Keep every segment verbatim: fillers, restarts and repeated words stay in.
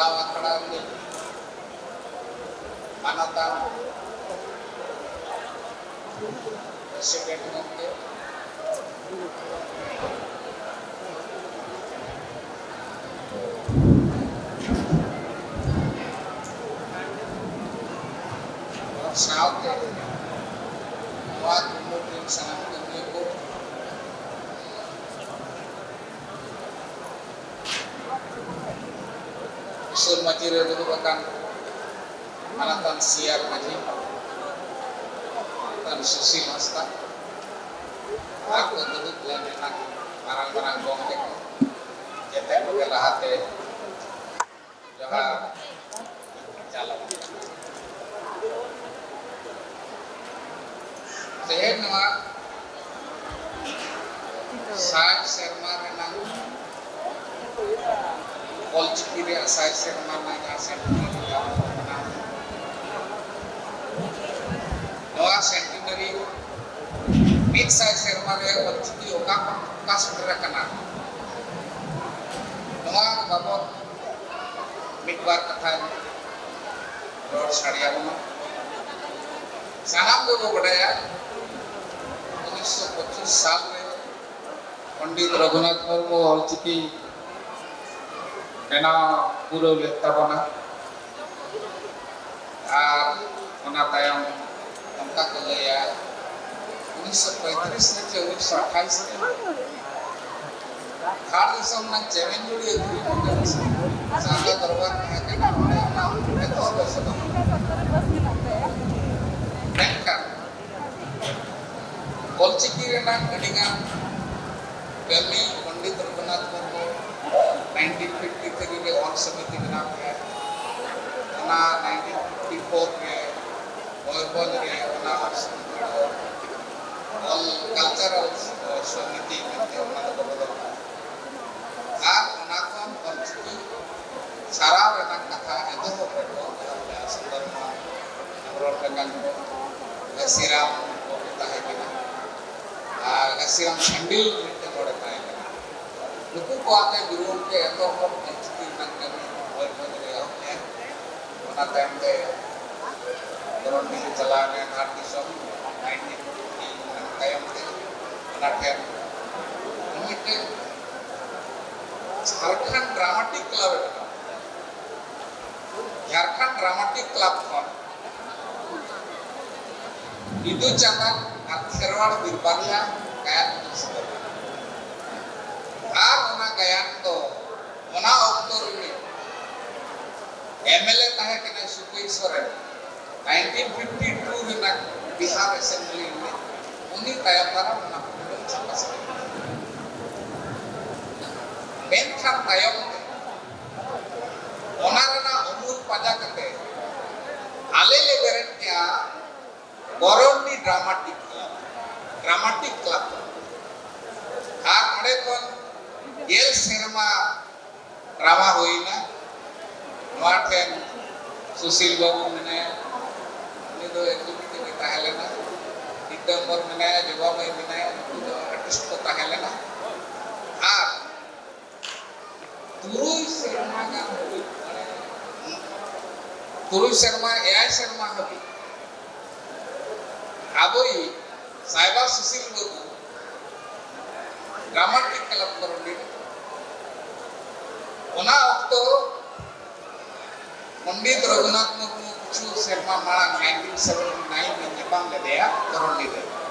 ᱟᱠᱷᱲᱟ ᱨᱤᱱᱤᱡ ᱢᱟᱱᱚᱛᱟᱱ ᱯᱨᱮᱥᱤᱰᱮᱱᱴ ᱜᱚᱢᱠᱮ, ᱥᱟᱶᱛᱮ ᱱᱚᱣᱟ ᱠᱩᱢᱩᱴ ᱨᱤᱱ ᱥᱟᱱᱟᱢ ᱠᱟᱹᱢᱤᱭᱟᱹ ᱠᱚ, ᱩᱥᱩᱞ ᱢᱟᱹᱪᱤ ᱨᱮ ᱫᱩᱲᱩᱵ ᱟᱠᱟᱱ ᱢᱟᱱᱚᱛᱟᱱ ᱥᱤᱭᱟᱨ ᱢᱟᱹᱡᱷᱤ, ᱢᱟᱱᱚᱛᱟᱱ ᱥᱩᱥᱤᱞ ᱦᱟᱸᱥᱫᱟ, ᱟᱨ ᱠᱚ ᱫᱩᱲᱩᱵ ᱞᱮᱱ ᱨᱮᱱᱟᱜ ᱢᱟᱨᱟᱝ ᱢᱟᱨᱟᱝ ᱜᱚᱢᱠᱮ ᱠᱚ, ᱡᱮᱛᱮ ᱠᱚᱜᱮ ᱞᱟᱦᱟᱛᱮ ᱡᱚᱦᱟᱨ ᱪᱟᱞ ᱟᱵᱚᱱ ᱠᱟᱱᱟ᱾ ᱛᱮᱦᱮᱧ ᱱᱚᱣᱟ ᱥᱟᱭ ᱥᱮᱨᱢᱟ ᱨᱮᱱᱟᱜ, ᱚᱞᱪᱤᱠᱤ ᱨᱮᱭᱟᱜ ᱥᱟᱭ ᱥᱮᱨᱢᱟ ᱨᱮᱱᱟᱜ ᱡᱟᱦᱟᱸ ᱥᱮᱱᱴᱮᱱᱟᱨᱤ ᱯᱟᱨᱚᱢᱚᱜ ᱠᱟᱱᱟ, ᱱᱚᱣᱟ ᱥᱮᱱᱴᱮᱱᱟᱨᱤ ᱢᱤᱫ ᱥᱟᱭ ᱥᱮᱨᱢᱟ ᱨᱮ ᱚᱞᱪᱤᱠᱤ ᱚᱠᱟ ᱠᱷᱚᱱ ᱚᱠᱟ ᱥᱮᱴᱮᱨ ᱟᱠᱟᱱᱟ, ᱱᱚᱣᱟ ᱵᱟᱵᱚᱛ ᱢᱤᱫ ᱵᱟᱨ ᱠᱟᱛᱷᱟᱧ ᱨᱚᱲ ᱥᱟᱰᱮᱭᱟᱵᱚᱱᱟ᱾ ᱥᱟᱱᱟᱢ ᱜᱮᱵᱚ ᱵᱟᱰᱟᱭᱟ, ᱩᱱᱤᱥᱥᱚ ᱯᱚᱸᱪᱤᱥ ᱥᱟᱞ ᱨᱮ ᱯᱚᱱᱰᱤᱛ ᱨᱚᱜᱷᱩᱱᱟᱛᱷ ᱢᱩᱨᱢᱩ ᱚᱞᱪᱤᱠᱤ ᱵᱮᱱᱟᱣ ᱯᱩᱨᱟᱹᱣ ᱞᱮᱫ ᱛᱟᱵᱚᱱᱟ᱾ ᱟᱨ ᱚᱱᱟ ᱛᱟᱭᱚᱢ ᱚᱱᱠᱟ ᱠᱚ ᱞᱟᱹᱭᱟ, ᱩᱱᱤᱥᱥᱚ ᱯᱚᱸᱭᱛᱨᱤᱥ ᱨᱮ ᱪᱮ ᱩᱱᱤᱥᱥᱚ ᱟᱴᱷᱟᱭᱤᱥ ᱨᱮ ᱫᱷᱟᱲ ᱫᱤᱥᱚᱢ ᱨᱮᱱᱟᱜ ᱪᱮᱢᱮᱧ ᱡᱩᱲᱤ ᱟᱹᱛᱩ ᱨᱮ ᱢᱤᱫᱴᱟᱝ ᱥᱟᱨᱱᱟ ᱫᱚᱨᱵᱟᱨ ᱛᱟᱦᱮᱸ ᱠᱟᱱᱟ, ᱚᱸᱰᱮ ᱚᱱᱟ ᱮᱛᱚᱦᱚᱵ ᱮ ᱥᱚᱫᱚᱨ ᱞᱮᱫᱟ᱾ ᱢᱮᱱᱠᱷᱟᱱ ᱚᱞᱪᱤᱠᱤ ᱨᱮᱱᱟᱜ ᱟᱹᱰᱤᱜᱟᱱ ᱠᱟᱹᱢᱤ Pandit Raghunath Murmu nineteen fifty three ᱨᱮ ᱚᱞ ᱥᱚᱢᱤᱛᱤ ᱵᱮᱱᱟᱣ ᱠᱮᱫᱼᱟ᱾ ᱚᱱᱟ nineteen fifty four ᱨᱮ ᱢᱚᱭᱩᱨᱵᱷᱚᱸᱡᱽ ᱨᱮ ᱚᱱᱟ ᱚᱞ ᱥᱚᱢᱤᱛᱤ ᱫᱚ ᱚᱞ ᱠᱟᱞᱪᱟᱨᱟᱞ ᱥᱚᱢᱤᱛᱤ ᱢᱮᱱᱛᱮ ᱚᱱᱟ ᱫᱚᱠᱚ ᱵᱚᱫᱚᱞ ᱠᱮᱫᱼᱟ᱾ ᱟᱨ ᱚᱱᱟ ᱠᱷᱚᱱ ᱚᱞᱪᱤᱠᱤ ᱥᱟᱨᱟᱣ ᱨᱮᱱᱟᱜ ᱠᱟᱛᱷᱟ ᱮᱛᱚᱦᱚᱵ ᱨᱮᱠᱚ ᱮᱦᱚᱵ ᱞᱮᱫᱼᱟ᱾ ᱥᱩᱱᱫᱚᱨ ᱢᱳᱦᱚᱱ ᱦᱮᱢᱵᱨᱚᱢ ᱞᱮᱠᱟᱱ ᱜᱷᱟᱹᱥᱤᱨᱟᱢ ᱠᱚ ᱛᱟᱦᱮᱸ ᱠᱟᱱᱟ, ᱟᱨ ᱜᱷᱟᱹᱥᱤᱨᱟᱢ ᱥᱟᱺᱰᱤ ᱢᱤᱫᱴᱮᱱ ᱦᱚᱲᱮ ᱛᱟᱦᱮᱸ ᱠᱟᱱᱟ᱾ ᱱᱩᱠᱩ ᱠᱚ ᱟᱛᱮ ᱜᱩᱨᱩ ᱜᱚᱢᱠᱮ ᱮᱛᱚᱦᱚᱵ ᱚᱞᱪᱤᱠᱤ ᱨᱮᱱᱟᱜ ᱠᱟᱹᱢᱤ ᱢᱚᱭᱩᱨᱵᱷᱚᱸᱡᱽ ᱚᱱᱟ ᱛᱟᱭᱚᱢ ᱛᱮ ᱫᱷᱚᱨᱚᱢ ᱰᱤᱦᱤ ᱪᱟᱞᱟᱣ ᱮᱱᱟ ᱫᱷᱟᱲ ᱫᱤᱥᱚᱢ, nineteen fifty ᱛᱟᱭᱚᱢ ᱛᱮ ᱚᱱᱟ ᱴᱷᱮᱱ ᱢᱤᱫᱴᱮᱱ ᱡᱷᱟᱲᱠᱷᱚᱸᱰ ᱰᱨᱟᱢᱟᱴᱤᱠ ᱠᱞᱟᱵᱽ ᱮ ᱵᱮᱱᱟᱣ ᱠᱮᱫᱟ᱾ ᱡᱷᱟᱲᱠᱷᱚᱸᱰ ᱰᱨᱟᱢᱟᱴᱤᱠ ᱠᱞᱟᱵᱽ ᱠᱷᱚᱱ ᱵᱤᱫᱩ ᱪᱟᱸᱫᱟᱱ ᱟᱨ ᱠᱷᱮᱨᱣᱟᱲ ᱵᱤᱨ ᱵᱟᱨᱭᱟ ᱜᱟᱭᱟᱱ ᱠᱤᱱ ᱥᱚᱫᱚᱨ ᱠᱮᱫᱟ᱾ ᱟᱨ ᱚᱱᱟ ᱜᱟᱭᱟᱱ ᱫᱚ ᱚᱱᱟ ᱚᱠᱛᱚ ᱨᱤᱱᱤᱡ M L A ᱛᱟᱦᱮᱸ ᱠᱟᱱᱟᱭ ᱥᱩᱠᱩᱭ ᱥᱚᱨᱮᱱ, nineteen fifty two ᱨᱮᱱᱟᱜ ᱵᱤᱦᱟᱨ assembly ᱨᱤᱱᱤᱡ, ᱩᱱᱤ ᱛᱟᱭᱚᱢ ᱫᱟᱨᱟᱢ ᱚᱱᱟ ᱯᱩᱛᱷᱤ ᱫᱚ ᱪᱷᱟᱯᱟ ᱥᱟᱹᱦᱤᱡ᱾ ᱢᱮᱱᱠᱷᱟᱱ ᱛᱟᱭᱚᱢ ᱛᱮ ᱚᱱᱟ ᱨᱮᱱᱟᱜ ᱩᱢᱩᱞ ᱯᱟᱸᱡᱟ ᱠᱟᱛᱮ ᱟᱞᱮ ᱞᱮ ᱵᱮᱨᱮᱫ ᱠᱮᱜᱼᱟ ᱠᱚᱨᱚᱱᱰᱤ ᱰᱨᱟᱢᱟᱴᱤᱠ ᱠᱞᱟᱵᱽ, ᱰᱨᱟᱢᱟᱴᱤᱠ ᱠᱞᱟᱵᱽ᱾ ᱟᱨ ᱚᱸᱰᱮ ᱠᱷᱚᱱ ᱜᱮᱞ ᱥᱮᱨᱢᱟ ᱰᱨᱟᱢᱟ ᱦᱩᱭᱱᱟ᱾ ᱱᱚᱣᱟ ᱴᱷᱮᱱ ᱥᱩᱥᱤᱞ ᱵᱟᱹᱵᱩ ᱢᱮᱱᱟᱭᱟ, ᱩᱱᱤ ᱫᱚ executive ᱮ ᱛᱟᱦᱮᱸ ᱞᱮᱱᱟ᱾ ᱯᱤᱛᱟᱢᱵᱚᱨ ᱢᱮᱱᱟᱭᱟ, ᱡᱚᱵᱟ ᱢᱟᱹᱭ ᱢᱮᱱᱟᱭᱟ, ᱩᱱᱠᱩ ᱫᱚ artist ᱠᱚ ᱛᱟᱦᱮᱸ ᱞᱮᱱᱟ᱾ ᱟᱨ ᱛᱩᱨᱩᱭ ᱥᱮᱨᱢᱟ ᱜᱟᱱ ᱦᱟᱹᱵᱤᱡ, ᱢᱟᱱᱮ, ᱛᱩᱨᱩᱭ ᱥᱮᱨᱢᱟ, ᱮᱭᱟᱭ ᱥᱮᱨᱢᱟ ᱦᱟᱹᱵᱤᱡ ᱟᱵᱚᱭᱤᱡ ᱥᱟᱭᱵᱟ ᱥᱩᱥᱤᱞ ᱵᱟᱹᱵᱩ ᱰᱨᱟᱢᱟᱴᱤᱠ ᱠᱞᱟᱵᱽ ᱠᱚᱨᱚᱱᱰᱤ ᱨᱮ᱾ ᱚᱱᱟ ᱚᱠᱛᱚ ᱯᱚᱱᱰᱤᱛ ᱨᱚᱜᱷᱩᱱᱟᱛᱷ ᱢᱩᱨᱢᱩ ᱠᱤᱪᱷᱩ ᱥᱮᱨᱢᱟ ᱢᱟᱲᱟᱝ nineteen seventy nine ᱨᱮ ᱧᱟᱯᱟᱢ ᱞᱮᱫᱮᱭᱟ ᱠᱚᱨᱚᱱᱰᱤ ᱨᱮ᱾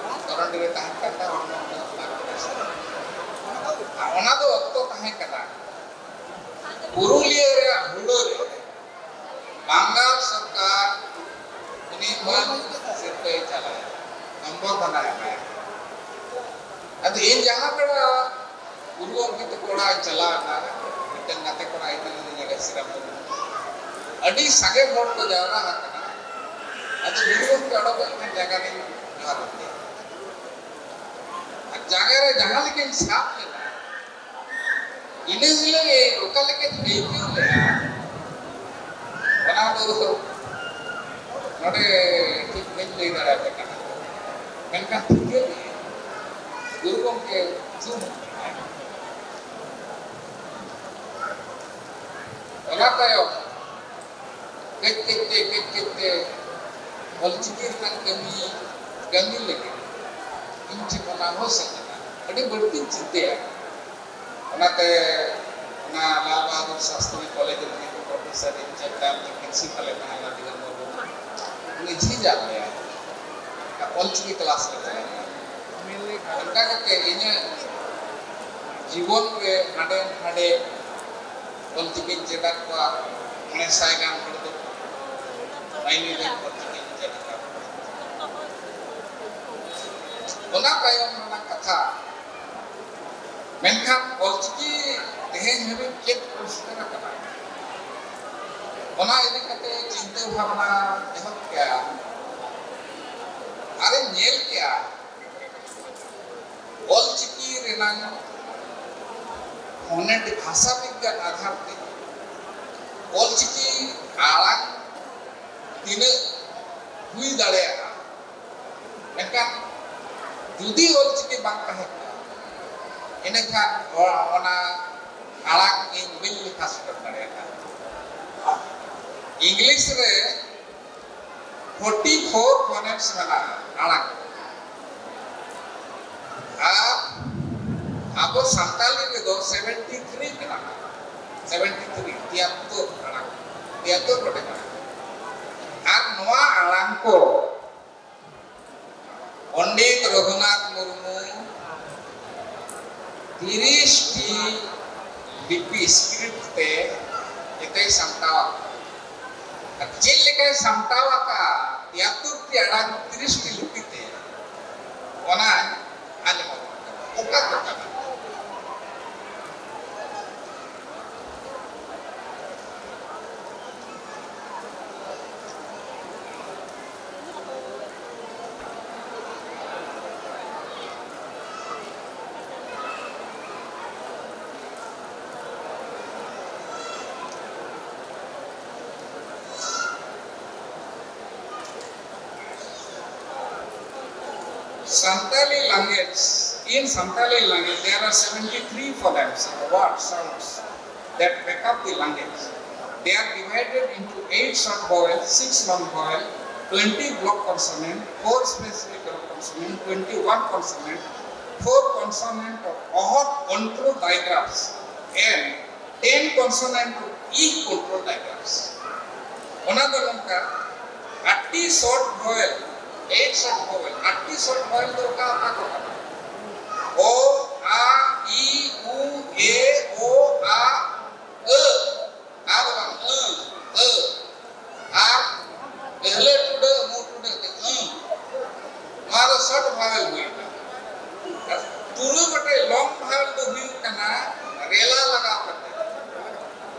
ᱠᱚᱨᱚᱱᱰᱤ ᱨᱮ ᱛᱟᱦᱮᱸ ᱠᱟᱱ ᱛᱟᱦᱮᱸ ᱦᱚᱲᱢᱚ ᱠᱚ ᱵᱟᱝ ᱵᱮᱥ᱾ ᱟᱨ ᱚᱱᱟ ᱫᱚ ᱚᱠᱛᱚ ᱛᱟᱦᱮᱸ ᱠᱟᱱᱟ ᱯᱩᱨᱩᱞᱤᱭᱟᱹ ᱨᱮᱭᱟᱜ ᱦᱩᱲᱟᱹ ᱨᱮ ᱵᱟᱝᱜᱟᱞ ᱥᱚᱨᱠᱟᱨ ᱩᱱᱤ ᱢᱟᱹᱱ ᱥᱤᱨᱯᱟᱹᱭ ᱪᱟᱞᱟᱭᱟ, ᱥᱚᱢᱵᱚᱨᱫᱷᱚᱱᱟ ᱮᱢᱟᱭᱟ᱾ ᱟᱫᱚ ᱤᱧ ᱡᱟᱦᱟᱸ ᱵᱮᱲᱟ ᱜᱩᱨᱩ ᱜᱚᱢᱠᱮ ᱛᱟᱠᱚ ᱚᱲᱟᱜ ᱤᱧ ᱪᱟᱞᱟᱣ ᱮᱱᱟ, ᱢᱤᱫᱴᱮᱱ ᱜᱟᱛᱮ ᱠᱚᱲᱟ ᱤᱫᱤ ᱞᱤᱫᱤᱧᱟ ᱥᱨᱤᱨᱟᱢᱯᱩᱨ᱾ ᱟᱹᱰᱤ ᱥᱟᱸᱜᱮ ᱦᱚᱲ ᱠᱚ ᱡᱟᱣᱨᱟ ᱟᱠᱟᱱᱟ᱾ ᱟᱫᱚ ᱜᱩᱨᱩ ᱜᱚᱢᱠᱮ ᱚᱰᱚᱠ ᱮᱱ ᱠᱷᱟᱱ ᱡᱟᱸᱜᱟ ᱨᱤᱧ ᱡᱚᱦᱟᱨ ᱟᱫᱮᱭᱟ᱾ ᱟᱨ ᱡᱟᱸᱜᱟ ᱨᱮ ᱡᱟᱦᱟᱸ ᱞᱮᱠᱟᱧ ᱥᱟᱵ ᱞᱮᱱᱟ, ᱤᱱᱟᱹ ᱦᱤᱞᱳᱜ ᱜᱮ ᱚᱠᱟ ᱞᱮᱠᱟᱧ ᱟᱹᱭᱠᱟᱹᱣ ᱞᱮᱫᱟ, ᱚᱱᱟ ᱫᱚ ᱱᱚᱰᱮ ᱴᱷᱤᱠ ᱵᱟᱹᱧ ᱞᱟᱹᱭ ᱫᱟᱲᱮᱭᱟᱯᱮ ᱠᱟᱱᱟ᱾ ᱢᱮᱱᱠᱷᱟᱱ ᱴᱷᱤᱠᱟᱹ ᱜᱮ ᱜᱩᱨᱩ ᱜᱚᱢᱠᱮ ᱧᱩᱛᱩᱢ ᱚᱱᱟ ᱛᱟᱭᱚᱢ ᱠᱟᱹᱡ ᱠᱟᱹᱡ ᱛᱮ ᱠᱟᱹᱡ ᱠᱟᱹᱡ ᱛᱮ ᱚᱞᱪᱤᱠᱤ ᱨᱮᱱᱟᱜ ᱠᱟᱹᱢᱤ ᱠᱟᱹᱢᱤ ᱞᱟᱹᱜᱤᱫ ᱤᱧ ᱴᱷᱮᱱ ᱚᱱᱟ ᱦᱚᱸ ᱥᱮᱴᱮᱨᱟ᱾ ᱟᱹᱰᱤ ᱵᱟᱹᱲᱛᱤᱧ ᱪᱤᱱᱛᱟᱹᱭᱟ᱾ ᱚᱱᱟᱛᱮ ᱚᱱᱟ ᱞᱟᱞ ᱵᱟᱦᱟᱫᱩᱨ ᱥᱟᱥᱛᱨᱤ ᱠᱚᱞᱮᱡᱽ ᱨᱮ ᱯᱨᱚᱯᱷᱮᱥᱚᱨ ᱤᱧ ᱪᱮᱫ ᱛᱟᱭᱚᱢ ᱛᱮ ᱯᱨᱤᱱᱥᱤᱯᱟᱞ ᱮ ᱛᱟᱦᱮᱸ ᱞᱮᱱᱟ ᱫᱤᱜᱚᱢᱵᱚᱨ ᱢᱩᱨᱢᱩ᱾ ᱩᱱᱤ ᱡᱷᱤᱡ ᱟᱫ ᱞᱮᱭᱟ ᱚᱞᱪᱤᱠᱤ ᱠᱞᱟᱥ ᱨᱮ ᱪᱟᱞᱟᱜ ᱠᱟᱱᱟ᱾ ᱚᱱᱠᱟ ᱠᱟᱛᱮ ᱤᱧᱟᱹᱜ ᱡᱤᱵᱚᱱ ᱨᱮ ᱦᱟᱸᱰᱮ ᱦᱟᱸᱰᱮ ᱚᱞᱪᱤᱠᱤᱧ ᱪᱮᱫ ᱟᱫ ᱠᱚᱣᱟ᱾ ᱢᱚᱬᱮ ᱥᱟᱭ ᱜᱟᱱ ᱦᱚᱲ ᱫᱚ ᱢᱟᱹᱭᱞᱟᱹ ᱨᱮ ᱚᱞᱪᱤᱠᱤᱧ ᱪᱮᱫ ᱟᱠᱟᱫ ᱠᱚᱣᱟ᱾ ᱚᱱᱟ ᱛᱟᱭᱚᱢ ᱨᱮᱱᱟᱜ ᱠᱟᱛᱷᱟ, ᱢᱮᱱᱠᱷᱟᱱ ᱚᱞᱪᱤᱠᱤ ᱛᱮᱦᱮᱧ ᱦᱟᱹᱵᱤᱡ ᱪᱮᱫ ᱠᱚ ᱥᱮᱴᱮᱨ ᱟᱠᱟᱱᱟ, ᱚᱱᱟ ᱤᱫᱤ ᱠᱟᱛᱮ ᱪᱤᱱᱛᱟᱹ ᱵᱷᱟᱵᱽᱱᱟ ᱮᱦᱚᱵ ᱠᱮᱜᱼᱟ᱾ ᱟᱨᱤᱧ ᱧᱮᱞ ᱠᱮᱜᱼᱟ, ᱚᱞᱪᱤᱠᱤ ᱨᱮᱱᱟᱝ ᱯᱷᱚᱱᱮᱴ ᱵᱷᱟᱥᱟ ᱵᱤᱜᱽᱜᱟᱱ ᱟᱫᱷᱟᱨ ᱛᱮ ᱚᱞᱪᱤᱠᱤ ᱟᱲᱟᱝ ᱛᱤᱱᱟᱹᱜ ᱦᱩᱭ ᱫᱟᱲᱮᱭᱟᱜᱼᱟ, ᱢᱮᱱᱠᱷᱟᱱ ᱡᱩᱫᱤ ᱚᱞᱪᱤᱠᱤ ᱵᱟᱝ ᱛᱟᱦᱮᱸ ᱠᱚᱜᱼᱟ, ᱤᱱᱟᱹᱠᱷᱟᱱ ᱚ-, ᱚᱱᱟ ᱟᱲᱟᱝ ᱤᱧ ᱵᱟᱹᱧ ᱞᱮᱠᱷᱟ ᱥᱚᱫᱚᱨ ᱫᱟᱲᱮᱭᱟᱜᱼᱟ᱾ ᱤᱝᱞᱤᱥ ᱨᱮ ᱯᱷᱳᱨᱴᱤ ᱯᱷᱳᱨ ᱯᱷᱚᱱᱮᱢᱥ ᱢᱮᱱᱟᱜᱼᱟ ᱟᱲᱟᱝ᱾ ᱟᱨ ᱟᱵᱚ ᱥᱟᱱᱛᱟᱲᱤ ᱨᱮᱫᱚ ᱥᱮᱵᱷᱮᱱᱴᱤ ᱛᱷᱨᱤ ᱢᱮᱱᱟᱜᱼᱟ᱾ ᱥᱮᱵᱷᱮᱱᱴᱤ ᱛᱷᱨᱤ, ᱛᱤᱭᱟᱛᱛᱳᱨ ᱟᱲᱟᱝ, ᱛᱤᱭᱟᱛᱛᱳᱨ ᱜᱚᱴᱮᱡ ᱟᱲᱟᱝ᱾ ᱟᱨ ᱱᱚᱣᱟ ᱟᱲᱟᱝ ᱠᱚ ᱯᱚᱱᱰᱤᱛ ᱨᱚᱜᱷᱩᱱᱟᱛᱷ ᱢᱩᱨᱢᱩ ᱛᱤᱨᱤᱥ ᱴᱤ ᱞᱤᱯᱤ, ᱥᱠᱨᱤᱯᱴ ᱛᱮ ᱡᱮᱛᱮᱭ ᱥᱟᱢᱴᱟᱣ ᱟᱠᱟᱫᱟ᱾ ᱟᱨ ᱪᱮᱫ ᱞᱮᱠᱟᱭ ᱥᱟᱢᱴᱟᱣ ᱟᱠᱟᱫᱼᱟ ᱛᱤᱭᱟᱛᱛᱳᱨ ᱴᱤ ᱟᱲᱟᱝ ᱛᱤᱨᱤᱥ ᱴᱤ ᱞᱤᱯᱤ ᱛᱮ, ᱚᱱᱟ ᱟᱸᱡᱚᱢ ᱟᱵᱚᱱ ᱠᱟᱱᱟ᱾ ᱚᱠᱟ ᱠᱚ ᱠᱟᱱᱟ? Santali language, in Santali language, there are seventy-three phonemes, the word sounds that make up the language. They are divided into eight short vowel, six long vowel, twenty block consonant, four specific block consonant, twenty-one consonant, four consonant of ohot control digraphs, and ten consonant of ih control digraphs. ᱚᱱᱟ ᱫᱚ ᱱᱚᱝᱠᱟ, ᱟᱴᱴᱤ short vowel, eight short vowel, ᱟᱴᱴᱤ short vowel ᱫᱚ ᱚᱠᱟ ᱚᱠᱟ ᱠᱚ ᱠᱟᱱᱟ? ᱚ, ᱟ, ᱤ, ᱩ, ᱮ, ᱳ, ᱟ, ᱟᱹ᱾ ᱟᱨ ᱵᱟᱝ ᱟᱹ, ᱟᱹ᱾ ᱟᱨ ᱜᱟᱹᱦᱞᱟᱹ ᱴᱩᱰᱟᱹᱜ, ᱢᱩ ᱴᱩᱰᱟᱹᱜ ᱛᱮ ᱟᱹ᱾ ᱱᱚᱣᱟ ᱫᱚ short vowel ᱦᱩᱭᱱᱟ᱾ ᱟᱨ ᱛᱩᱨᱩᱭ ᱜᱚᱴᱮᱡ long vowel ᱫᱚ ᱦᱩᱭᱩᱜ ᱠᱟᱱᱟ ᱨᱮᱞᱟ ᱞᱟᱜᱟᱣ ᱠᱟᱛᱮ᱾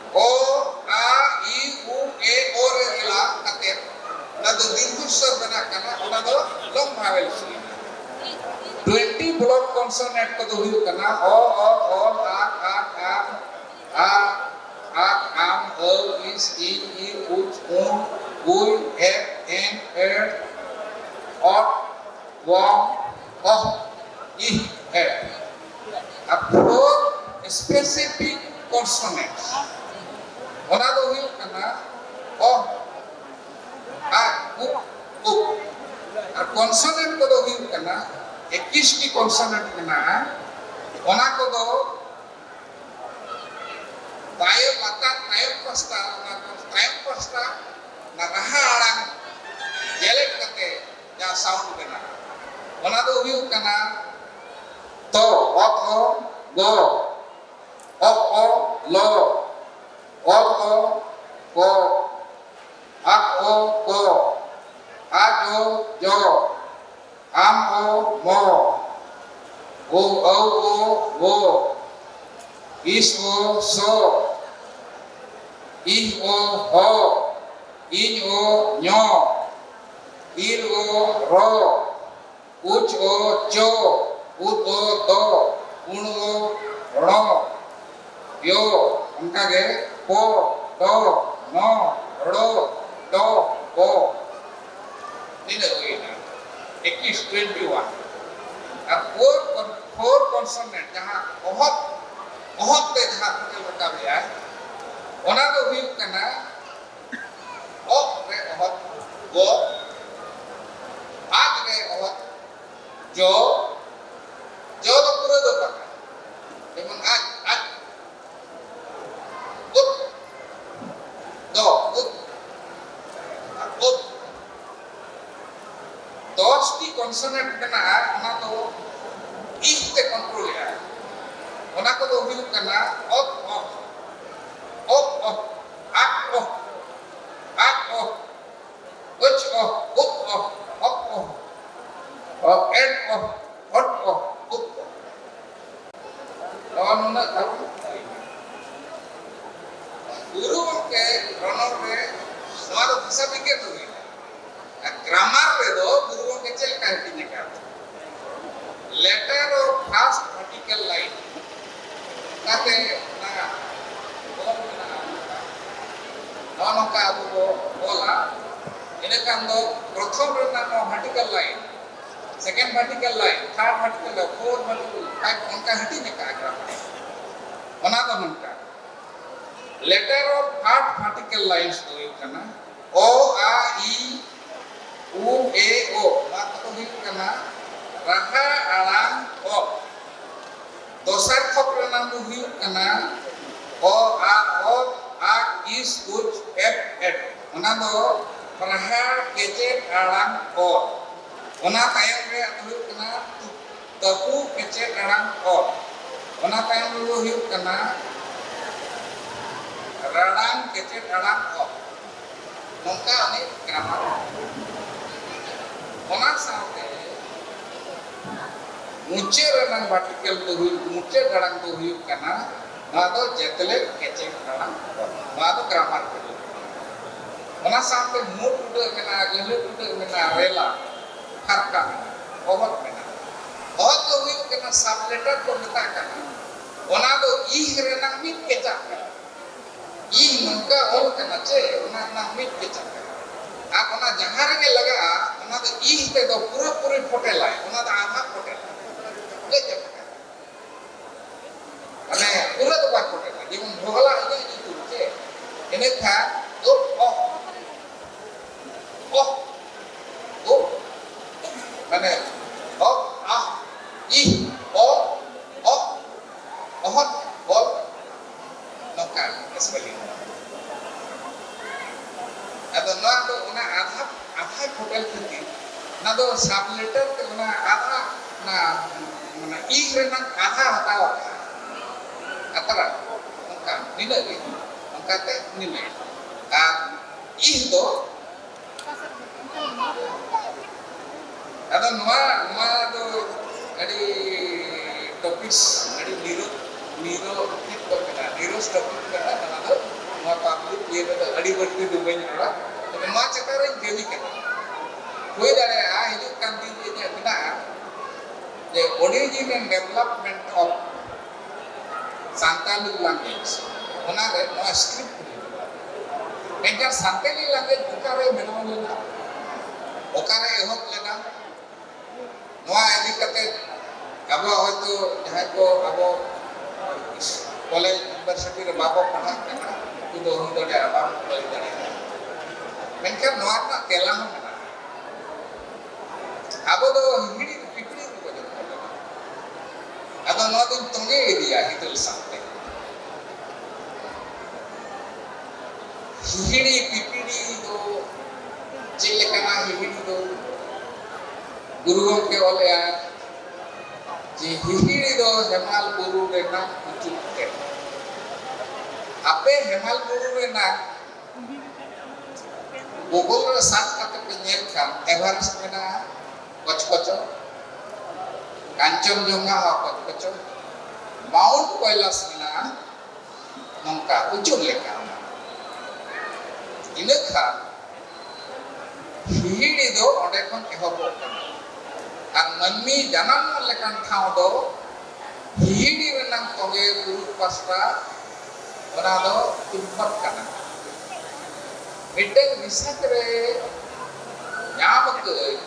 ᱚ, ᱟ, ᱤ, ᱩ, ᱮ, ᱳ ᱨᱮ ᱨᱮᱞᱟ ᱠᱟᱛᱮ ᱚᱱᱟ ᱫᱚ ᱫᱤᱨᱜᱷᱚ ᱥᱣᱚᱨ ᱵᱮᱱᱟᱜ ᱠᱟᱱᱟ, ᱚᱱᱟ ᱫᱚ long vowel ᱦᱩᱭᱱᱟ᱾ twenty block consonant ᱠᱚᱫᱚ ᱦᱩᱭᱩᱜ ᱠᱟᱱᱟ ᱚ, ᱚ, ᱚ, ᱟ, ᱟ, ᱟ, ᱟ, ᱟᱜ, ᱟᱢ, ᱟᱹᱣ, ᱤᱥ, ᱤᱧ, ᱤᱨ, ᱩᱪ, ᱩᱱ, ᱩᱭ, ᱮᱯ, ᱮᱱ, ᱮᱲ, ᱚᱴ, ᱣᱚᱝ, ᱚᱦ, ᱤᱦ, ᱮᱲ᱾ ᱟᱨ four specific consonants, ᱚᱱᱟ ᱫᱚ ᱦᱩᱭᱩᱜ ᱠᱟᱱᱟ ᱚᱦ, ᱟᱜ, ᱩᱜ, ᱩᱜ᱾ ᱟᱨ consonant ᱠᱚᱫᱚ ᱦᱩᱭᱩᱜ ᱠᱟᱱᱟ, ᱮᱠᱤᱥ ᱴᱤ consonant ᱢᱮᱱᱟᱜᱼᱟ, ᱚᱱᱟ ᱠᱚᱫᱚ ᱛᱟᱭᱚᱢ ᱞᱟᱛᱟᱨ ᱛᱟᱭᱚᱢ ᱯᱟᱥᱴᱟ, ᱚᱱᱟ ᱛᱟᱭᱚᱢ ᱯᱟᱥᱴᱟ ᱚᱱᱟ ᱨᱟᱦᱟ ᱟᱲᱟᱝ ᱡᱮᱞᱮᱫ ᱠᱟᱛᱮ ᱡᱟᱦᱟᱸ sound ᱵᱮᱱᱟᱜᱼᱟ, ᱚᱱᱟ ᱫᱚ ᱦᱩᱭᱩᱜ ᱠᱟᱱᱟ ᱛᱚ, ᱚᱛ ᱚ, ᱜᱚ, ᱚᱯ ᱚ, ᱞᱚ, ᱚᱞ ᱚ, ᱠᱚ, ᱟᱠ ᱚ, ᱠᱚ, ᱟᱡ ᱚ, ᱡᱚ, ᱟᱢ ᱚ, ᱢᱚ, ᱳ, ᱟᱹᱣ ᱚ, ᱣᱚ, ᱤᱥ ᱚ, ᱥᱚ, ᱤᱦ ᱚ, ᱦᱚ, ᱤᱧ ᱚ, ᱧᱚ, ᱤᱨ ᱚ, ᱨᱚ, ᱩᱪ ᱚ, ᱪᱚ, ᱩᱫ ᱚ, ᱫᱚ, ᱩᱬ ᱚ, ᱲᱚ, ᱭᱚ, ᱚᱱᱠᱟᱜᱮ ᱯᱚ, ᱰᱚ, ᱱᱚ, ᱲᱚ, ᱴᱚ, ᱵᱚ᱾ ᱛᱤᱱᱟᱹᱜ ᱦᱩᱭᱱᱟ? ᱮᱠᱤᱥ, twenty one᱾ ᱟᱨ four con-, four consonant, ᱡᱟᱦᱟᱸ ᱚᱦᱚᱫ, ᱚᱦᱚᱫ ᱛᱮ ᱡᱟᱦᱟᱸ ᱯᱷᱩᱴᱮᱞ ᱨᱟᱠᱟᱵ ᱮᱜᱼᱟᱭ, ᱚᱱᱟ ᱫᱚ ᱦᱩᱭᱩᱜ ᱠᱟᱱᱟ ᱚᱜ ᱨᱮ ᱚᱦᱚᱫ ᱜᱚ, ᱟᱡ ᱨᱮ ᱚᱦᱚᱫ ᱡᱚ, ᱡᱚ ᱫᱚ ᱯᱩᱨᱟᱹ ᱫᱚ ᱵᱟᱝ, ᱡᱮᱢᱚᱱ ᱟᱡ, ᱟᱡ, ᱩᱫ, ᱫᱚ, ᱩᱫ, ᱟᱨ ᱩᱫ᱾ ᱫᱚᱥ ᱴᱤ consonant ᱢᱮᱱᱟᱜᱼᱟ, ᱚᱱᱟ ᱫᱚ ᱤᱦ ᱛᱮ control ᱮᱜᱼᱟ᱾ ᱚᱱᱟ ᱠᱚᱫᱚ ᱦᱩᱭᱩᱜ ᱠᱟᱱᱟ ᱚᱛ, ᱚᱦ, ᱚᱛ, ᱚᱦ, ᱟᱠ, ᱚᱦ, ᱟᱠ, ᱚᱦ, ᱚᱪ, ᱚᱦ, ᱩᱯ, ᱚᱦ, ᱚᱠ, ᱚᱦ, ᱚ, ᱮᱰ, ᱚᱦ, ᱚᱴ, ᱚᱦ, ᱩᱯ, ᱚᱦ᱾ ᱱᱚᱜᱼᱚ ᱱᱩᱱᱟᱹᱜ ᱫᱷᱟᱹᱵᱤᱡ ᱦᱩᱭᱱᱟ᱾ ᱜᱩᱨᱩ ᱜᱚᱢᱠᱮ ᱨᱚᱱᱚᱲ ᱨᱮ ᱱᱚᱣᱟ ᱫᱚ ᱫᱤᱥᱟᱹ ᱵᱤᱜᱽᱜᱟᱱ ᱫᱚ ᱦᱩᱭᱱᱟ᱾ ᱟᱨ grammar ᱨᱮᱫᱚ ᱜᱩᱨᱩ ᱜᱚᱢᱠᱮ ᱪᱮᱫ ᱞᱮᱠᱟ ᱦᱟᱹᱴᱤᱧ ᱟᱠᱟᱫ? Letter of first vertical line, ᱚᱱᱠᱟᱛᱮ ᱚᱱᱟ ᱚᱞ ᱢᱮᱱᱟᱜᱼᱟ᱾ ᱱᱚᱜᱼᱚ ᱱᱚᱝᱠᱟ ᱟᱵᱚ ᱵᱚ ᱚᱞᱟ᱾ ᱤᱱᱟᱹ ᱠᱷᱟᱱ ᱫᱚ ᱯᱨᱚᱛᱷᱚᱢ ᱨᱮᱱᱟᱜ ᱱᱚᱣᱟ vertical line, second vertical line, third vertical line, fourth vertical line, five, ᱚᱱᱠᱟ ᱦᱟᱹᱴᱤᱧ ᱟᱠᱟᱫᱼᱟ grammar᱾ ᱚᱱᱟ ᱫᱚ ᱱᱚᱝᱠᱟ, letter of first vertical lines ᱫᱚ ᱦᱩᱭᱩᱜ ᱠᱟᱱᱟ ᱚ, ᱟ, ᱤ, ᱩ, ᱮ, ᱳ, ᱱᱚᱣᱟ ᱠᱚᱫᱚ ᱦᱩᱭᱩᱜ ᱠᱟᱱᱟ ᱨᱟᱦᱟ ᱟᱲᱟᱝ ᱚᱞ᱾ ᱫᱚᱥᱟᱨ ᱛᱷᱚᱠ ᱨᱮᱱᱟᱜ ᱫᱚ ᱦᱩᱭᱩᱜ ᱠᱟᱱᱟ ᱚ, ᱟ, ᱚᱛ, ᱟᱠ, ᱤᱥ, ᱩᱪ, ᱮᱯ, ᱮᱴ᱾ ᱚᱱᱟ ᱫᱚ ᱯᱨᱟᱦᱟᱲ ᱠᱮᱪᱮᱫ ᱟᱲᱟᱝ ᱚᱞ᱾ ᱚᱱᱟ ᱛᱟᱭᱚᱢ ᱨᱮᱭᱟᱜ ᱫᱚ ᱦᱩᱭᱩᱜ ᱠᱟᱱᱟ ᱛᱩ-, ᱛᱟᱹᱯᱩ ᱠᱮᱪᱮᱫ ᱟᱲᱟᱝ ᱚᱞ᱾ ᱚᱱᱟ ᱛᱟᱭᱚᱢ ᱨᱮᱫᱚ ᱦᱩᱭᱩᱜ ᱠᱟᱱᱟ ᱨᱟᱲᱟᱝ ᱠᱮᱪᱮᱫ ᱟᱲᱟᱝ ᱚᱞ᱾ ᱱᱚᱝᱠᱟ ᱩᱱᱤ grammar᱾ ᱚᱱᱟ ᱥᱟᱶᱛᱮ ᱢᱩᱪᱟᱹᱫ ᱨᱮᱱᱟᱜ vertical ᱫᱚ ᱦᱩᱭᱩᱜ, ᱢᱩᱪᱟᱹᱫ ᱟᱲᱟᱝ ᱫᱚ ᱦᱩᱭᱩᱜ ᱠᱟᱱᱟ, ᱱᱚᱣᱟ ᱫᱚ ᱡᱮᱛᱞᱮ ᱠᱮᱪᱮᱫ ᱟᱲᱟᱝ, ᱱᱚᱣᱟ ᱫᱚ grammar ᱠᱚ ᱞᱟᱹᱭᱟ᱾ ᱚᱱᱟ ᱥᱟᱶᱛᱮ ᱢᱩ ᱴᱩᱰᱟᱹᱜ ᱢᱮᱱᱟᱜᱼᱟ, ᱜᱟᱹᱦᱞᱟᱹ ᱴᱩᱰᱟᱹᱜ ᱢᱮᱱᱟᱜᱼᱟ, ᱨᱮᱞᱟ, ᱯᱷᱟᱨᱠᱟ ᱢᱮᱱᱟᱜᱼᱟ, ᱚᱦᱚᱫ ᱢᱮᱱᱟᱜᱼᱟ᱾ ᱚᱦᱚᱫ ᱫᱚ ᱦᱩᱭᱩᱜ ᱠᱟᱱᱟ sub letter ᱠᱚ ᱢᱮᱛᱟᱜ ᱠᱟᱱᱟ, ᱚᱱᱟ ᱫᱚ ᱤᱦ ᱨᱮᱱᱟᱜ ᱢᱤᱫ ᱠᱮᱪᱟᱜ ᱠᱟᱱᱟ᱾ ᱤᱦ ᱱᱚᱝᱠᱟ ᱚᱞ ᱠᱟᱱᱟ ᱪᱮ, ᱚᱱᱟ ᱨᱮᱱᱟᱜ ᱢᱤᱫ ᱠᱮᱪᱟᱜ ᱠᱟᱱᱟ᱾ ᱟᱨ ᱚᱱᱟ ᱡᱟᱦᱟᱸ ᱨᱮᱜᱮ ᱞᱟᱜᱟᱜᱼᱟ, ᱚᱱᱟ ᱫᱚ ᱤᱦ ᱛᱮᱫᱚ ᱯᱩᱨᱟᱹᱯᱩᱨᱤ ᱯᱷᱚᱴᱮᱞᱟᱭ, ᱚᱱᱟ ᱫᱚ ᱟᱫᱷᱟ ᱯᱷᱚᱴᱮᱞᱟᱭ᱾ ᱠᱟᱹᱡ ᱡᱟᱹᱯᱤᱫ ᱠᱟᱱᱟ᱾ ᱢᱟᱱᱮ ᱯᱩᱨᱟᱹ ᱫᱚ ᱵᱟᱭ ᱯᱷᱚᱴᱮᱞᱟ, ᱡᱮᱢᱚᱱ ᱵᱷᱚᱜᱽᱞᱟ ᱤᱧᱟᱹᱜ ᱧᱩᱛᱩᱢ ᱪᱮ, ᱤᱱᱟᱹ ᱠᱷᱟᱱ ᱫᱚ ᱚᱦ, ᱚᱦ, ᱚ, ᱢᱟᱱᱮ ᱚᱦ, ᱟᱦ, ᱤᱦ, ᱚ, ᱚᱦ, ᱚᱦᱚᱫ, ᱚᱞ, ᱱᱚᱝᱠᱟ spelling᱾ ᱟᱫᱚ ᱱᱚᱣᱟ ᱫᱚ ᱚᱱᱟ ᱟᱫᱷᱟ, ᱟᱫᱷᱟ ᱯᱷᱚᱴᱮᱞ ᱠᱷᱟᱹᱛᱤᱨ ᱚᱱᱟ ᱫᱚ sub letter ᱛᱮ ᱚᱱᱟ ᱟᱫᱷᱟ, ᱚᱱᱟ, ᱚᱱᱟ ᱤᱦ ᱨᱮᱱᱟᱜ ᱟᱫᱷᱟ ᱦᱟᱛᱟᱣ ᱟᱠᱟᱫᱼᱟ᱾ ᱟᱛᱨᱟ, ᱚᱱᱠᱟ, ᱱᱤᱱᱟᱹᱜ ᱜᱮ, ᱚᱱᱠᱟᱛᱮ ᱱᱤᱱᱟᱹᱜ᱾ ᱟᱨ ᱤᱦ ᱫᱚ, ᱟᱫᱚ ᱱᱚᱣᱟ, ᱱᱚᱣᱟ ᱫᱚ ᱟᱹᱰᱤ topics, ᱟᱹᱰᱤ ᱱᱤᱨᱚ-, ᱱᱤᱨᱚ-, ᱪᱮᱫ ᱠᱚ ᱢᱮᱱᱟ, ᱱᱤᱨᱚᱥ topic ᱠᱟᱱᱟ᱾ ᱱᱚᱣᱟ ᱫᱚ, ᱱᱚᱣᱟ public ᱤᱭᱟᱹ ᱨᱮᱫᱚ ᱟᱹᱰᱤ ᱵᱟᱹᱲᱛᱤ ᱫᱚ ᱵᱟᱹᱧ ᱨᱚᱲᱟ᱾ ᱛᱚᱵᱮ ᱱᱚᱣᱟ ᱪᱮᱛᱟᱱ ᱨᱮᱧ ᱠᱟᱹᱢᱤ ᱠᱟᱱᱟ᱾ ᱦᱩᱭ ᱫᱟᱲᱮᱭᱟᱜᱼᱟ ᱦᱤᱡᱩᱜ ᱠᱟᱱ ᱫᱤᱱ ᱨᱮ ᱤᱧᱟᱹᱜ ᱢᱮᱱᱟᱜᱼᱟ ᱡᱮ origin and development of Santali language, ᱚᱱᱟᱨᱮ ᱱᱚᱣᱟ script ᱦᱩᱭᱩᱜᱼᱟ᱾ ᱢᱮᱱᱠᱷᱟᱱ ᱥᱟᱱᱛᱟᱞᱤ language ᱚᱠᱟᱨᱮ ᱵᱮᱱᱟᱣ ᱞᱮᱱᱟ, ᱚᱠᱟᱨᱮ ᱮᱦᱚᱵ ᱞᱮᱱᱟ, ᱱᱚᱣᱟ ᱤᱫᱤ ᱠᱟᱛᱮ ᱟᱵᱚᱣᱟᱜ ᱦᱚᱭᱛᱳ ᱡᱟᱦᱟᱸᱭ ᱠᱚ ᱟᱵᱚ ᱠᱚᱞᱮᱡᱽ ᱤᱭᱩᱱᱤᱵᱷᱟᱨᱥᱤᱴᱤ ᱨᱮ ᱵᱟᱵᱚ ᱯᱟᱲᱦᱟᱜ ᱠᱟᱱᱟ, ᱩᱱᱠᱩ ᱫᱚ ᱦᱩᱭ ᱫᱟᱲᱮᱭᱟᱜᱼᱟ ᱵᱟᱝ ᱠᱚ ᱞᱟᱹᱭ ᱫᱟᱲᱮᱭᱟᱜᱼᱟ, ᱢᱮᱱᱠᱷᱟᱱ ᱱᱚᱣᱟ ᱨᱮᱱᱟᱜ ᱛᱮᱞᱟ ᱦᱚᱸ ᱢᱮᱱᱟᱜᱼᱟ᱾ ᱟᱵᱚ ᱫᱚ ᱦᱤᱦᱤᱲᱤ ᱯᱤᱯᱤᱲᱤ ᱨᱮᱵᱚ ᱡᱚᱱᱢᱚ ᱞᱮᱱᱟ᱾ ᱟᱫᱚ ᱱᱚᱣᱟ ᱫᱚᱧ ᱛᱚᱸᱜᱮ ᱤᱫᱤᱭᱟ ᱦᱤᱛᱟᱹᱞ ᱥᱟᱶᱛᱮ᱾ ᱦᱤᱦᱤᱲᱤ ᱯᱤᱯᱤᱲᱤ ᱫᱚ ᱪᱮᱫ ᱞᱮᱠᱟᱱᱟ? ᱦᱤᱦᱤᱲᱤ ᱫᱚ ᱜᱩᱨᱩ ᱜᱚᱢᱠᱮ ᱚᱞᱮᱜᱼᱟ ᱡᱮ ᱦᱤᱦᱤᱲᱤ ᱫᱚ ᱦᱮᱢᱟᱞ ᱵᱩᱨᱩ ᱨᱮᱱᱟᱜ ᱩᱪᱩ ᱛᱮ᱾ ᱟᱯᱮ ᱦᱮᱢᱟᱞ ᱵᱩᱨᱩ ᱨᱮᱱᱟᱜ Google ᱨᱮ search ᱠᱟᱛᱮ ᱯᱮ ᱧᱮᱞ ᱠᱷᱟᱱ ᱮᱵᱷᱟᱨᱮᱥᱴ ᱢᱮᱱᱟᱜᱼᱟ, ᱠᱚᱪᱠᱚᱪᱚ, ᱠᱟᱧᱪᱚᱱᱡᱚᱝᱜᱷᱟ ᱦᱚᱸ ᱠᱚᱪᱠᱚᱪᱚ, ᱢᱟᱣᱩᱱᱴ ᱠᱚᱭᱞᱟᱥ ᱢᱮᱱᱟᱜᱼᱟ, ᱱᱚᱝᱠᱟ ᱩᱪᱩ ᱞᱮᱠᱟ᱾ ᱤᱱᱟᱹ ᱠᱷᱟᱱ ᱦᱤᱦᱤᱲᱤ ᱫᱚ ᱚᱸᱰᱮ ᱠᱷᱚᱱ ᱮᱦᱚᱵᱚᱜ ᱠᱟᱱᱟ᱾ ᱟᱨ ᱢᱟᱹᱱᱢᱤ ᱡᱟᱱᱟᱢᱚᱜ ᱞᱮᱠᱟᱱ ᱴᱷᱟᱶ ᱫᱚ ᱦᱤᱦᱤᱲᱤ ᱨᱮᱱᱟᱜ ᱛᱚᱸᱜᱮ ᱯᱩᱨᱩᱵ ᱯᱟᱥᱴᱟ, ᱚᱱᱟ ᱫᱚ ᱛᱤᱵᱵᱚᱛ ᱠᱟᱱᱟ᱾ ᱢᱤᱫᱴᱟᱝ research ᱨᱮ ᱧᱟᱢ ᱟᱠᱟᱫᱟᱹᱧ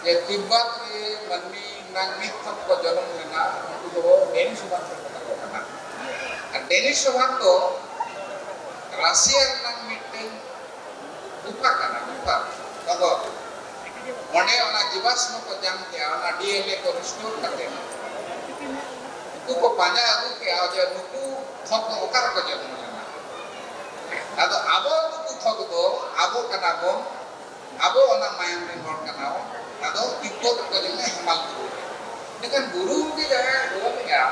ᱡᱮ ᱛᱤᱵᱵᱚᱛ ᱨᱮ ᱢᱟᱹᱱᱢᱤ ᱨᱮᱱᱟᱜ ᱢᱤᱫ ᱛᱷᱚᱠ ᱠᱚ ᱡᱚᱱᱚᱢ ᱞᱮᱱᱟ, ᱩᱱᱠᱩ ᱫᱚ ᱰᱮᱱᱤᱥ ᱦᱚᱵᱟᱱ ᱠᱚ ᱢᱮᱛᱟ ᱠᱚ ᱠᱟᱱᱟ᱾ ᱟᱨ ᱰᱮᱱᱤᱥ ᱦᱚᱵᱟᱱ ᱫᱚ ᱨᱟᱥᱤᱭᱟ ᱨᱮᱱᱟᱜ ᱢᱤᱫᱴᱮᱱ ᱜᱩᱯᱷᱟ ᱠᱟᱱᱟ, ᱜᱩᱯᱷᱟ ᱛᱚᱵᱚ ᱚᱸᱰᱮ ᱚᱱᱟ ᱡᱤᱵᱟᱥᱢᱚ ᱠᱚ ᱧᱟᱢ ᱠᱮᱜᱼᱟ, ᱚᱱᱟ ᱰᱤ ᱮᱱ ᱮ ᱠᱚ ᱨᱤᱥᱴᱳᱨ ᱠᱟᱛᱮ ᱩᱱᱠᱩ ᱠᱚ ᱯᱟᱸᱡᱟ ᱟᱹᱜᱩ ᱠᱮᱜᱼᱟ ᱡᱮ ᱱᱩᱠᱩ ᱛᱷᱚᱠ ᱫᱚ ᱚᱠᱟ ᱨᱮᱠᱚ ᱡᱚᱱᱢᱚ ᱞᱮᱱᱟ᱾ ᱟᱫᱚ ᱟᱵᱚ ᱱᱩᱠᱩ ᱛᱷᱚᱠ ᱫᱚ ᱟᱵᱚ ᱠᱟᱱᱟ ᱵᱚᱱ, ᱟᱵᱚ ᱚᱱᱟ ᱢᱟᱭᱟᱢ ᱨᱮᱱ ᱦᱚᱲ ᱠᱟᱱᱟ ᱵᱚᱱ᱾ ᱟᱫᱚ ᱛᱤᱵᱵᱚᱛ ᱠᱚ ᱡᱚᱱᱢᱚ ᱦᱮᱢᱟᱞ ᱵᱩᱨᱩ ᱨᱮ᱾ ᱢᱮᱱᱠᱷᱟᱱ ᱜᱩᱨᱩ ᱜᱚᱢᱠᱮ ᱡᱟᱦᱟᱸᱭ ᱚᱞ ᱞᱮᱜᱼᱟ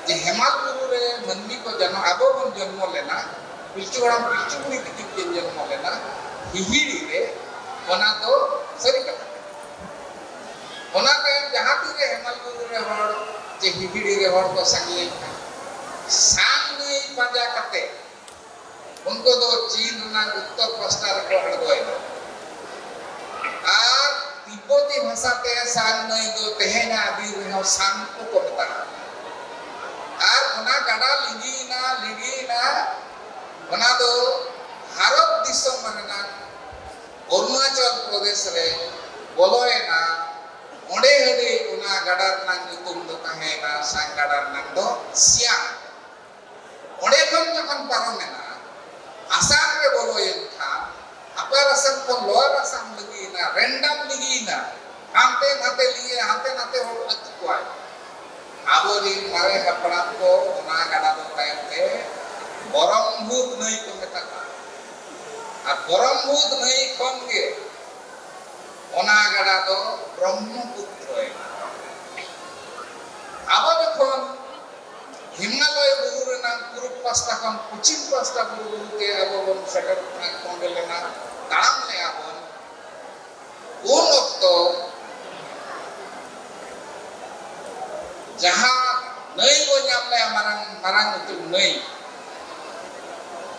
ᱡᱮ ᱦᱮᱢᱟᱞ ᱵᱩᱨᱩ ᱨᱮ ᱢᱟᱹᱱᱢᱤ ᱠᱚ ᱡᱚᱱᱢᱚ, ᱟᱵᱚ ᱵᱚᱱ ᱡᱚᱱᱢᱚ ᱞᱮᱱᱟ, ᱯᱤᱞᱪᱩ ᱦᱟᱲᱟᱢ ᱯᱤᱞᱪᱩ ᱵᱩᱲᱦᱤ ᱵᱤᱪᱩ ᱠᱤᱱ ᱡᱚᱱᱢᱚ ᱞᱮᱱᱟ ᱦᱤᱦᱤᱲᱤ ᱨᱮ, ᱚᱱᱟ ᱫᱚ ᱥᱟᱹᱨᱤ ᱠᱟᱛᱷᱟ ᱠᱟᱱᱟ᱾ ᱚᱱᱟ ᱛᱟᱭᱚᱢ ᱡᱟᱦᱟᱸ ᱛᱤᱱᱨᱮ ᱦᱮᱢᱟᱞ ᱵᱩᱨᱩ ᱨᱮ ᱦᱚᱲ ᱪᱮ ᱦᱤᱦᱤᱲᱤ ᱨᱮ ᱦᱚᱲ ᱠᱚ ᱥᱟᱸᱜᱮᱭᱮᱱ ᱠᱷᱟᱱ, ᱥᱟᱝ ᱱᱟᱹᱭ ᱯᱟᱸᱡᱟ ᱠᱟᱛᱮ ᱩᱱᱠᱩ ᱫᱚ ᱪᱤᱱ ᱨᱮᱱᱟᱜ ᱩᱛᱛᱚᱨ ᱯᱟᱥᱴᱟ ᱨᱮᱠᱚ ᱟᱬᱜᱚᱭᱮᱱᱟ᱾ ᱟᱨ ᱛᱤᱵᱵᱚᱛᱤ ᱵᱷᱟᱥᱟ ᱛᱮ ᱥᱟᱝ ᱱᱟᱹᱭ ᱫᱚ ᱛᱮᱦᱮᱧᱟᱜ ᱵᱤᱨ ᱨᱮᱦᱚᱸ ᱥᱟᱝ ᱠᱚ ᱢᱮᱛᱟᱜᱼᱟ᱾ ᱟᱨ ᱚᱱᱟ ᱜᱟᱰᱟ ᱞᱤᱸᱜᱤᱭᱮᱱᱟ, ᱞᱤᱸᱜᱤᱭᱮᱱᱟ, ᱚᱱᱟ ᱫᱚ ᱵᱷᱟᱨᱚᱛ ᱫᱤᱥᱚᱢ ᱨᱮᱱᱟᱜ ᱚᱨᱩᱱᱟᱪᱚᱞ ᱯᱨᱚᱫᱮᱥ ᱨᱮ ᱵᱚᱞᱚᱭᱮᱱᱟ᱾ ᱚᱸᱰᱮ ᱦᱟᱹᱵᱤᱡ ᱚᱱᱟ ᱜᱟᱰᱟ ᱨᱮᱱᱟᱜ ᱧᱩᱛᱩᱢ ᱫᱚ ᱛᱟᱦᱮᱸᱭᱮᱱᱟ ᱥᱟᱝ ᱜᱟᱰᱟ ᱨᱮᱱᱟᱜ ᱫᱚ ᱥᱤᱭᱟᱝ᱾ ᱚᱸᱰᱮ ᱠᱷᱚᱱ ᱡᱚᱠᱷᱚᱱ ᱯᱟᱨᱚᱢᱮᱱᱟ, ᱟᱥᱟᱢ ᱨᱮ ᱵᱚᱞᱚᱭᱮᱱ ᱠᱷᱟᱱ, ᱟᱯᱟᱨ ᱟᱥᱟᱢ ᱠᱷᱚᱱ ᱞᱚᱣᱟᱨ ᱟᱥᱟᱢ ᱞᱤᱸᱜᱤᱭᱮᱱᱟ, ᱨᱮᱱᱰᱟᱢ ᱞᱤᱸᱜᱤᱭᱮᱱᱟ, ᱦᱟᱱᱛᱮ ᱱᱟᱛᱮ ᱞᱤᱸᱜᱤᱭᱮᱱᱟ, ᱦᱟᱱᱛᱮ ᱱᱟᱛᱮ ᱦᱚᱲ ᱟᱹᱛᱩ ᱠᱚᱣᱟᱭ᱾ ᱟᱵᱚᱨᱤᱱ ᱢᱟᱨᱮ ᱦᱟᱯᱲᱟᱢ ᱠᱚ ᱚᱱᱟ ᱜᱟᱰᱟ ᱫᱚ ᱛᱟᱭᱚᱢ ᱛᱮ ᱵᱚᱨᱚᱢᱵᱷᱩᱛ ᱱᱟᱹᱭ ᱠᱚ ᱢᱮᱛᱟᱜᱼᱟ᱾ ᱟᱨ ᱵᱚᱨᱚᱢᱵᱷᱩᱛ ᱱᱟᱹᱭ ᱠᱷᱚᱱ ᱜᱮ ᱚᱱᱟ ᱜᱟᱰᱟ ᱫᱚ ᱵᱨᱚᱦᱢᱚᱯᱩᱛᱨᱚᱭᱮᱱᱟ᱾ ᱟᱵᱚ ᱡᱚᱠᱷᱚᱱ ᱦᱤᱢᱟᱞᱚᱭ ᱵᱩᱨᱩ ᱨᱮᱱᱟᱜ ᱯᱩᱨᱩᱵ ᱯᱟᱥᱴᱟ ᱠᱷᱚᱱ ᱯᱚᱪᱷᱤᱢ ᱯᱟᱥᱴᱟ ᱵᱩᱨᱩ ᱵᱩᱨᱩ ᱛᱮ ᱟᱵᱚ ᱵᱚᱱ ᱥᱮᱴᱮᱨ ᱠᱟᱱᱟ, ᱛᱚᱸᱜᱮ ᱞᱮᱱᱟ, ᱛᱟᱲᱟᱢ ᱞᱮᱜᱼᱟ ᱵᱚᱱ, ᱩᱱ ᱚᱠᱛᱚ ᱡᱟᱦᱟᱸ ᱱᱟᱹᱭ ᱵᱚ ᱧᱟᱢ ᱞᱮᱜᱼᱟ, ᱢᱟᱨᱟᱝ, ᱢᱟᱨᱟᱝ ᱩᱛᱟᱹᱨ ᱱᱟᱹᱭ,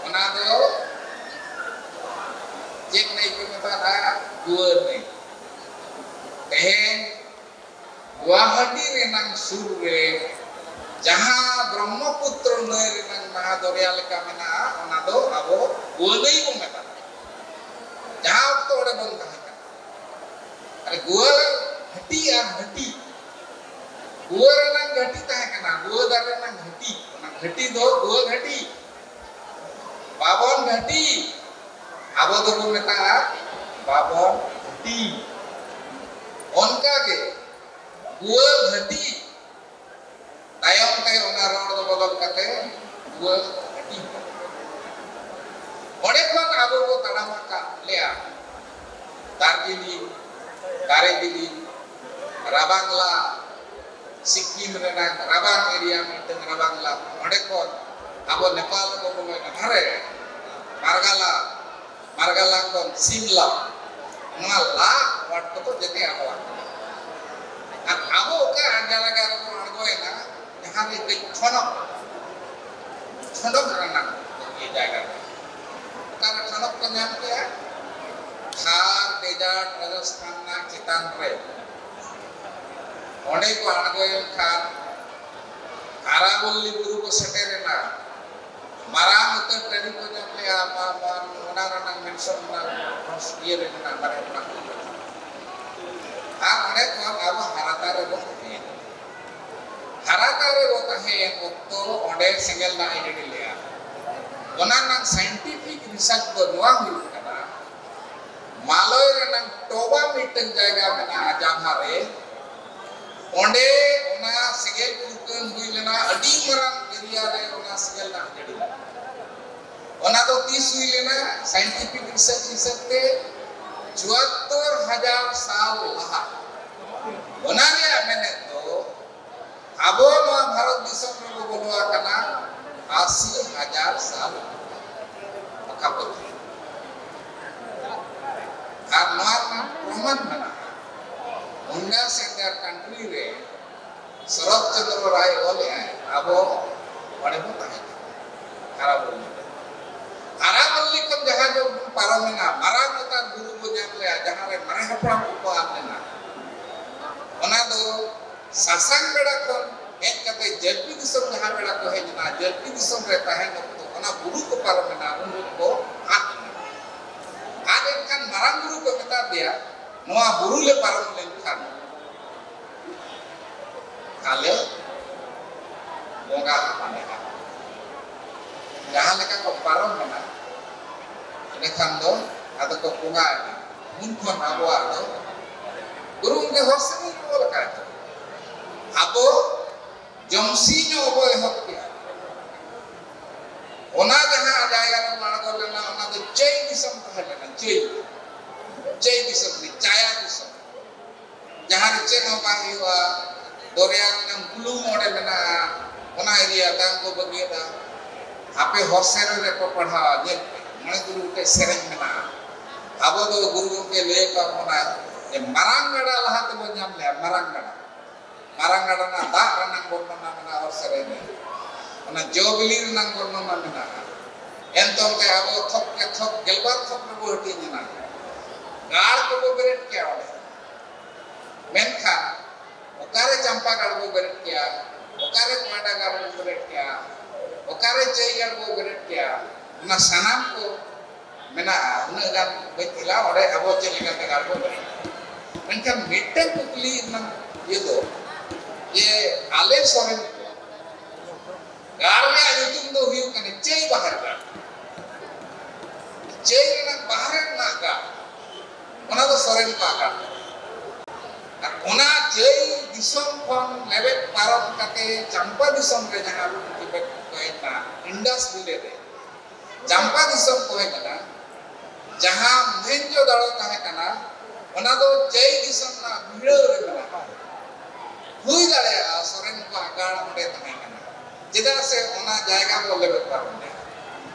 ᱚᱱᱟ ᱫᱚ ᱪᱮᱫ ᱱᱟᱹᱭ ᱠᱚ ᱢᱮᱛᱟᱜᱼᱟ? ᱜᱩᱣᱟᱹ ᱱᱟᱹᱭ᱾ ᱛᱮᱦᱮᱧ ᱜᱩᱣᱟᱦᱟᱴᱤ ᱨᱮᱱᱟᱜ ᱥᱩᱨ ᱨᱮ ᱡᱟᱦᱟᱸ ᱵᱨᱚᱦᱢᱚᱯᱩᱛᱨᱚ ᱱᱟᱹᱭ ᱨᱮᱱᱟᱜ ᱢᱟᱦᱟ ᱫᱚᱨᱭᱟ ᱞᱮᱠᱟ ᱢᱮᱱᱟᱜᱼᱟ, ᱚᱱᱟ ᱫᱚ ᱟᱵᱚ ᱜᱩᱣᱟᱹ ᱱᱟᱹᱭ ᱵᱚᱱ ᱢᱮᱛᱟᱜᱼᱟ᱾ ᱡᱟᱦᱟᱸ ᱚᱠᱛᱚ ᱚᱸᱰᱮ ᱵᱚᱱ ᱛᱟᱦᱮᱸ ᱠᱟᱱᱟ, ᱟᱨ ᱜᱩᱣᱟᱹ ᱦᱟᱹᱴᱤ ᱟᱨ ᱦᱟᱹᱴᱤ, ᱜᱩᱣᱟᱹ ᱨᱮᱱᱟᱜ ᱜᱷᱟᱹᱴᱤ ᱛᱟᱦᱮᱸ ᱠᱟᱱᱟ, ᱜᱩᱣᱟᱹ ᱫᱟᱨᱮ ᱨᱮᱱᱟᱜ ᱜᱷᱟᱹᱴᱤ, ᱚᱱᱟ ᱜᱷᱟᱹᱴᱤ ᱫᱚ ᱜᱩᱣᱟᱹ ᱜᱷᱟᱹᱴᱤ᱾ ᱵᱟᱵᱚᱱ ᱜᱷᱟᱹᱴᱤ, ᱟᱵᱚ ᱫᱚᱵᱚᱱ ᱢᱮᱛᱟᱜᱼᱟ ᱵᱟᱵᱚᱱ ᱜᱷᱟᱹᱴᱤ᱾ ᱚᱱᱠᱟᱜᱮ ᱜᱩᱣᱟᱹ ᱜᱷᱟᱹᱴᱤ, ᱛᱟᱭᱚᱢ ᱛᱮ ᱚᱱᱟ ᱨᱚᱲ ᱫᱚ ᱵᱚᱫᱚᱞ ᱠᱟᱛᱮ ᱜᱩᱣᱟᱹ ᱜᱷᱟᱹᱴᱤ᱾ ᱚᱸᱰᱮ ᱠᱷᱚᱱ ᱟᱵᱚ ᱵᱚ ᱛᱟᱲᱟᱢ ᱟᱠᱟᱫ ᱞᱮᱭᱟ ᱫᱟᱨᱡᱤᱞᱤᱝ, ᱫᱟᱨᱮ ᱵᱤᱞᱤ, ᱨᱟᱵᱟᱝᱞᱟ, ᱥᱤᱠᱤᱢ ᱨᱮᱱᱟᱜ ᱨᱟᱵᱟᱝ ᱮᱨᱤᱭᱟ, ᱢᱤᱫᱴᱟᱝ ᱨᱟᱵᱟᱝ ᱞᱟ᱾ ᱚᱸᱰᱮ ᱠᱷᱚᱱ ᱟᱵᱚ ᱱᱮᱯᱟᱞ ᱨᱮᱵᱚ ᱵᱚᱞᱚᱭᱮᱱᱟ, ᱫᱷᱟᱨᱮ ᱢᱟᱨᱜᱟᱞᱟ, ᱢᱟᱨᱜᱟᱞᱟ ᱠᱷᱚᱱ ᱥᱤᱢᱞᱟ᱾ ᱱᱚᱣᱟ ᱞᱟ ᱣᱟᱨᱰ ᱠᱚᱫᱚ ᱡᱮᱛᱮ ᱟᱵᱚᱣᱟᱜ ᱠᱟᱱᱟ᱾ ᱟᱨ ᱟᱵᱚ ᱚᱠᱟ ᱡᱟᱭᱜᱟ ᱨᱮᱵᱚᱱ ᱟᱬᱜᱚᱭᱮᱱᱟ, ᱡᱟᱦᱟᱸ ᱨᱮ ᱠᱟᱹᱡ ᱴᱷᱚᱱᱚᱠ, ᱴᱷᱚᱱᱚᱠ ᱨᱮᱱᱟᱜ ᱤᱭᱟᱹ ᱡᱟᱭᱜᱟ ᱨᱮ, ᱚᱠᱟᱨᱮ ᱴᱷᱚᱱᱚᱠ ᱠᱚ ᱧᱟᱢ ᱠᱮᱜᱼᱟ? ᱛᱷᱟᱨ ᱰᱮᱡᱟᱨᱴ ᱨᱟᱡᱚᱥᱛᱷᱟᱱ ᱨᱮᱱᱟᱜ ᱪᱮᱛᱟᱱ ᱨᱮ᱾ ᱚᱸᱰᱮ ᱠᱚ ᱟᱬᱜᱚᱭᱮᱱ ᱠᱷᱟᱱ ᱟᱨᱟᱵᱚᱞᱞᱤ ᱵᱩᱨᱩ ᱠᱚ ᱥᱮᱴᱮᱨᱮᱱᱟ᱾ ᱢᱟᱨᱟᱝ ᱩᱛᱟᱹᱨ ᱴᱟᱺᱰᱤ ᱠᱚ ᱧᱟᱢ ᱞᱮᱜᱼᱟ, ᱢᱟ, ᱢᱟ, ᱚᱱᱟ ᱨᱮᱱᱟᱜ ᱢᱮᱱᱥᱚᱱ ᱚᱱᱟ ᱤᱭᱟᱹ ᱨᱮ ᱢᱮᱱᱟᱜᱼᱟ, ᱵᱟᱨᱦᱮ ᱨᱮᱱᱟᱜ᱾ ᱟᱨ ᱚᱸᱰᱮ ᱠᱷᱚᱱ ᱟᱵᱚ ᱦᱟᱨᱟᱛᱟ ᱨᱮᱵᱚ ᱛᱟᱦᱮᱸᱭᱮᱱᱟ᱾ ᱦᱟᱨᱟᱛᱟ ᱨᱮᱵᱚ ᱛᱟᱦᱮᱸᱭᱮᱱ ᱚᱠᱛᱚ ᱚᱸᱰᱮ ᱥᱮᱸᱜᱮᱞ ᱫᱟᱜ ᱮ ᱡᱟᱹᱲᱤ ᱞᱮᱜᱼᱟ᱾ ᱚᱱᱟ ᱨᱮᱱᱟᱜ ᱥᱟᱭᱮᱱᱴᱤᱯᱷᱤᱠ ᱨᱤᱥᱟᱨᱪ ᱫᱚ ᱱᱚᱣᱟ ᱦᱩᱭᱩᱜ ᱠᱟᱱᱟ, ᱢᱟᱞᱚᱭ ᱨᱮᱱᱟᱜ ᱴᱚᱵᱟ ᱢᱤᱫᱴᱟᱝ ᱡᱟᱭᱜᱟ ᱢᱮᱱᱟᱜᱼᱟ ᱡᱟᱦᱟᱸ ᱨᱮ ᱚᱸᱰᱮ ᱚᱱᱟ ᱥᱮᱸᱜᱮᱞ ᱯᱷᱩᱨᱠᱟᱹᱱ ᱦᱩᱭ ᱞᱮᱱᱟ, ᱟᱹᱰᱤ ᱢᱟᱨᱟᱝ ᱮᱨᱤᱭᱟ ᱨᱮ ᱚᱱᱟ ᱥᱮᱸᱜᱮᱞ ᱫᱟᱜ ᱡᱟᱹᱲᱤ ᱞᱮᱱᱟ᱾ ᱚᱱᱟ ᱫᱚ ᱛᱤᱥ ᱦᱩᱭ ᱞᱮᱱᱟ? ᱥᱟᱭᱮᱱᱴᱤᱯᱷᱤᱠ ᱨᱤᱥᱟᱨᱪ ᱦᱤᱥᱟᱹᱵ ᱛᱮ ᱪᱩᱣᱟᱛᱛᱳᱨ ᱦᱟᱡᱟᱨ ᱥᱟᱞ ᱞᱟᱦᱟ᱾ ᱚᱱᱟ ᱨᱮᱭᱟᱜ ᱢᱮᱱᱮᱫ ᱫᱚ ᱟᱵᱚ ᱱᱚᱣᱟ ᱵᱷᱟᱨᱚᱛ ᱫᱤᱥᱚᱢ ᱨᱮᱵᱚ ᱵᱚᱞᱚ ᱟᱠᱟᱱᱟ ᱟᱥᱤ ᱦᱟᱡᱟᱨ ᱥᱟᱞ ᱯᱟᱠᱟᱯᱟᱠᱤ᱾ ᱟᱨ ᱱᱚᱣᱟ ᱨᱮᱱᱟᱜ ᱯᱨᱚᱢᱟᱱ ᱢᱮᱱᱟᱜᱼᱟ᱾ ᱚᱱᱟ ᱥᱮᱱᱴᱟᱨ ᱠᱟᱱᱴᱨᱤ ᱨᱮ ᱥᱚᱨᱚᱛ ᱪᱚᱱᱫᱨᱚ ᱨᱟᱭ ᱚᱞᱮᱜᱼᱟᱭ, ᱟᱵᱚ ᱚᱸᱰᱮ ᱵᱚ ᱛᱟᱦᱮᱸ ᱠᱟᱱᱟ, ᱟᱨᱟᱵᱚᱞᱞᱤ ᱨᱮ᱾ ᱟᱨᱟᱵᱚᱞᱞᱤ ᱠᱷᱚᱱ ᱡᱟᱦᱟᱸ ᱡᱚ ᱵᱚᱱ ᱯᱟᱨᱚᱢᱮᱱᱟ, ᱢᱟᱨᱟᱝ ᱩᱛᱟᱹᱨ ᱵᱩᱨᱩ ᱵᱚ ᱧᱟᱢ ᱞᱮᱜᱼᱟ, ᱡᱟᱦᱟᱸ ᱨᱮ ᱢᱟᱨᱮ ᱦᱟᱯᱲᱟᱢ ᱠᱚᱠᱚ ᱟᱫ ᱞᱮᱱᱟ, ᱚᱱᱟ ᱫᱚ ᱥᱟᱥᱟᱝ ᱵᱮᱲᱟ ᱠᱷᱚᱱ ᱦᱮᱡ ᱠᱟᱛᱮ ᱡᱟᱹᱨᱯᱤ ᱫᱤᱥᱚᱢ, ᱡᱟᱦᱟᱸ ᱵᱮᱲᱟ ᱠᱚ ᱦᱮᱡ ᱮᱱᱟ, ᱡᱟᱹᱨᱯᱤ ᱫᱤᱥᱚᱢ ᱨᱮ ᱛᱟᱦᱮᱱ ᱚᱠᱛᱚ ᱚᱱᱟ ᱵᱩᱨᱩ ᱠᱚ ᱯᱟᱨᱚᱢᱮᱱᱟ, ᱩᱱ ᱡᱚᱠᱷᱚᱱ ᱠᱚ ᱟᱫ ᱮᱱᱟ᱾ ᱟᱫ ᱮᱱ ᱠᱷᱟᱱ ᱢᱟᱨᱟᱝ ᱵᱩᱨᱩ ᱠᱚ ᱢᱮᱛᱟ ᱫᱮᱭᱟ, ᱱᱚᱣᱟ ᱵᱩᱨᱩ ᱞᱮ ᱯᱟᱨᱚᱢ ᱞᱮᱱᱠᱷᱟᱱ ᱟᱞᱮ ᱵᱚᱸᱜᱟ ᱦᱟᱯᱟᱱᱮᱜᱼᱟ᱾ ᱡᱟᱦᱟᱸ ᱞᱮᱠᱟ ᱠᱚ ᱯᱟᱨᱚᱢ ᱮᱱᱟ, ᱤᱱᱟᱹᱠᱷᱟᱱ ᱫᱚ ᱟᱫᱚ ᱠᱚ ᱵᱚᱸᱜᱟ ᱮᱱᱟ᱾ ᱩᱱ ᱠᱷᱚᱱ ᱟᱵᱚᱣᱟᱜ ᱫᱚ ᱜᱩᱨᱩ ᱜᱚᱢᱠᱮ ᱦᱚᱨ ᱥᱮᱨᱮᱧ ᱚᱞ ᱟᱠᱟᱫ ᱫᱚ, ᱟᱵᱚ ᱡᱚᱢᱥᱤ ᱧᱚᱜ ᱵᱚ ᱮᱦᱚᱵ ᱠᱮᱜᱼᱟ᱾ ᱚᱱᱟ ᱡᱟᱦᱟᱸ ᱡᱟᱭᱜᱟ ᱨᱮ ᱟᱬᱜᱚ ᱞᱮᱱᱟ, ᱚᱱᱟ ᱫᱚ ᱪᱟᱹᱭ ᱫᱤᱥᱚᱢ ᱛᱟᱦᱮᱸ ᱞᱮᱱᱟ, ᱪᱟᱹᱭ, ᱪᱟᱹᱭ ᱫᱤᱥᱚᱢ, ᱪᱟᱭᱟ ᱫᱤᱥᱚᱢ, ᱡᱟᱦᱟᱸ ᱨᱮ ᱪᱮᱫ ᱦᱚᱸ ᱵᱟᱝ ᱦᱩᱭᱩᱜᱼᱟ᱾ ᱫᱚᱨᱭᱟ ᱨᱮᱱᱟᱜ ᱵᱩᱞᱩᱝ ᱚᱸᱰᱮ ᱢᱮᱱᱟᱜᱼᱟ, ᱚᱱᱟ ᱮᱨᱤᱭᱟ ᱛᱟᱝ ᱠᱚ ᱵᱟᱹᱜᱤᱭᱟᱫᱟ᱾ ᱟᱯᱮ ᱦᱚᱨ ᱥᱮᱨᱮᱧ ᱨᱮᱯᱮ ᱯᱟᱲᱦᱟᱣᱟ, ᱧᱮᱞ ᱯᱮ, ᱢᱚᱬᱮ ᱛᱩᱨᱩᱭ ᱜᱚᱴᱮᱡ ᱥᱮᱨᱮᱧ ᱢᱮᱱᱟᱜᱼᱟ᱾ ᱟᱵᱚ ᱫᱚ ᱜᱩᱨᱩ ᱜᱚᱢᱠᱮ ᱞᱟᱹᱭ ᱟᱠᱟᱫ ᱵᱚᱱᱟᱭ ᱡᱮ ᱢᱟᱨᱟᱝ ᱜᱟᱰᱟ ᱞᱟᱦᱟ ᱛᱮᱵᱚᱱ ᱧᱟᱢ ᱞᱮᱭᱟ, ᱢᱟᱨᱟᱝ ᱜᱟᱰᱟ᱾ ᱢᱟᱨᱟᱝ ᱜᱟᱰᱟ ᱨᱮᱱᱟᱜ ᱫᱟᱜ ᱨᱮᱱᱟᱜ ᱵᱚᱨᱱᱚᱱᱟ ᱢᱮᱱᱟᱜᱼᱟ ᱚᱨ ᱥᱮᱨᱮᱧ ᱨᱮ, ᱚᱱᱟ ᱡᱚ ᱵᱤᱞᱤ ᱨᱮᱱᱟᱜ ᱵᱚᱨᱱᱚᱱᱟ ᱢᱮᱱᱟᱜᱼᱟ᱾ ᱮᱱᱛᱚᱝ ᱛᱮ ᱟᱵᱚ ᱛᱷᱚᱠ ᱠᱮ ᱛᱷᱚᱠ ᱜᱮᱞᱵᱟᱨ ᱛᱷᱚᱠ ᱨᱮᱵᱚ ᱦᱟᱹᱴᱤᱧ ᱮᱱᱟ᱾ ᱜᱟᱲ ᱠᱚᱵᱚ ᱵᱮᱨᱮᱫ ᱠᱮᱭᱟ ᱚᱸᱰᱮ, ᱢᱮᱱᱠᱷᱟᱱ ᱚᱠᱟᱨᱮ ᱪᱟᱢᱯᱟ ᱜᱟᱲ ᱵᱚ ᱵᱮᱨᱮᱫ ᱠᱮᱭᱟ, ᱚᱠᱟᱨᱮ ᱠᱚᱭᱰᱟ ᱜᱟᱲ ᱵᱚ ᱵᱮᱨᱮᱫ ᱠᱮᱭᱟ, ᱚᱠᱟᱨᱮ ᱪᱟᱹᱭ ᱜᱟᱲ ᱵᱚ ᱵᱮᱨᱮᱫ ᱠᱮᱭᱟ, ᱚᱱᱟ ᱥᱟᱱᱟᱢ ᱠᱚ ᱢᱮᱱᱟᱜᱼᱟ᱾ ᱩᱱᱟᱹᱜ ᱜᱟᱱ ᱵᱟᱹᱧ ᱧᱮᱞᱟ ᱚᱸᱰᱮ ᱟᱵᱚ ᱪᱮᱫ ᱞᱮᱠᱟ ᱛᱮ ᱜᱟᱲ ᱵᱚ ᱵᱮᱨᱮᱫ ᱠᱮᱭᱟ᱾ ᱢᱮᱱᱠᱷᱟᱱ ᱢᱤᱫᱴᱮᱱ ᱠᱩᱠᱞᱤ ᱨᱮᱱᱟᱜ ᱤᱭᱟᱹ ᱫᱚ ᱡᱮ ᱟᱞᱮ ᱥᱚᱨᱮᱱ ᱠᱚ ᱜᱟᱲ ᱨᱮᱭᱟᱜ ᱧᱩᱛᱩᱢ ᱫᱚ ᱦᱩᱭᱩᱜ ᱠᱟᱱᱟ ᱪᱟᱹᱭ ᱵᱟᱦᱟᱨ ᱜᱟᱲ᱾ ᱪᱟᱹᱭ ᱨᱮᱱᱟᱜ ᱵᱟᱦᱨᱮ ᱨᱮᱱᱟᱜ ᱜᱟᱲ, ᱚᱱᱟ ᱫᱚ ᱥᱚᱨᱮᱱ ᱠᱚᱣᱟᱜ ᱜᱟᱲ᱾ ᱟᱨ ᱚᱱᱟ ᱪᱟᱹᱭ ᱫᱤᱥᱚᱢ ᱠᱷᱚᱱ ᱞᱮᱵᱮᱫ ᱯᱟᱨᱚᱢ ᱠᱟᱛᱮ ᱪᱟᱢᱯᱟ ᱫᱤᱥᱚᱢ ᱨᱮ ᱡᱟᱦᱟᱸ ᱛᱤᱵᱮᱛ ᱠᱚ ᱦᱮᱡ ᱮᱱᱟ, Indus Valley ᱨᱮ ᱪᱟᱢᱯᱟ ᱫᱤᱥᱚᱢ ᱠᱚ ᱦᱮᱡ ᱮᱱᱟ, ᱡᱟᱦᱟᱸ ᱢᱚᱦᱮᱱᱡᱳ ᱫᱟᱲᱳ ᱛᱟᱦᱮᱸ ᱠᱟᱱᱟ, ᱚᱱᱟ ᱫᱚ ᱪᱟᱹᱭ ᱫᱤᱥᱚᱢ ᱨᱮᱱᱟᱜ ᱵᱷᱤᱲᱟᱹᱣ ᱨᱮ ᱢᱮᱱᱟᱜᱼᱟ᱾ ᱦᱩᱭ ᱫᱟᱲᱮᱭᱟᱜᱼᱟ ᱥᱚᱨᱮᱱ ᱠᱚᱣᱟᱜ ᱜᱟᱲ ᱚᱸᱰᱮ ᱛᱟᱦᱮᱸ ᱠᱟᱱᱟ, ᱪᱮᱫᱟᱜ ᱥᱮ ᱚᱱᱟ ᱡᱟᱭᱜᱟ ᱵᱚ ᱞᱮᱵᱮᱫ ᱯᱟᱨᱚᱢ ᱞᱮᱫᱟ᱾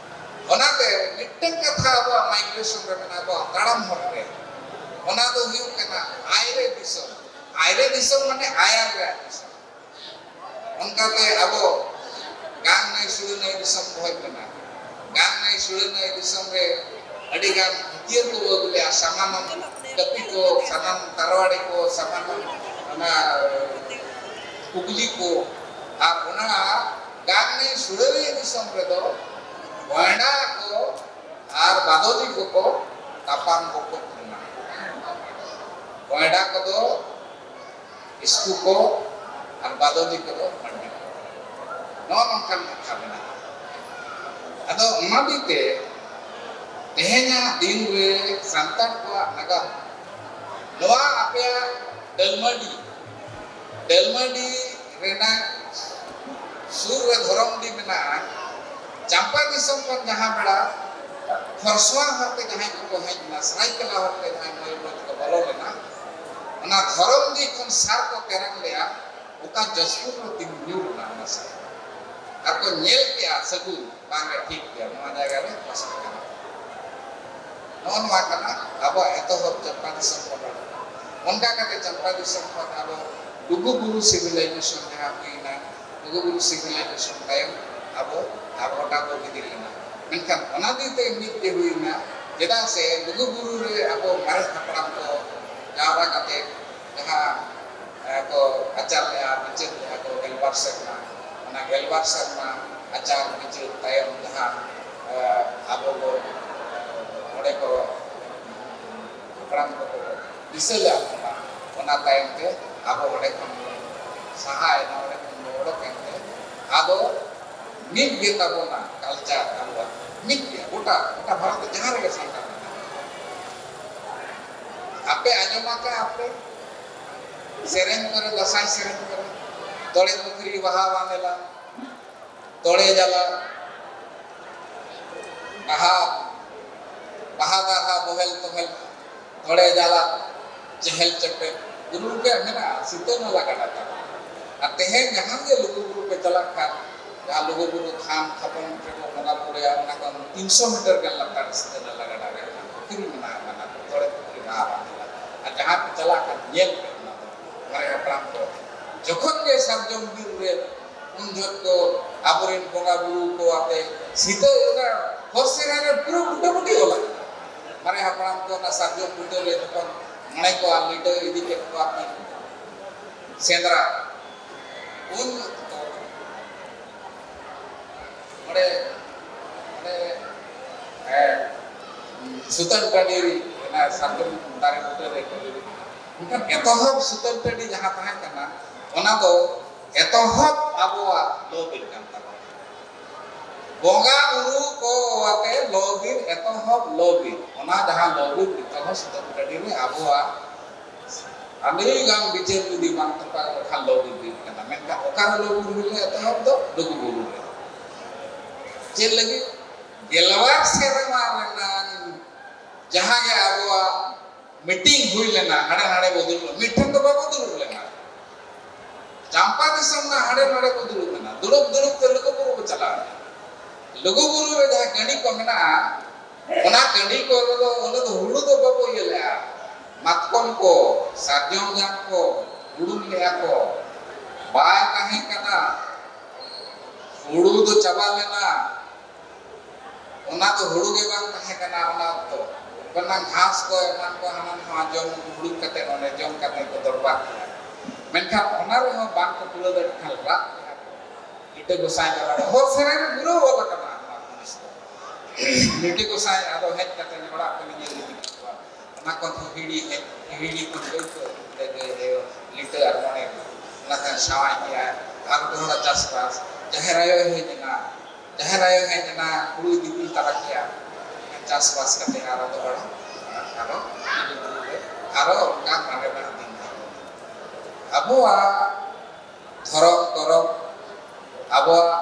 ᱚᱱᱟᱛᱮ ᱢᱤᱫᱴᱟᱝ ᱠᱟᱛᱷᱟ ᱟᱵᱚᱣᱟᱜ migration ᱨᱮ ᱢᱮᱱᱟᱜᱼᱟ, ᱟᱵᱚᱣᱟᱜ ᱛᱟᱲᱟᱢ ᱦᱚᱨ ᱨᱮ, ᱚᱱᱟ ᱫᱚ ᱦᱩᱭᱩᱜ ᱠᱟᱱᱟ ᱟᱭᱨᱮ ᱫᱤᱥᱚᱢ᱾ ᱟᱭᱨᱮ ᱫᱤᱥᱚᱢ ᱢᱟᱱᱮ ᱟᱭᱟᱨ ᱨᱮᱭᱟᱜ ᱫᱤᱥᱚᱢ᱾ ᱚᱱᱠᱟᱛᱮ ᱟᱵᱚ ᱜᱟᱝ ᱱᱟᱹᱭ ᱥᱩᱲᱟᱹ ᱱᱟᱹᱭ ᱫᱤᱥᱚᱢ ᱠᱚ ᱦᱮᱡ ᱞᱮᱱᱟ᱾ ᱜᱟᱝ ᱱᱟᱹᱭ ᱥᱩᱲᱟᱹ ᱱᱟᱹᱭ ᱫᱤᱥᱚᱢ ᱨᱮ ᱟᱹᱰᱤ ᱜᱟᱱ ᱦᱟᱹᱛᱭᱟᱹᱨ ᱠᱚ ᱟᱹᱜᱩ ᱞᱮᱜᱼᱟ, ᱥᱟᱢᱟᱱᱚᱢ ᱠᱟᱹᱯᱤ ᱠᱚ, ᱥᱟᱢᱟᱱ ᱛᱟᱨᱣᱟᱲᱤ ᱠᱚ, ᱥᱟᱢᱟᱱᱚᱢ ᱚᱱᱟ ᱠᱩᱠᱞᱤ ᱠᱚ᱾ ᱟᱨ ᱚᱱᱟ ᱜᱟᱝ ᱱᱟᱹᱭ ᱥᱩᱲᱟᱹ ᱱᱟᱹᱭ ᱫᱤᱥᱚᱢ ᱨᱮᱫᱚ ᱜᱚᱭᱰᱟ ᱠᱚ ᱟᱨ ᱵᱟᱫᱚᱞᱤ ᱠᱚᱠᱚ ᱛᱟᱯᱟᱢ ᱵᱚᱠᱚᱛ ᱞᱮᱱᱟ᱾ ᱜᱚᱭᱰᱟ ᱠᱚᱫᱚ ᱠᱤᱥᱠᱩ ᱠᱚ ᱟᱨ ᱵᱟᱫᱚᱞᱤ ᱠᱚᱫᱚ ᱢᱟᱹᱱᱰᱤ ᱠᱚ᱾ ᱱᱚᱜᱼᱚ ᱱᱚᱝᱠᱟᱱ ᱠᱟᱛᱷᱟ ᱢᱮᱱᱟᱜᱼᱟ᱾ ᱟᱫᱚ ᱚᱱᱟ ᱦᱚᱛᱮᱡ ᱛᱮ ᱛᱮᱦᱮᱧᱟᱜ ᱫᱤᱱ ᱨᱮ ᱥᱟᱱᱛᱟᱲ ᱠᱚᱣᱟᱜ ᱱᱟᱜᱟᱢ, ᱱᱚᱣᱟ ᱟᱯᱮᱭᱟᱜ ᱰᱟᱹᱞᱢᱟᱹᱰᱤ, ᱰᱟᱹᱞᱢᱟᱹᱰᱤ ᱨᱮᱱᱟᱜ ᱥᱩᱨ ᱨᱮ ᱫᱷᱚᱨᱚᱢᱰᱤ ᱢᱮᱱᱟᱜᱼᱟ᱾ ᱪᱟᱢᱯᱟ ᱫᱤᱥᱚᱢ ᱠᱷᱚᱱ ᱡᱟᱦᱟᱸ ᱵᱮᱲᱟ ᱠᱷᱚᱨᱥᱚᱣᱟ ᱦᱚᱨᱛᱮ ᱡᱟᱦᱟᱸᱭ ᱠᱚᱠᱚ ᱦᱮᱡ ᱮᱱᱟ, ᱥᱟᱹᱨᱟᱹᱭᱠᱮᱞᱟ ᱦᱚᱨᱛᱮ ᱡᱟᱦᱟᱸᱭ ᱢᱚᱭᱩᱨᱵᱷᱚᱸᱡᱽ ᱠᱚ ᱵᱚᱞᱚ ᱞᱮᱱᱟ, ᱚᱱᱟ ᱫᱷᱚᱨᱚᱢᱰᱤ ᱠᱷᱚᱱ ᱥᱟᱨ ᱠᱚ ᱛᱮᱨᱟᱝ ᱞᱮᱜᱼᱟ, ᱚᱠᱟ ᱡᱚᱥᱯᱩᱨ ᱨᱮ ᱛᱤᱸᱜᱩ ᱧᱩᱨ ᱮᱱᱟ ᱚᱱᱟ ᱥᱟᱨ᱾ ᱟᱨ ᱠᱚ ᱧᱮᱞ ᱠᱮᱜᱼᱟ ᱥᱟᱹᱜᱩᱱ, ᱵᱟᱝ ᱜᱮ ᱴᱷᱤᱠ ᱜᱮᱭᱟ, ᱱᱚᱣᱟ ᱡᱟᱭᱜᱟ ᱨᱮ ᱵᱟᱥᱟᱜ ᱠᱟᱱᱟ᱾ ᱱᱚᱜᱼᱚ ᱱᱚᱣᱟ ᱠᱟᱱᱟ ᱟᱵᱚᱣᱟᱜ ᱮᱛᱚᱦᱚᱵ ᱪᱟᱢᱯᱟ ᱫᱤᱥᱚᱢ ᱠᱷᱚᱱ᱾ ᱚᱱᱠᱟ ᱠᱟᱛᱮ ᱪᱟᱢᱯᱟ ᱫᱤᱥᱚᱢ ᱠᱷᱚᱱ ᱟᱵᱚ ᱞᱩᱜᱩᱵᱩᱨᱩ ᱥᱤᱵᱤᱞᱟᱭᱡᱮᱥᱚᱱ ᱡᱟᱦᱟᱸ ᱦᱩᱭᱱᱟ, ᱞᱩᱜᱩᱵᱩᱨᱩ ᱥᱤᱵᱤᱞᱟᱭᱡᱮᱥᱚᱱ ᱛᱟᱭᱚᱢ ᱟᱵᱚ ᱟᱵᱚ ᱜᱚᱴᱟ ᱵᱚ ᱜᱤᱫᱤ ᱞᱮᱱᱟ᱾ ᱢᱮᱱᱠᱷᱟᱱ ᱚᱱᱟ ᱫᱤᱱ ᱛᱮ ᱢᱤᱫ ᱜᱮ ᱦᱩᱭᱱᱟ, ᱪᱮᱫᱟᱜ ᱥᱮ ᱞᱩᱜᱩᱵᱩᱨᱩ ᱨᱮ ᱟᱵᱚ ᱢᱟᱨᱮ ᱦᱟᱯᱲᱟᱢ ᱠᱚ ᱡᱟᱣᱨᱟ ᱠᱟᱛᱮ ᱡᱟᱦᱟᱸ, ᱮ, ᱠᱚ ᱟᱪᱟᱨ ᱞᱮᱜᱼᱟ, ᱵᱤᱪᱟᱹᱨ ᱞᱮᱜᱼᱟ ᱠᱚ ᱜᱮᱞᱵᱟᱨ ᱥᱮᱨᱢᱟ, ᱚᱱᱟ ᱜᱮᱞᱵᱟᱨ ᱥᱮᱨᱢᱟ ᱟᱪᱟᱨ ᱵᱤᱪᱟᱹᱨ ᱛᱟᱭᱚᱢ ᱡᱟᱦᱟᱸ, ᱮ, ᱟᱵᱚ ᱵᱚ ᱚᱸᱰᱮ ᱠᱚ ᱦᱟᱯᱲᱟᱢ ᱠᱚᱠᱚ ᱫᱤᱥᱟᱹ ᱞᱮᱫ ᱵᱚᱱᱟ, ᱚᱱᱟ ᱛᱟᱭᱚᱢ ᱛᱮ ᱟᱵᱚ ᱚᱸᱰᱮ ᱠᱷᱚᱱ ᱵᱚᱱ ᱥᱟᱦᱟᱭᱮᱱᱟ, ᱚᱸᱰᱮ ᱠᱷᱚᱱ ᱵᱚᱱ ᱚᱰᱚᱠ ᱮᱱᱛᱮ ᱟᱫᱚ ᱢᱤᱫ ᱜᱮ ᱛᱟᱵᱚᱱᱟ ᱠᱟᱞᱪᱟᱨ ᱟᱵᱚᱣᱟᱜ, ᱢᱤᱫ ᱜᱮ ᱜᱚᱴᱟ, ᱜᱚᱴᱟ ᱵᱷᱟᱨᱚᱛ ᱨᱮ ᱡᱟᱦᱟᱸ ᱨᱮᱜᱮ ᱥᱟᱱᱛᱟᱲ ᱢᱮᱱᱟᱜ ᱵᱚᱱᱟ᱾ ᱟᱯᱮ ᱟᱸᱡᱚᱢ ᱟᱠᱟᱫ ᱟᱯᱮ ᱥᱮᱨᱮᱧ ᱠᱚᱨᱮ, ᱫᱟᱸᱥᱟᱭ ᱥᱮᱨᱮᱧ ᱠᱚᱨᱮ, ᱛᱚᱲᱮ ᱯᱩᱠᱷᱨᱤ ᱵᱟᱦᱟ ᱵᱟᱸᱫᱮᱞᱟ, ᱛᱚᱲᱮ ᱡᱟᱞᱟ, ᱵᱟᱦᱟ, ᱵᱟᱦᱟ ᱫᱟᱨᱦᱟ ᱵᱚᱦᱮᱞ ᱛᱚᱦᱮᱞ, ᱛᱚᱲᱮ ᱡᱟᱞᱟ, ᱪᱮᱦᱮᱞ ᱪᱮᱯᱮᱞ, ᱜᱩᱨᱩ ᱜᱚᱢᱠᱮᱭᱟᱜ ᱢᱮᱱᱟᱜᱼᱟ ᱥᱤᱛᱟᱹ ᱱᱟᱞᱟ ᱜᱟᱰᱟ ᱛᱟᱞᱟ᱾ ᱟᱨ ᱛᱮᱦᱮᱧ ᱡᱟᱦᱟᱸ ᱜᱮ ᱞᱩᱜᱩ ᱵᱩᱨᱩ ᱯᱮ ᱪᱟᱞᱟᱜ ᱠᱷᱟᱱ, ᱡᱟᱦᱟᱸ ᱞᱩᱜᱩ ᱵᱩᱨᱩ ᱛᱷᱟᱱ ᱛᱷᱟᱯᱚᱱ ᱨᱮᱵᱚ ᱵᱚᱸᱜᱟ ᱵᱩᱨᱩᱭᱟ, ᱚᱱᱟ ᱠᱷᱚᱱ ᱛᱤᱱᱥᱚ ᱢᱤᱴᱟᱨ ᱜᱟᱱ ᱞᱟᱛᱟᱨ ᱨᱮ ᱥᱤᱛᱟᱹ ᱱᱟᱞᱟ ᱜᱟᱰᱟ ᱨᱮ ᱚᱱᱟ ᱯᱩᱠᱷᱨᱤ ᱢᱮᱱᱟᱜᱼᱟ, ᱚᱱᱟ ᱛᱚᱲᱮ ᱯᱩᱠᱷᱨᱤ ᱵᱟᱦᱟ ᱵᱟᱸᱫᱮᱞᱟ᱾ ᱟᱨ ᱡᱟᱦᱟᱸ ᱯᱮ ᱪᱟᱞᱟᱜ ᱠᱷᱟᱱ ᱧᱮᱞ ᱯᱮ ᱚᱱᱟ ᱫᱚ, ᱢᱟᱨᱮ ᱦᱟᱯᱲᱟᱢ ᱠᱚ ᱡᱚᱠᱷᱚᱱ ᱜᱮ ᱥᱟᱨᱡᱚᱢ ᱵᱤᱨ ᱨᱮ ᱩᱱ ᱡᱚᱦᱚᱜ ᱠᱚ ᱟᱵᱚᱨᱮᱱ ᱵᱚᱸᱜᱟ ᱵᱩᱨᱩ ᱠᱚ ᱟᱛᱮ ᱥᱤᱛᱟᱹ ᱚᱱᱟ ᱦᱚᱨ ᱥᱮᱨᱟ ᱨᱮ ᱯᱩᱨᱟᱹ ᱵᱩᱴᱟᱹ ᱵᱩᱴᱤ ᱚᱞ ᱟᱠᱟᱱᱟ᱾ ᱢᱟᱨᱮ ᱦᱟᱯᱲᱟᱢ ᱠᱚ ᱚᱱᱟ ᱥᱟᱨᱡᱚᱢ ᱵᱩᱴᱟᱹ ᱨᱮ ᱡᱚᱠᱷᱚᱱ ᱢᱚᱬᱮ ᱠᱚ ᱟᱨ ᱞᱤᱴᱟᱹ ᱤᱫᱤ ᱠᱮᱫ ᱠᱚᱣᱟ ᱠᱤᱱ ᱥᱮᱸᱫᱽᱨᱟ, ᱩᱱ ᱚᱠᱛᱚ ᱚᱸᱰᱮ, ᱚᱸᱰᱮ, ᱦᱮᱸ, ᱥᱩᱛᱟᱹᱱ ᱴᱟᱺᱰᱤ ᱨᱮ, ᱚᱱᱟ ᱥᱟᱨᱡᱚᱢ ᱫᱟᱨᱮ ᱵᱩᱴᱟᱹ ᱨᱮ ᱠᱚ ᱫᱩᱲᱩᱵ ᱠᱟᱱᱟ᱾ ᱢᱮᱱᱠᱷᱟᱱ ᱮᱛᱚᱦᱚᱵ ᱥᱩᱛᱟᱹᱱ ᱴᱟᱺᱰᱤ ᱡᱟᱦᱟᱸ ᱛᱟᱦᱮᱸ ᱠᱟᱱᱟ, ᱚᱱᱟ ᱫᱚ ᱮᱛᱚᱦᱚᱵ ᱟᱵᱚᱣᱟᱜ ᱞᱚ ᱵᱤᱨ ᱠᱟᱱ ᱛᱟᱵᱚᱱᱟ᱾ ᱵᱚᱸᱜᱟ ᱵᱩᱨᱩ ᱠᱚ ᱟᱛᱮ ᱞᱚ ᱵᱤᱨ, ᱮᱛᱚᱦᱚᱵ ᱞᱚ ᱵᱤᱨ᱾ ᱚᱱᱟ ᱡᱟᱦᱟᱸ ᱞᱚ ᱵᱤᱨ ᱱᱤᱛᱚᱜ ᱦᱚᱸ ᱥᱩᱛᱟᱹᱢ ᱴᱟᱺᱰᱤ ᱨᱮ ᱟᱵᱚᱣᱟᱜ ᱟᱹᱰᱤ ᱜᱟᱱ ᱵᱤᱪᱟᱹᱨ ᱡᱩᱫᱤ ᱵᱟᱝ ᱛᱚᱯᱟᱜ ᱞᱮᱠᱷᱟᱱ ᱞᱚ ᱵᱤᱨ ᱦᱩᱭᱩᱜ ᱠᱟᱱᱟ᱾ ᱢᱮᱱᱠᱷᱟᱱ ᱚᱠᱟᱨᱮ ᱞᱚ ᱵᱤᱨ ᱦᱩᱭ ᱞᱮᱱᱟ? ᱮᱛᱚᱦᱚᱵ ᱫᱚ ᱞᱩᱜᱩ ᱵᱩᱨᱩ ᱨᱮ᱾ ᱪᱮᱫ ᱞᱟᱹᱜᱤᱫ? ᱜᱮᱞᱵᱟᱨ ᱥᱮᱨᱢᱟ ᱨᱮᱱᱟᱝ ᱡᱟᱦᱟᱸ ᱜᱮ ᱟᱵᱚᱣᱟᱜ ᱢᱤᱴᱤᱝ ᱦᱩᱭ ᱞᱮᱱᱟ, ᱦᱟᱸᱰᱮ ᱱᱟᱰᱮ ᱵᱚ ᱫᱩᱲᱩᱵ ᱞᱮᱱᱟ, ᱢᱤᱫ ᱴᱷᱮᱱ ᱫᱚ ᱵᱟᱵᱚ ᱫᱩᱲᱩᱵ ᱞᱮᱱᱟ᱾ ᱪᱟᱢᱯᱟ ᱫᱤᱥᱚᱢ ᱨᱮᱱᱟᱜ ᱦᱟᱸᱰᱮ ᱱᱟᱰᱮ ᱠᱚ ᱫᱩᱲᱩᱵ ᱞᱮᱱᱟ, ᱫᱩᱲᱩᱵ ᱫᱩᱲᱩᱵ ᱛᱮ ᱞᱩᱜᱩ ᱵᱩᱨᱩ ᱠᱚ ᱪᱟᱞᱟᱣ ᱮᱱᱟ᱾ ᱞᱩᱜᱩ ᱵᱩᱨᱩ ᱨᱮ ᱡᱟᱦᱟᱸ ᱠᱟᱹᱱᱰᱤ ᱠᱚ ᱢᱮᱱᱟᱜᱼᱟ, ᱚᱱᱟ ᱠᱟᱹᱱᱰᱤ ᱠᱚ ᱨᱮᱫᱚ ᱚᱸᱰᱮ ᱫᱚ ᱦᱩᱲᱩ ᱫᱚ ᱵᱟᱵᱚ ᱤᱭᱟᱹ ᱞᱮᱜᱼᱟ᱾ ᱢᱟᱛᱠᱚᱢ ᱠᱚ, ᱥᱟᱨᱡᱚᱢ ᱡᱟᱝ ᱠᱚ ᱦᱩᱲᱩᱝ ᱞᱮᱜᱼᱟ ᱠᱚ, ᱵᱟᱭ ᱛᱟᱦᱮᱸ ᱠᱟᱱᱟ᱾ ᱦᱩᱲᱩ ᱫᱚ ᱪᱟᱵᱟ ᱞᱮᱱᱟ, ᱚᱱᱟ ᱫᱚ ᱦᱩᱲᱩ ᱜᱮ ᱵᱟᱝ ᱛᱟᱦᱮᱸ ᱠᱟᱱᱟ ᱚᱱᱟ ᱚᱠᱛᱚ᱾ ᱚᱱᱟ ᱜᱷᱟᱥ ᱠᱚ ᱮᱢᱟᱱ ᱠᱚ ᱦᱟᱱᱟ ᱱᱚᱣᱟ ᱡᱚᱢ ᱦᱩᱲᱩ ᱠᱟᱛᱮ ᱚᱸᱰᱮ ᱡᱚᱢ ᱠᱟᱛᱮ ᱠᱚ ᱫᱚᱨᱵᱟᱨ ᱠᱮᱫᱟ᱾ ᱢᱮᱱᱠᱷᱟᱱ ᱚᱱᱟ ᱨᱮᱦᱚᱸ ᱵᱟᱝ ᱠᱚ ᱯᱩᱨᱟᱹᱣ ᱫᱟᱲᱮᱭᱟᱜ ᱠᱷᱟᱱ ᱨᱟᱜ ᱠᱮᱫᱟ ᱠᱚ᱾ ᱞᱤᱴᱟᱹ ᱜᱚᱸᱥᱟᱭ ᱫᱚ ᱨᱟᱜ, ᱦᱚᱲ ᱥᱮᱨᱮᱧ ᱨᱮ ᱯᱩᱨᱟᱹ ᱚᱞ ᱟᱠᱟᱱᱟ ᱱᱚᱣᱟ ᱡᱤᱱᱤᱥ ᱫᱚ᱾ ᱞᱤᱴᱟᱹ ᱜᱚᱸᱥᱟᱭ ᱟᱫᱚ ᱦᱮᱡ ᱠᱟᱛᱮ ᱚᱲᱟᱜ ᱠᱚ ᱧᱮᱞ ᱤᱫᱤ ᱠᱮᱫ ᱠᱚᱣᱟ᱾ ᱚᱱᱟ ᱠᱷᱚᱱ ᱦᱚᱸ ᱦᱤᱲᱤ ᱦᱮᱡ, ᱦᱤᱲᱤ ᱠᱷᱚᱱ ᱜᱟᱹᱭ ᱠᱚ ᱞᱤᱴᱟᱹ ᱟᱨ ᱢᱚᱬᱮ ᱚᱱᱟ ᱠᱷᱟᱱ ᱥᱟᱶᱟᱭ ᱠᱮᱜᱼᱟᱭ᱾ ᱟᱨ ᱫᱚᱦᱲᱟ ᱪᱟᱥᱵᱟᱥ, ᱡᱟᱦᱮᱨ ᱟᱭᱳᱭ ᱦᱮᱡ ᱮᱱᱟ, ᱡᱟᱦᱮᱨ ᱟᱭᱳ ᱦᱮᱡ ᱮᱱᱟ, ᱦᱩᱲᱩ ᱫᱤᱯᱤᱞ ᱛᱟᱨᱟ ᱠᱮᱜᱼᱟ᱾ ᱪᱟᱥᱵᱟᱥ ᱠᱟᱛᱮ ᱟᱨᱚ ᱫᱚᱦᱲᱟ, ᱟᱨᱚ, ᱟᱨᱚ ᱚᱱᱠᱟ ᱢᱟᱨᱮᱱᱟᱜ ᱫᱤᱱ ᱫᱚ᱾ ᱟᱵᱚᱣᱟᱜ ᱫᱷᱚᱨᱚᱢ ᱠᱚᱨᱚᱢ, ᱟᱵᱚᱣᱟᱜ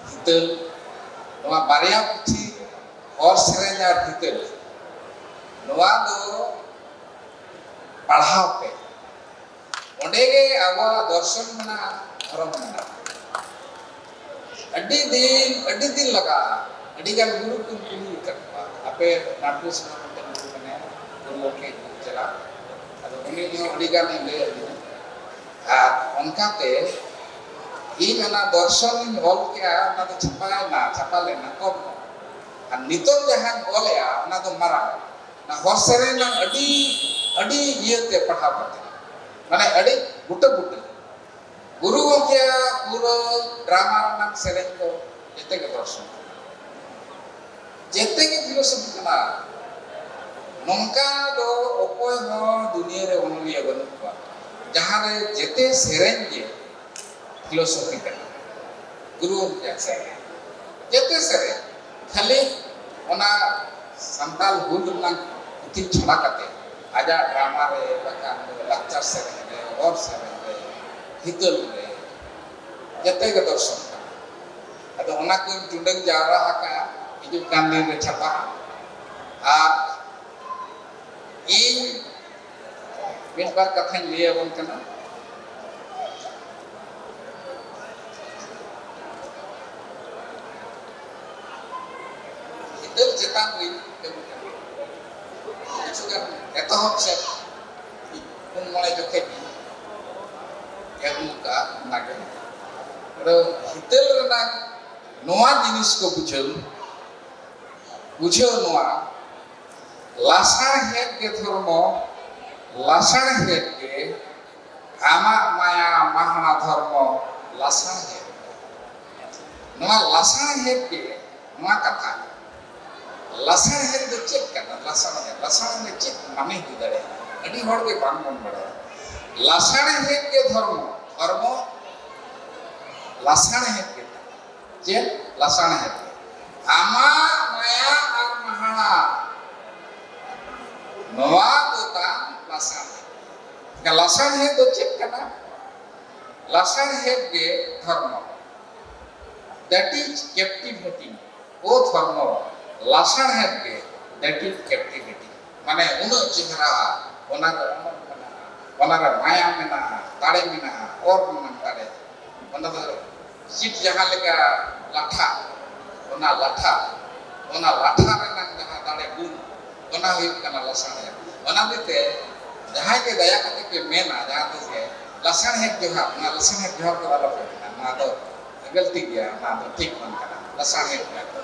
ᱦᱤᱛᱟᱹᱞ, ᱱᱚᱣᱟ ᱵᱟᱨᱭᱟ ᱯᱩᱛᱷᱤ, ᱦᱚᱲ ᱥᱮᱨᱮᱧ ᱟᱨ ᱦᱤᱛᱟᱹᱞ, ᱱᱚᱣᱟ ᱫᱚ ᱯᱟᱲᱦᱟᱣ ᱯᱮ᱾ ᱚᱸᱰᱮ ᱜᱮ ᱟᱵᱚᱣᱟᱜ ᱫᱚᱨᱥᱚᱱ ᱢᱮᱱᱟᱜᱼᱟ, ᱫᱷᱚᱨᱚᱢ ᱢᱮᱱᱟᱜᱼᱟ᱾ ᱟᱹᱰᱤ ᱫᱤᱱ, ᱟᱹᱰᱤ ᱫᱤᱱ ᱞᱟᱜᱟᱜᱼᱟ᱾ ᱟᱹᱰᱤ ᱜᱟᱱ ᱜᱩᱨᱩ ᱠᱚᱧ ᱠᱩᱞᱤ ᱟᱠᱟᱫ ᱠᱚᱣᱟ, ᱟᱯᱮ ᱱᱟᱴᱩ ᱥᱮᱱᱟᱜ ᱢᱤᱫᱴᱮᱱ ᱜᱩᱨᱩ ᱢᱮᱱᱟᱭᱟ, ᱜᱩᱨᱩ ᱜᱚᱢᱠᱮ ᱜᱩᱨᱩ ᱪᱟᱞᱟᱜ, ᱟᱫᱚ ᱩᱱᱤ ᱦᱚᱸ ᱟᱹᱰᱤ ᱜᱟᱱ ᱮ ᱞᱟᱹᱭ ᱟᱹᱫᱤᱧᱟ᱾ ᱟᱨ ᱚᱱᱠᱟᱛᱮ ᱤᱧ ᱚᱱᱟ ᱫᱚᱨᱥᱚᱱ ᱤᱧ ᱚᱞ ᱠᱮᱜᱼᱟ, ᱚᱱᱟ ᱫᱚ ᱪᱷᱟᱯᱟᱭᱮᱱᱟ, ᱪᱷᱟᱯᱟ ᱞᱮᱱᱟ ᱠᱚᱢ ᱧᱚᱜ᱾ ᱟᱨ ᱱᱤᱛᱚᱜ ᱡᱟᱦᱟᱸᱧ ᱚᱞᱮᱜᱼᱟ, ᱚᱱᱟ ᱫᱚ ᱢᱟᱨᱟᱝ᱾ ᱚᱱᱟ ᱦᱚᱲ ᱥᱮᱨᱮᱧ ᱨᱮᱱᱟᱜ ᱟᱹᱰᱤ, ᱟᱹᱰᱤ ᱤᱭᱟᱹᱛᱮ ᱯᱟᱲᱦᱟᱣ ᱠᱟᱛᱮ, ᱢᱟᱱᱮ ᱟᱹᱰᱤ ᱵᱩᱴᱟᱹ ᱵᱩᱴᱟᱹ᱾ ᱜᱩᱨᱩ ᱜᱚᱢᱠᱮᱭᱟᱜ ᱯᱩᱨᱟᱹ ᱰᱨᱟᱢᱟ ᱨᱮᱱᱟᱜ ᱥᱮᱨᱮᱧ ᱠᱚ ᱡᱮᱛᱮ ᱜᱮ ᱫᱚᱨᱥᱚᱱ ᱠᱟᱱᱟ, ᱡᱮᱛᱮ ᱜᱮ ᱯᱷᱤᱞᱳᱥᱚᱯᱷᱤ ᱠᱟᱱᱟ᱾ ᱱᱚᱝᱠᱟ ᱫᱚ ᱚᱠᱚᱭ ᱦᱚᱸ ᱫᱩᱱᱤᱭᱟᱹ ᱨᱮ ᱚᱱᱚᱞᱤᱭᱟᱹ ᱵᱟᱹᱱᱩᱜ ᱠᱚᱣᱟ, ᱡᱟᱦᱟᱸ ᱨᱮ ᱡᱮᱛᱮ ᱥᱮᱨᱮᱧ ᱜᱮ ᱯᱷᱤᱞᱳᱥᱚᱯᱷᱤ ᱠᱟᱱᱟ᱾ ᱜᱩᱨᱩ ᱜᱚᱢᱠᱮᱭᱟᱜ ᱥᱮᱨᱮᱧ ᱡᱮᱛᱮ ᱥᱮᱨᱮᱧ ᱠᱷᱟᱹᱞᱤ ᱚᱱᱟ ᱥᱟᱱᱛᱟᱞ ᱦᱩᱞ ᱨᱮᱱᱟᱜ ᱯᱩᱛᱷᱤ ᱪᱷᱟᱲᱟ ᱠᱟᱛᱮ ᱟᱡᱟᱜ ᱰᱨᱟᱢᱟ ᱨᱮ, ᱵᱟᱠᱷᱟᱱ ᱞᱟᱠᱪᱟᱨ ᱥᱮᱨᱮᱧ ᱨᱮ, ᱦᱚᱲ ᱥᱮᱨᱮᱧ ᱨᱮ, ᱦᱤᱛᱟᱹᱞ ᱨᱮ, ᱡᱮᱛᱮ ᱜᱮ ᱫᱚᱨᱥᱚᱱ ᱠᱟᱱᱟ᱾ ᱟᱫᱚ ᱚᱱᱟ ᱠᱚᱧ ᱴᱩᱰᱟᱹᱝ ᱡᱟᱣᱨᱟ ᱟᱠᱟᱫᱼᱟ, ᱦᱤᱡᱩᱜ ᱠᱟᱱ ᱫᱤᱱ ᱨᱮ ᱪᱷᱟᱯᱟᱜᱼᱟ᱾ ᱟᱨ ᱤᱧ ᱢᱤᱫ ᱵᱟᱨ ᱠᱟᱛᱷᱟᱧ ᱞᱟᱹᱭ ᱟᱵᱚᱱ ᱠᱟᱱᱟ᱾ ᱦᱤᱛᱟᱹᱞ ᱪᱮᱛᱟᱱ ᱨᱤᱧ ᱠᱟᱹᱢᱤ ᱠᱟᱱᱟ᱾ ᱠᱤᱪᱷᱩ ᱜᱟᱱ ᱮᱛᱚᱦᱚᱵ ᱥᱮᱫ ᱯᱩᱱ ᱢᱚᱬᱮ ᱡᱚᱠᱷᱮᱡ ᱤᱧ ᱟᱹᱜᱩ ᱠᱟᱜᱼᱟ, ᱚᱱᱟᱜᱮ᱾ ᱟᱫᱚ ᱦᱤᱛᱟᱹᱞ ᱨᱮᱱᱟᱜ ᱱᱚᱣᱟ ᱡᱤᱱᱤᱥ ᱠᱚ ᱵᱩᱡᱷᱟᱹᱣ, ᱵᱩᱡᱷᱟᱹᱣ ᱱᱚᱣᱟ, ᱞᱟᱥᱟᱬᱦᱮᱫ ᱜᱮ ᱫᱷᱚᱨᱢᱚ, ᱞᱟᱥᱟᱬᱦᱮᱫ ᱜᱮ ᱟᱢᱟᱜ ᱢᱟᱭᱟ ᱢᱟᱦᱟᱬᱟ ᱫᱷᱚᱨᱢᱚ, ᱞᱟᱥᱟᱬᱦᱮᱫ ᱜᱮ᱾ ᱱᱚᱣᱟ ᱞᱟᱥᱟᱬᱦᱮᱫ ᱜᱮ, ᱱᱚᱣᱟ ᱠᱟᱛᱷᱟ, ᱞᱟᱥᱟᱬᱦᱮᱫ ᱫᱚ ᱪᱮᱫ ᱠᱟᱱᱟ? ᱞᱟᱥᱟᱬᱦᱮᱫ, ᱞᱟᱥᱟᱬᱦᱮᱫ ᱫᱚ ᱪᱮᱫ ᱢᱟᱱᱮ ᱦᱩᱭ ᱫᱟᱲᱮᱭᱟᱜᱼᱟ? ᱟᱹᱰᱤ ᱦᱚᱲ ᱜᱮ ᱵᱟᱝ ᱵᱚᱱ ᱵᱟᱲᱟᱭᱟ᱾ ᱞᱟᱥᱟᱬᱦᱮᱫ ᱜᱮ ᱫᱷᱚᱨᱢᱚ, ᱫᱷᱚᱨᱢᱚ ᱞᱟᱥᱟᱬᱦᱮᱫ ᱜᱮ ᱠᱟᱱᱟ᱾ ᱪᱮᱫ? ᱞᱟᱥᱟᱬᱦᱮᱫ ᱜᱮ᱾ ᱟᱢᱟᱜ ᱢᱟᱭᱟ ᱟᱨ ᱢᱟᱦᱟᱬᱟ, ᱱᱚᱣᱟ ᱫᱚ ᱛᱟᱢ ᱞᱟᱥᱟᱬᱦᱮᱫ᱾ ᱮᱱᱠᱷᱟᱱ ᱞᱟᱥᱟᱬᱦᱮᱫ ᱫᱚ ᱪᱮᱫ ᱠᱟᱱᱟ? ᱞᱟᱥᱟᱬᱦᱮᱫ ᱜᱮ ᱫᱷᱚᱨᱢᱚ᱾ That is captivating. ᱳ ᱫᱷᱚᱨᱢᱚ, ᱞᱟᱥᱟᱬᱦᱮᱫ ᱜᱮ, that is captivating. ᱢᱟᱱᱮ ᱩᱱᱟᱹᱜ ᱪᱮᱦᱨᱟ, ᱚᱱᱟ ᱨᱮ ᱨᱚᱢᱚᱡᱽ ᱢᱮᱱᱟᱜᱼᱟ, ᱚᱱᱟ ᱨᱮ ᱢᱟᱭᱟ ᱢᱮᱱᱟᱜᱼᱟ, ᱫᱟᱲᱮ ᱢᱮᱱᱟᱜᱼᱟ, ᱚᱨ ᱨᱮᱱᱟᱜ ᱫᱟᱲᱮ᱾ ᱚᱱᱟ ᱫᱚ ᱪᱤᱴ ᱡᱟᱦᱟᱸ ᱞᱮᱠᱟ ᱞᱟᱴᱷᱟ, ᱚᱱᱟ ᱞᱟᱴᱷᱟ, ᱚᱱᱟ ᱞᱟᱴᱷᱟ ᱨᱮᱱᱟᱜ ᱡᱟᱦᱟᱸ ᱫᱟᱲᱮ ᱜᱩᱱ, ᱚᱱᱟ ᱦᱩᱭᱩᱜ ᱠᱟᱱᱟ ᱞᱟᱥᱟᱬᱦᱮᱫ᱾ ᱚᱱᱟ ᱦᱚᱛᱮᱡ ᱛᱮ ᱡᱟᱦᱟᱸᱭ ᱜᱮ ᱫᱟᱭᱟ ᱠᱟᱛᱮ ᱯᱮ ᱢᱮᱱᱟ, ᱡᱟᱦᱟᱸ ᱛᱤᱥ ᱜᱮ, "ᱞᱟᱥᱟᱬᱦᱮᱫ ᱡᱚᱦᱟᱨ", ᱚᱱᱟ ᱞᱟᱥᱟᱬᱦᱮᱫ ᱡᱚᱦᱟᱨ ᱫᱚ ᱟᱞᱚ ᱯᱮ ᱢᱮᱱᱟ, ᱚᱱᱟ ᱫᱚ ᱜᱟᱹᱞᱛᱤ ᱜᱮᱭᱟ, ᱚᱱᱟ ᱫᱚ ᱴᱷᱤᱠ ᱵᱟᱝ ᱠᱟᱱᱟ᱾ ᱞᱟᱥᱟᱬᱦᱮᱫ ᱡᱚᱦᱟᱨ ᱫᱚ,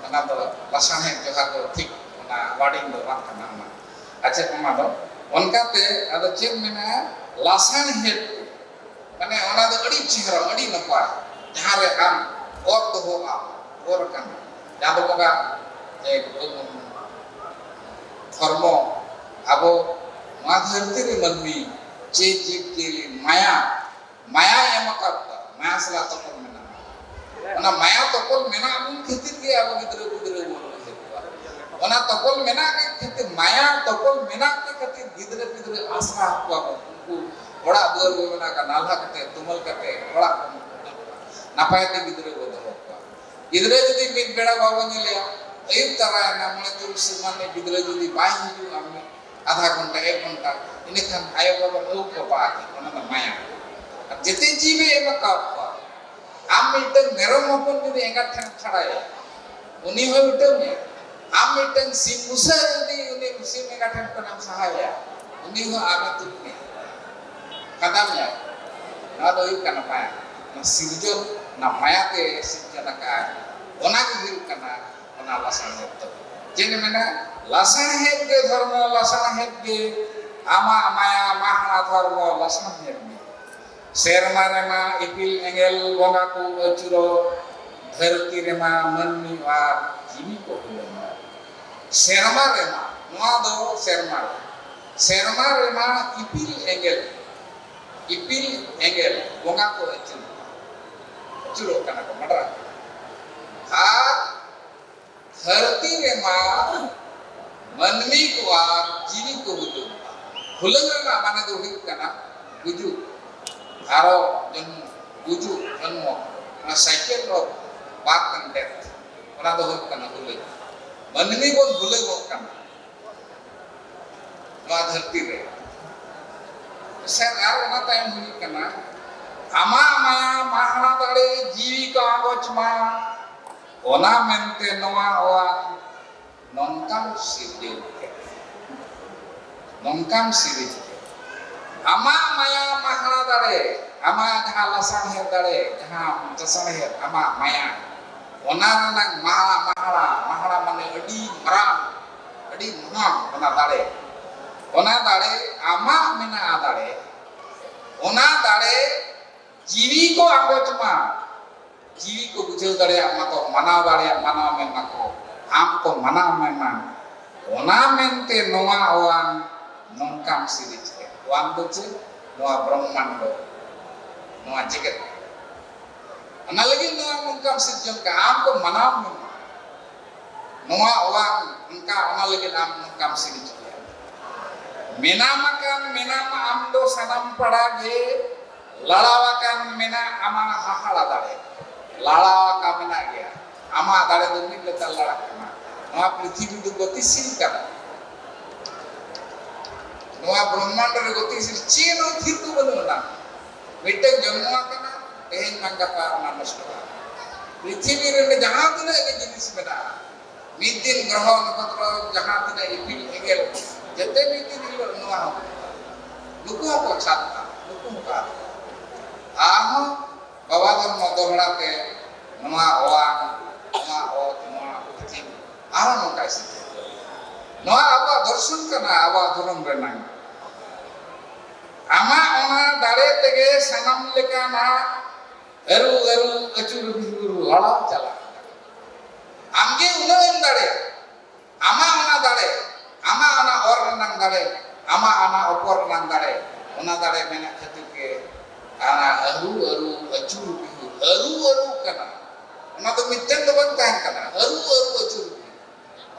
ᱚᱱᱟ ᱫᱚ ᱞᱟᱥᱟᱬᱦᱮᱫ ᱡᱚᱦᱟᱨ ᱫᱚ ᱴᱷᱤᱠ, ᱚᱱᱟ wording ᱫᱚ ᱵᱟᱝ ᱠᱟᱱᱟ ᱚᱱᱟ᱾ ᱟᱪᱪᱷᱟ, ᱚᱱᱟ ᱫᱚ ᱚᱱᱠᱟᱛᱮ ᱟᱫᱚ ᱪᱮᱫ ᱢᱮᱱᱟᱜᱼᱟ? ᱞᱟᱥᱟᱬᱦᱮᱫ, ᱢᱟᱱᱮ ᱚᱱᱟ ᱫᱚ ᱟᱹᱰᱤ ᱪᱮᱦᱨᱟ, ᱟᱹᱰᱤ ᱱᱟᱯᱟᱭ, ᱡᱟᱦᱟᱸ ᱨᱮ ᱟᱢ ᱚᱨ ᱫᱚᱦᱚ ᱟᱢ, ᱚᱨ ᱟᱠᱟᱱᱟ, ᱡᱟᱦᱟᱸ ᱫᱚ ᱵᱚᱸᱜᱟ ᱡᱮ ᱫᱷᱚᱨᱢᱚ, ᱟᱵᱚ ᱱᱚᱣᱟ ᱫᱷᱟᱹᱨᱛᱤ ᱨᱮ ᱢᱟᱹᱱᱢᱤ ᱪᱮ ᱡᱤᱵᱽ ᱡᱤᱭᱟᱹᱞᱤ ᱢᱟᱭᱟ, ᱢᱟᱭᱟᱭ ᱮᱢ ᱟᱠᱟᱫ ᱠᱚᱣᱟ, ᱢᱟᱭᱟ ᱥᱟᱞᱟᱜ ᱛᱚᱯᱚᱞ ᱢᱮᱱᱟᱜᱼᱟ᱾ ᱚᱱᱟ ᱢᱟᱭᱟ ᱛᱚᱯᱚᱞ ᱢᱮᱱᱟᱜ ᱵᱚᱱ ᱠᱷᱟᱹᱛᱤᱨ ᱜᱮ ᱟᱵᱚ ᱜᱤᱫᱽᱨᱟᱹ ᱯᱤᱫᱽᱨᱟᱹ ᱵᱚᱱ ᱩᱭᱦᱟᱹᱨ ᱠᱚᱣᱟ᱾ ᱚᱱᱟ ᱛᱚᱯᱚᱞ ᱢᱮᱱᱟᱜ ᱜᱮ ᱠᱷᱟᱹᱛᱤᱨ, ᱢᱟᱭᱟ ᱛᱚᱯᱚᱞ ᱢᱮᱱᱟᱜ ᱜᱮ ᱠᱷᱟᱹᱛᱤᱨ ᱜᱤᱫᱽᱨᱟᱹ ᱯᱤᱫᱽᱨᱟᱹ ᱟᱥᱲᱟ ᱠᱚᱣᱟ ᱵᱚᱱ᱾ ᱩᱱᱠᱩ ᱚᱲᱟᱜ ᱫᱩᱣᱟᱹᱨ ᱵᱚ ᱵᱮᱱᱟᱣ ᱠᱟᱜᱼᱟ, ᱱᱟᱞᱦᱟ ᱠᱟᱛᱮ, ᱛᱩᱢᱟᱹᱞ ᱠᱟᱛᱮ ᱚᱲᱟᱜ ᱵᱚᱱ ᱱᱟᱯᱟᱭ ᱛᱮ ᱜᱤᱫᱽᱨᱟᱹ ᱵᱚ ᱫᱚᱦᱚ ᱠᱚᱣᱟ᱾ ᱜᱤᱫᱽᱨᱟᱹ ᱡᱩᱫᱤ ᱢᱤᱫ ᱵᱮᱲᱟ ᱵᱟᱵᱚ ᱧᱮᱞᱮᱭᱟ, ᱟᱹᱭᱩᱵ ᱛᱟᱨᱟᱭᱮᱱᱟ, ᱢᱚᱬᱮ ᱛᱩᱨᱩᱭ ᱥᱮᱨᱢᱟ ᱨᱤᱱᱤᱡ ᱜᱤᱫᱽᱨᱟᱹ ᱡᱩᱫᱤ ᱵᱟᱭ ᱦᱤᱡᱩᱜᱼᱟ, ᱢᱤᱫ ᱟᱫᱷᱟ ᱜᱷᱚᱱᱴᱟ, ᱮᱠ ᱜᱷᱚᱱᱴᱟ, ᱤᱱᱟᱹᱠᱷᱟᱱ ᱟᱭᱳ ᱵᱟᱵᱟ ᱟᱹᱣ ᱠᱚ ᱯᱟᱲᱟᱜ ᱜᱮ, ᱚᱱᱟ ᱫᱚ ᱢᱟᱭᱟ᱾ ᱟᱨ ᱡᱮᱛᱮ ᱡᱤᱣᱤ ᱮᱢ ᱟᱠᱟᱫ ᱠᱚᱣᱟ, ᱟᱢ ᱢᱤᱫᱴᱟᱝ ᱢᱮᱨᱚᱢ ᱦᱚᱯᱚᱱ ᱡᱩᱫᱤ ᱮᱸᱜᱟᱛ ᱴᱷᱮᱱ ᱪᱷᱟᱲᱟᱭᱟ, ᱩᱱᱤ ᱦᱚᱸ ᱢᱤᱫᱴᱟᱝ ᱜᱮ᱾ ᱟᱢ ᱢᱤᱫᱴᱟᱝ ᱥᱤᱢ ᱵᱩᱥᱟᱹᱜ ᱡᱩᱫᱤ ᱩᱱᱤ ᱥᱤᱢ ᱮᱸᱜᱟ ᱴᱷᱮᱱ ᱠᱷᱚᱱᱮᱢ ᱥᱟᱦᱟᱭᱟ, ᱩᱱᱤ ᱦᱚᱸ ᱟᱢᱮ ᱛᱩᱫ ᱢᱮᱭᱟ᱾ ᱠᱟᱫᱟᱢ ᱧᱟᱭ᱾ ᱱᱚᱣᱟ ᱫᱚ ᱦᱩᱭᱩᱜ ᱠᱟᱱᱟ ᱢᱟᱭᱟ᱾ ᱚᱱᱟ ᱥᱤᱨᱡᱚᱱ, ᱚᱱᱟ ᱢᱟᱭᱟ ᱛᱮ ᱥᱤᱨᱡᱚᱱ ᱟᱠᱟᱫ, ᱚᱱᱟ ᱜᱮ ᱦᱩᱭᱩᱜ ᱠᱟᱱᱟ ᱚᱱᱟ ᱞᱟᱥᱟᱬᱦᱮᱫ ᱫᱚ᱾ ᱪᱮᱫ ᱮ ᱢᱮᱱᱟ? ᱞᱟᱥᱟᱬᱦᱮᱫ ᱜᱮ ᱫᱷᱚᱨᱢᱚ, ᱞᱟᱥᱟᱬᱦᱮᱫ ᱜᱮ ᱟᱢᱟᱜ ᱢᱟᱭᱟ ᱢᱟᱦᱟ ᱫᱷᱚᱨᱢᱚ, ᱞᱟᱥᱟᱬᱦᱮᱫ ᱜᱮ᱾ ᱥᱮᱨᱢᱟ ᱨᱮᱢᱟ ᱤᱯᱤᱞ ᱮᱸᱜᱮᱞ ᱵᱚᱸᱜᱟ ᱠᱚ ᱟᱹᱪᱩᱨᱚᱜ, ᱫᱷᱟᱹᱨᱛᱤ ᱨᱮᱢᱟ ᱢᱟᱹᱱᱢᱤ ᱟᱨ ᱡᱤᱣᱤ ᱠᱚ ᱦᱩᱭᱩᱜ᱾ ᱥᱮᱨᱢᱟ ᱨᱮᱢᱟ, ᱱᱚᱣᱟ ᱫᱚ ᱥᱮᱨᱢᱟ ᱨᱮ, ᱥᱮᱨᱢᱟ ᱨᱮᱢᱟ ᱤᱯᱤᱞ ᱮᱸᱜᱮᱞ, ᱤᱯᱤᱞ ᱮᱸᱜᱮᱞ ᱵᱚᱸᱜᱟ ᱠᱚ ᱟᱹᱪᱩᱨᱚᱜ, ᱟᱹᱪᱩᱨᱚᱜ ᱠᱟᱱᱟ ᱠᱚ, ᱢᱟᱰᱨᱟ᱾ ᱟᱨ ᱫᱷᱟᱹᱨᱛᱤ ᱨᱮᱢᱟ ᱢᱟᱹᱱᱢᱤ ᱠᱚᱣᱟᱜ ᱡᱤᱣᱤ ᱠᱚ ᱦᱩᱞᱟᱹᱝ᱾ ᱦᱩᱞᱟᱹᱝ ᱨᱮᱱᱟᱜ ᱢᱟᱱᱮ ᱫᱚ ᱦᱩᱭᱩᱜ ᱠᱟᱱᱟ ᱜᱩᱡᱩᱜ, ᱟᱨᱚ ᱡᱚᱱᱢᱚ, ᱜᱩᱡᱩᱜ, ᱡᱚᱱᱢᱚ, ᱚᱱᱟ cycle of birth and death, ᱚᱱᱟ ᱫᱚ ᱦᱩᱭᱩᱜ ᱠᱟᱱᱟ ᱦᱩᱞᱟᱹᱝ᱾ ᱢᱟᱹᱱᱢᱤ ᱵᱚᱱ ᱦᱩᱞᱟᱹᱝᱚᱜ ᱠᱟᱱᱟ ᱱᱚᱣᱟ ᱫᱷᱟᱹᱨᱛᱤ ᱨᱮ᱾ ᱥᱮ ᱟᱨ ᱚᱱᱟ ᱛᱟᱭᱚᱢ ᱦᱩᱭᱩᱜ ᱠᱟᱱᱟ, ᱟᱢᱟᱜ ᱢᱟᱭᱟ ᱢᱟᱦᱟᱲᱟ ᱫᱟᱲᱮ ᱡᱤᱣᱤ ᱠᱚ ᱟᱸᱜᱚᱪ ᱢᱟ, ᱚᱱᱟ ᱢᱮᱱᱛᱮ ᱱᱚᱣᱟ ᱚᱣᱟᱱ ᱱᱚᱝᱠᱟᱢ ᱥᱤᱨᱡᱟᱹᱣ ᱠᱮᱫ, ᱱᱚᱝᱠᱟᱢ ᱥᱤᱨᱤᱡᱽ ᱠᱮᱫ᱾ ᱟᱢᱟᱜ ᱢᱟᱭᱟ ᱢᱟᱦᱟᱲᱟ ᱫᱟᱲᱮ, ᱟᱢᱟᱜ ᱡᱟᱦᱟᱸ ᱞᱟᱥᱟᱬᱦᱮᱫ ᱫᱟᱲᱮ, ᱡᱟᱦᱟᱸ ᱞᱟᱥᱟᱬᱦᱮᱫ, ᱟᱢᱟᱜ ᱢᱟᱭᱟ, ᱚᱱᱟ ᱨᱮᱱᱟᱜ ᱢᱟᱦᱟᱲᱟ, ᱢᱟᱦᱟᱲᱟ, ᱢᱟᱦᱟᱲᱟ ᱢᱟᱱᱮ ᱟᱹᱰᱤ ᱢᱟᱨᱟᱝ, ᱟᱹᱰᱤ ᱢᱟᱨᱟᱝ ᱚᱱᱟ ᱫᱟᱲᱮ, ᱚᱱᱟ ᱫᱟᱲᱮ ᱟᱢᱟᱜ ᱢᱮᱱᱟᱜᱼᱟ ᱫᱟᱲᱮ, ᱚᱱᱟ ᱫᱟᱲᱮ ᱡᱤᱣᱤ ᱠᱚ ᱟᱸᱜᱚᱪ ᱢᱟ, ᱡᱤᱣᱤ ᱠᱚ ᱵᱩᱡᱷᱟᱹᱣ ᱫᱟᱲᱮᱭᱟᱜ ᱢᱟ ᱠᱚ, ᱢᱟᱱᱟᱣ ᱫᱟᱲᱮᱭᱟᱜ, ᱢᱟᱱᱟᱣ ᱢᱮ ᱢᱟ ᱠᱚ, ᱟᱢ ᱠᱚ ᱢᱟᱱᱟᱣ ᱢᱮ ᱢᱟ, ᱚᱱᱟ ᱢᱮᱱᱛᱮ ᱱᱚᱣᱟ ᱚᱣᱟᱱ ᱱᱚᱝᱠᱟᱢ ᱥᱤᱨᱤᱡᱽ ᱠᱮᱫ᱾ ᱚᱣᱟᱱ ᱫᱚ ᱪᱮᱫ? ᱱᱚᱣᱟ ᱵᱨᱚᱦᱢᱟᱱᱰᱚ, ᱱᱚᱣᱟ ᱡᱮᱜᱮᱛ᱾ ᱚᱱᱟ ᱞᱟᱹᱜᱤᱫ ᱱᱚᱣᱟ ᱱᱚᱝᱠᱟᱢ ᱥᱤᱨᱡᱚᱱ ᱠᱟᱜᱼᱟ, ᱟᱢ ᱠᱚ ᱢᱟᱱᱟᱣ ᱢᱮ᱾ ᱱᱚᱣᱟ ᱚᱣᱟᱝ ᱚᱱᱠᱟ, ᱚᱱᱟ ᱞᱟᱹᱜᱤᱫ ᱟᱢ ᱱᱚᱝᱠᱟᱢ ᱥᱤᱨᱡᱚᱱ ᱠᱮᱜᱼᱟ᱾ ᱢᱮᱱᱟᱢ ᱟᱠᱟᱱ, ᱢᱮᱱᱟᱢ ᱟᱢ ᱫᱚ ᱥᱟᱱᱟᱢ ᱯᱟᱲᱟ ᱜᱮ, ᱞᱟᱲᱟᱣ ᱟᱠᱟᱱ ᱢᱮᱱᱟᱜ ᱟᱢᱟᱜ ᱦᱟᱦᱟᱲᱟ ᱫᱟᱲᱮ, ᱞᱟᱲᱟᱣ ᱟᱠᱟᱱ ᱢᱮᱱᱟᱜ ᱜᱮᱭᱟ, ᱟᱢᱟᱜ ᱫᱟᱲᱮ ᱫᱚ ᱢᱤᱫ ᱞᱮᱛᱟᱲ ᱞᱟᱲᱟᱜ ᱠᱟᱱᱟ᱾ ᱱᱚᱣᱟ ᱯᱨᱤᱛᱷᱤᱵᱤ ᱫᱚ ᱜᱚᱛᱤᱥᱤᱞ ᱠᱟᱱᱟ, ᱱᱚᱣᱟ ᱵᱨᱚᱦᱢᱟᱱᱰ ᱨᱮ ᱜᱚᱛᱤᱥᱤᱞ ᱪᱮᱫ ᱦᱚᱸ ᱛᱷᱤᱨ ᱫᱚ ᱵᱟᱹᱱᱩᱜ ᱟᱱᱟ᱾ ᱢᱤᱫᱴᱟᱝ ᱡᱚᱱᱢᱚ ᱟᱠᱟᱱᱟ, ᱛᱮᱦᱮᱧ ᱵᱟᱝ ᱜᱟᱯᱟ ᱚᱱᱟ ᱱᱚᱥᱴᱚᱜᱼᱟ᱾ ᱯᱨᱤᱛᱷᱤᱵᱤ ᱨᱮ ᱡᱟᱦᱟᱸ ᱛᱤᱱᱟᱹᱜ ᱜᱮ ᱡᱤᱱᱤᱥ ᱢᱮᱱᱟᱜᱼᱟ, ᱢᱤᱫ ᱫᱤᱱ ᱜᱨᱚᱦᱚ ᱱᱚᱠᱷᱚᱛᱨᱚ ᱡᱟᱦᱟᱸ ᱛᱤᱱᱟᱹᱜ ᱤᱯᱤᱞ ᱮᱸᱜᱮᱞ, ᱡᱮᱛᱮ ᱢᱤᱫ ᱫᱤᱱ ᱦᱤᱞᱳᱜ ᱱᱚᱣᱟ ᱦᱚᱸ ᱱᱩᱠᱩ ᱦᱚᱸᱠᱚ ᱪᱷᱟᱫᱼᱟ, ᱱᱩᱠᱩ ᱦᱚᱸᱠᱚ ᱟᱫᱚᱜᱼᱟ᱾ ᱟᱨᱦᱚᱸ ᱵᱟᱵᱟ ᱫᱷᱚᱨᱢᱚ ᱫᱚᱦᱲᱟ ᱛᱮ ᱱᱚᱣᱟ ᱚᱣᱟᱝ, ᱱᱚᱣᱟ ᱚᱛ, ᱱᱚᱣᱟ ᱯᱨᱤᱛᱷᱤᱵᱤ ᱟᱨᱦᱚᱸ ᱱᱚᱝᱠᱟᱭ ᱥᱤᱨᱡᱟᱹᱣ ᱠᱮᱫᱟ᱾ ᱱᱚᱣᱟ ᱟᱵᱚᱣᱟᱜ ᱫᱚᱨᱥᱚᱱ ᱠᱟᱱᱟ, ᱟᱵᱚᱣᱟᱜ ᱫᱷᱚᱨᱚᱢ ᱨᱮᱱᱟᱜ᱾ ᱟᱢᱟᱜ ᱚᱱᱟ ᱫᱟᱲᱮ ᱛᱮᱜᱮ ᱥᱟᱱᱟᱢ ᱞᱮᱠᱟᱱᱟᱜ ᱟᱹᱨᱩ ᱟᱹᱨᱩ ᱟᱹᱪᱩᱨ ᱵᱤᱦᱩᱨ ᱞᱟᱲᱟᱣ ᱪᱟᱞᱟᱜ ᱠᱟᱱᱟ᱾ ᱟᱢᱜᱮ ᱩᱱᱟᱹᱜ ᱮᱢ ᱫᱟᱲᱮᱭᱟᱜᱼᱟ᱾ ᱟᱢᱟᱜ ᱚᱱᱟ ᱫᱟᱲᱮ, ᱟᱢᱟᱜ ᱚᱱᱟ ᱚᱨ ᱨᱮᱱᱟᱜ ᱫᱟᱲᱮ, ᱟᱢᱟᱜ ᱚᱱᱟ ᱚᱯᱚᱨ ᱨᱮᱱᱟᱜ ᱫᱟᱲᱮ, ᱚᱱᱟ ᱫᱟᱲᱮ ᱢᱮᱱᱟᱜ ᱠᱷᱟᱹᱛᱤᱨ ᱜᱮ ᱚᱱᱟ ᱟᱹᱨᱩ ᱟᱹᱨᱩ ᱟᱹᱪᱩᱨ ᱵᱤᱦᱩᱨ, ᱟᱹᱨᱩ ᱟᱹᱨᱩ ᱠᱟᱱᱟ᱾ ᱚᱱᱟ ᱫᱚ ᱢᱤᱫᱴᱮᱱ ᱫᱚ ᱵᱟᱝ ᱛᱟᱦᱮᱱ ᱠᱟᱱᱟ, ᱟᱹᱨᱩ ᱟᱹᱨᱩ ᱟᱹᱪᱩᱨ ᱵᱤᱦᱩᱨ᱾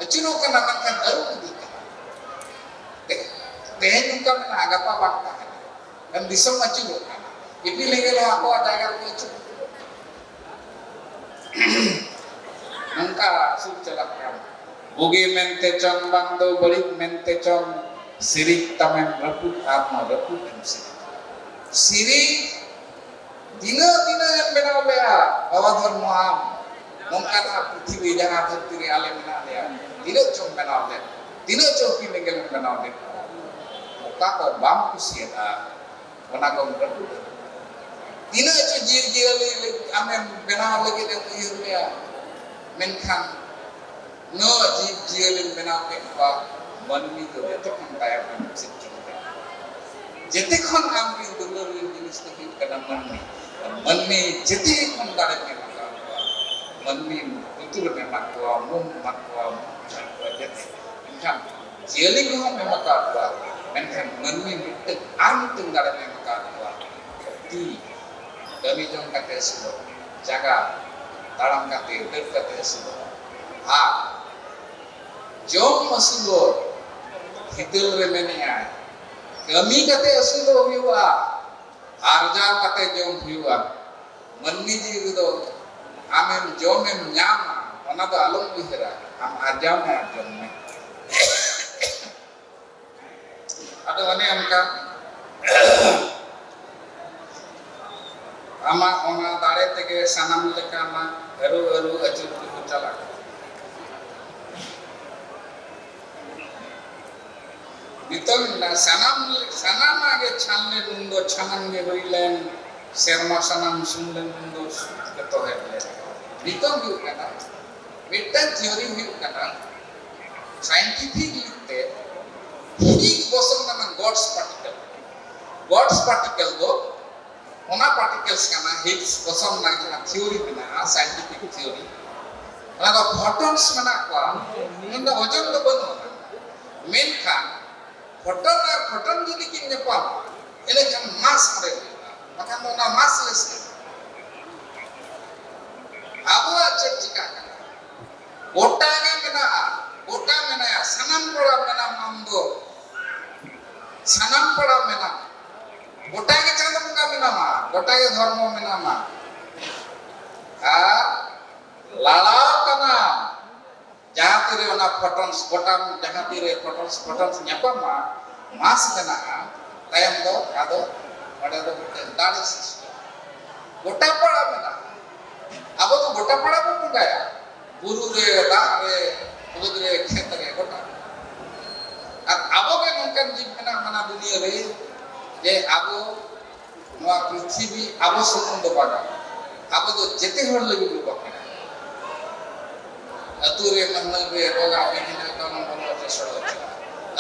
ᱟᱹᱪᱩᱨᱚᱜ ᱠᱟᱱᱟ, ᱢᱮᱱᱠᱷᱟᱱ ᱟᱹᱨᱩ ᱤᱫᱤᱜ ᱠᱟᱱᱟ᱾ ᱛᱮ-, ᱛᱮᱦᱮᱧ ᱱᱚᱝᱠᱟ ᱢᱮᱱᱟᱜᱼᱟ, ᱜᱟᱯᱟ ᱵᱟᱝ ᱛᱟᱦᱮᱱᱟ᱾ ᱢᱮᱱ ᱫᱤᱥᱚᱢ ᱟᱹᱪᱩᱨᱚᱜ ᱠᱟᱱᱟ, ᱤᱯᱤᱞ ᱮᱸᱜᱮᱞ ᱦᱚᱸ ᱟᱠᱚᱣᱟᱜ ᱡᱟᱭᱜᱟ ᱨᱮᱠᱚ ᱟᱹᱪᱩᱨᱚᱜ ᱠᱟᱱᱟ᱾ ᱱᱚᱝᱠᱟ ᱟᱹᱥᱩᱞ ᱪᱟᱞᱟᱜ ᱠᱟᱱᱟ᱾ ᱵᱩᱜᱤ ᱢᱮᱱᱛᱮ ᱪᱚᱝ ᱵᱟᱝ ᱫᱚ ᱵᱟᱹᱲᱤᱡ ᱢᱮᱱᱛᱮ ᱪᱚᱝ, ᱥᱤᱨᱤᱡ ᱛᱟᱢᱮᱢ ᱨᱟᱹᱯᱩᱫ ᱟᱨ ᱱᱚᱣᱟ ᱨᱟᱹᱯᱩᱫ ᱮᱢ ᱥᱤᱨᱤᱡ᱾ ᱥᱤᱨᱤᱡ ᱛᱤᱱᱟᱹᱜ, ᱛᱤᱱᱟᱹᱜ ᱮᱢ ᱵᱮᱱᱟᱣ ᱞᱮᱜᱼᱟ ᱵᱟᱵᱟ ᱫᱷᱚᱨᱢᱚ ᱟᱢ? ᱱᱚᱝᱠᱟᱱᱟᱜ ᱯᱨᱤᱛᱷᱤᱵᱤ ᱡᱟᱦᱟᱸ ᱫᱷᱟᱹᱨᱛᱤ ᱨᱮ ᱟᱞᱮ ᱢᱮᱱᱟᱜ ᱞᱮᱭᱟ, ᱛᱤᱱᱟᱹᱜ ᱪᱚᱢ ᱵᱮᱱᱟᱣ ᱞᱮᱫ, ᱛᱤᱱᱟᱹᱜ ᱪᱚ ᱤᱯᱤᱞ ᱮᱸᱜᱮᱞ ᱮᱢ ᱵᱮᱱᱟᱣ ᱞᱮᱫ ᱠᱚᱣᱟ, ᱚᱠᱟ ᱠᱚ ᱵᱟᱢ ᱠᱩᱥᱤᱭᱟᱫᱟ, ᱚᱱᱟ ᱠᱚᱢ ᱨᱟᱹᱯᱩᱫ ᱟᱹᱜᱩ᱾ ᱛᱤᱱᱟᱹᱜ ᱪᱚ ᱡᱤᱵᱽ ᱡᱤᱭᱟᱹᱞᱤ ᱟᱢᱮᱢ ᱵᱮᱱᱟᱣ ᱞᱟᱹᱜᱤᱫ ᱮᱢ ᱩᱭᱦᱟᱹᱨ ᱞᱮᱜᱼᱟ, ᱢᱮᱱᱠᱷᱟᱱ ᱱᱚᱣᱟ ᱡᱤᱵᱽ ᱡᱤᱭᱟᱹᱞᱤᱢ ᱵᱮᱱᱟᱣ ᱠᱮᱫ ᱠᱚᱣᱟ, ᱢᱟᱹᱱᱢᱤ ᱫᱚ ᱡᱚᱛᱚ ᱠᱷᱚᱱ ᱛᱟᱭᱚᱢ ᱨᱮᱢ ᱥᱤᱨᱡᱚᱱ ᱠᱮᱫ ᱠᱚᱣᱟ᱾ ᱡᱮᱛᱮ ᱠᱷᱚᱱ ᱟᱢ ᱨᱤᱱ ᱫᱩᱞᱟᱹᱲ ᱨᱤᱱ ᱡᱤᱱᱤᱥ ᱫᱚ ᱦᱩᱭᱩᱜ ᱠᱟᱱᱟ ᱢᱟᱹᱱᱢᱤ᱾ ᱢᱟᱹᱱᱢᱤ ᱡᱮᱛᱮ ᱠᱷᱚᱱ ᱫᱟᱲᱮᱢ ᱮᱢ ᱟᱠᱟᱫ ᱠᱚᱣᱟ, ᱢᱟᱹᱱᱢᱤ ᱞᱩᱛᱩᱨᱮᱢ ᱮᱢᱟᱫ ᱠᱚᱣᱟ, ᱢᱩᱢ ᱮᱢᱟᱫ ᱠᱚᱣᱟ, ᱢᱩ ᱮᱢᱟᱫ ᱠᱚᱣᱟ, ᱡᱮᱛᱮ᱾ ᱢᱮᱱᱠᱷᱟᱱ ᱡᱤᱭᱟᱹᱞᱤ ᱠᱚᱦᱚᱸᱢ ᱮᱢ ᱟᱠᱟᱫ ᱠᱚᱣᱟ, ᱢᱮᱱᱠᱷᱟᱱ ᱢᱟᱹᱱᱢᱤ ᱢᱤᱫᱴᱟᱝ ᱟᱨ ᱢᱤᱫᱴᱟᱝ ᱫᱟᱲᱮᱢ ᱮᱢ ᱟᱠᱟᱫ ᱠᱚᱣᱟ, ᱛᱤ᱾ ᱠᱟᱹᱢᱤ ᱡᱚᱝ ᱠᱟᱛᱮ ᱟᱹᱥᱩᱞᱚᱜ ᱢᱮ᱾ ᱡᱟᱭᱜᱟ ᱛᱟᱲᱟᱢ ᱠᱟᱛᱮ, ᱫᱟᱹᱲ ᱠᱟᱛᱮ ᱟᱹᱥᱩᱞᱚᱜ᱾ ᱟᱨ ᱡᱚᱢ ᱟᱹᱥᱩᱞᱚᱜ ᱦᱤᱛᱟᱹᱞ ᱨᱮ ᱢᱮᱱᱮᱜᱼᱟᱭ, ᱠᱟᱹᱢᱤ ᱠᱟᱛᱮ ᱟᱹᱥᱩᱞᱚᱜ ᱦᱩᱭᱩᱜᱼᱟ, ᱟᱨᱡᱟᱣ ᱠᱟᱛᱮ ᱡᱚᱢ ᱦᱩᱭᱩᱜᱼᱟ᱾ ᱢᱟᱹᱱᱢᱤ ᱡᱤᱣᱤ ᱨᱮᱫᱚ ᱟᱢᱮᱢ ᱡᱚᱢᱮᱢ ᱧᱟᱢᱟ, ᱚᱱᱟ ᱫᱚ ᱟᱞᱚᱢ ᱩᱭᱦᱟᱹᱨᱟ, ᱟᱢ ᱟᱨᱡᱟᱣ ᱢᱮ ᱟᱨ ᱡᱚᱢ ᱢᱮ᱾ ᱟᱫᱚ ᱚᱱᱮ ᱚᱱᱠᱟ ᱟᱢᱟᱜ ᱚᱱᱟ ᱫᱟᱲᱮ ᱛᱮᱜᱮ ᱥᱟᱱᱟᱢ ᱞᱮᱠᱟᱱᱟᱜ ᱟᱹᱨᱩ ᱟᱹᱨᱩ ᱟᱹᱪᱩᱨ ᱵᱤᱦᱩ ᱪᱟᱞᱟᱜ ᱠᱟᱱᱟ᱾ ᱱᱤᱛᱚᱝ ᱥᱟᱱᱟᱢ, ᱥᱟᱱᱟᱢᱟᱜ ᱜᱮ ᱪᱷᱟᱱ ᱞᱮᱱ ᱩᱱ ᱫᱚ ᱪᱷᱟᱱᱟᱝ ᱜᱮ ᱦᱩᱭ ᱞᱮᱱ, ᱥᱮᱨᱢᱟ ᱥᱟᱱᱟᱢ ᱥᱩᱱ ᱞᱮᱱ ᱩᱱ ᱫᱚ ᱥᱩᱱ ᱜᱮ ᱛᱚᱦᱮᱫ ᱞᱮᱱ᱾ ᱱᱤᱛᱚᱝ ᱦᱩᱭᱩᱜ ᱠᱟᱱᱟ, ᱢᱤᱫᱴᱟᱝ ᱛᱷᱤᱭᱳᱨᱤ ᱦᱩᱭᱩᱜ ᱠᱟᱱᱟ, ᱥᱟᱭᱮᱱᱴᱤᱯᱷᱤᱠ ᱞᱮᱠᱟᱛᱮ ᱦᱤᱜᱽ ᱵᱚᱥᱚᱱ ᱠᱟᱱᱟ ᱜᱚᱰᱥ ᱯᱟᱨᱴᱤᱠᱮᱞ᱾ ᱜᱚᱰᱥ ᱯᱟᱨᱴᱤᱠᱮᱞ ᱫᱚ ᱚᱱᱟ ᱯᱟᱨᱴᱤᱠᱮᱞᱥ ᱠᱟᱱᱟ, ᱦᱤᱜᱽᱥ ᱵᱚᱥᱚᱱ ᱨᱮᱱᱟᱜ ᱡᱟᱦᱟᱸ ᱛᱷᱤᱭᱳᱨᱤ ᱢᱮᱱᱟᱜᱼᱟ, ᱥᱟᱭᱮᱱᱴᱤᱯᱷᱤᱠ ᱛᱷᱤᱭᱳᱨᱤ, ᱚᱱᱟ ᱫᱚ ᱯᱷᱳᱴᱚᱱᱥ ᱢᱮᱱᱟᱜ ᱠᱚᱣᱟ, ᱢᱮᱱᱫᱚ ᱳᱡᱚᱱ ᱫᱚ ᱵᱟᱹᱱᱩᱜᱼᱟ, ᱢᱮᱱᱠᱷᱟᱱ ᱯᱷᱳᱴᱚᱱ ᱟᱨ ᱯᱷᱳᱴᱚᱱ ᱡᱩᱫᱤ ᱠᱤᱱ ᱧᱟᱯᱟᱢᱟ, ᱮᱸᱰᱮᱠᱷᱟᱱ ᱢᱟᱥ ᱚᱸᱰᱮ ᱦᱩᱭᱩᱜᱼᱟ, ᱵᱟᱠᱷᱟᱱ ᱫᱚ ᱚᱱᱟ ᱢᱟᱥᱞᱮᱥ ᱜᱮ᱾ ᱟᱵᱚᱣᱟᱜ ᱪᱮᱫ ᱪᱤᱠᱟᱹᱜ ᱠᱟᱱᱟ? ᱜᱚᱴᱟ ᱜᱮ ᱢᱮᱱᱟᱜᱼᱟ, ᱜᱚᱴᱟ ᱢᱮᱱᱟᱭᱟ, ᱥᱟᱱᱟᱢ ᱯᱟᱲᱟ ᱢᱮᱱᱟᱢ ᱟᱢ ᱫᱚ, ᱥᱟᱱᱟᱢ ᱯᱟᱲᱟ ᱢᱮᱱᱟᱢ, ᱜᱚᱴᱟ ᱜᱮ ᱪᱟᱸᱫᱚ ᱵᱚᱸᱜᱟ ᱢᱮᱱᱟᱢᱟ, ᱜᱚᱴᱟ ᱜᱮ ᱫᱷᱚᱨᱢᱚ ᱢᱮᱱᱟᱢᱟ, ᱟᱨ ᱞᱟᱲᱟᱣ ᱠᱟᱱᱟᱢ᱾ ᱡᱟᱦᱟᱸ ᱛᱤᱨᱮ ᱚᱱᱟ ᱯᱷᱳᱴᱚᱱᱥ ᱜᱚᱴᱟᱢ, ᱡᱟᱦᱟᱸ ᱛᱤᱨᱮ ᱯᱷᱳᱴᱚᱱᱥ, ᱯᱷᱳᱴᱚᱱᱥ ᱧᱟᱯᱟᱢᱟ, ᱢᱟᱥ ᱵᱮᱱᱟᱜᱼᱟ, ᱛᱟᱭᱚᱢ ᱫᱚ ᱟᱫᱚ ᱚᱸᱰᱮ ᱫᱚ ᱢᱤᱫᱴᱮᱱ ᱫᱟᱲᱮ ᱥᱨᱤᱥᱴᱤᱜᱼᱟ᱾ ᱜᱚᱴᱟ ᱯᱟᱲᱟ ᱢᱮᱱᱟᱜᱼᱟ᱾ ᱟᱵᱚ ᱫᱚ ᱜᱚᱴᱟ ᱯᱟᱲᱟ ᱵᱚᱱ ᱵᱚᱸᱜᱟᱭᱟ, ᱵᱩᱨᱩ ᱨᱮ, ᱫᱟᱜ ᱨᱮ, ᱵᱟᱹᱫᱽ ᱨᱮ, ᱠᱷᱮᱛ ᱨᱮ, ᱜᱚᱴᱟ᱾ ᱟᱨ ᱟᱵᱚ ᱜᱮ ᱱᱚᱝᱠᱟᱱ ᱡᱤᱵᱽ ᱢᱮᱱᱟᱜ ᱵᱚᱱᱟ ᱫᱩᱱᱤᱭᱟᱹ ᱨᱮ, ᱡᱮ ᱟᱵᱚ ᱱᱚᱣᱟ ᱯᱨᱤᱛᱷᱤᱵᱤ ᱟᱵᱚ ᱥᱩᱢᱩᱝ ᱫᱚ ᱵᱟᱝᱟ, ᱟᱵᱚ ᱫᱚ ᱡᱮᱛᱮ ᱦᱚᱲ ᱞᱟᱹᱜᱤᱫ ᱵᱚ ᱵᱟᱯᱞᱟᱜᱼᱟ᱾ ᱟᱹᱛᱩ ᱨᱮ ᱢᱟᱹᱦᱱᱟᱹ ᱨᱮ ᱨᱚᱜᱟ ᱵᱤᱫᱤᱱᱟ ᱠᱚᱞᱚᱢ ᱵᱚᱞᱚ ᱦᱚᱪᱚ ᱥᱚᱲᱚ ᱦᱚᱪᱚ᱾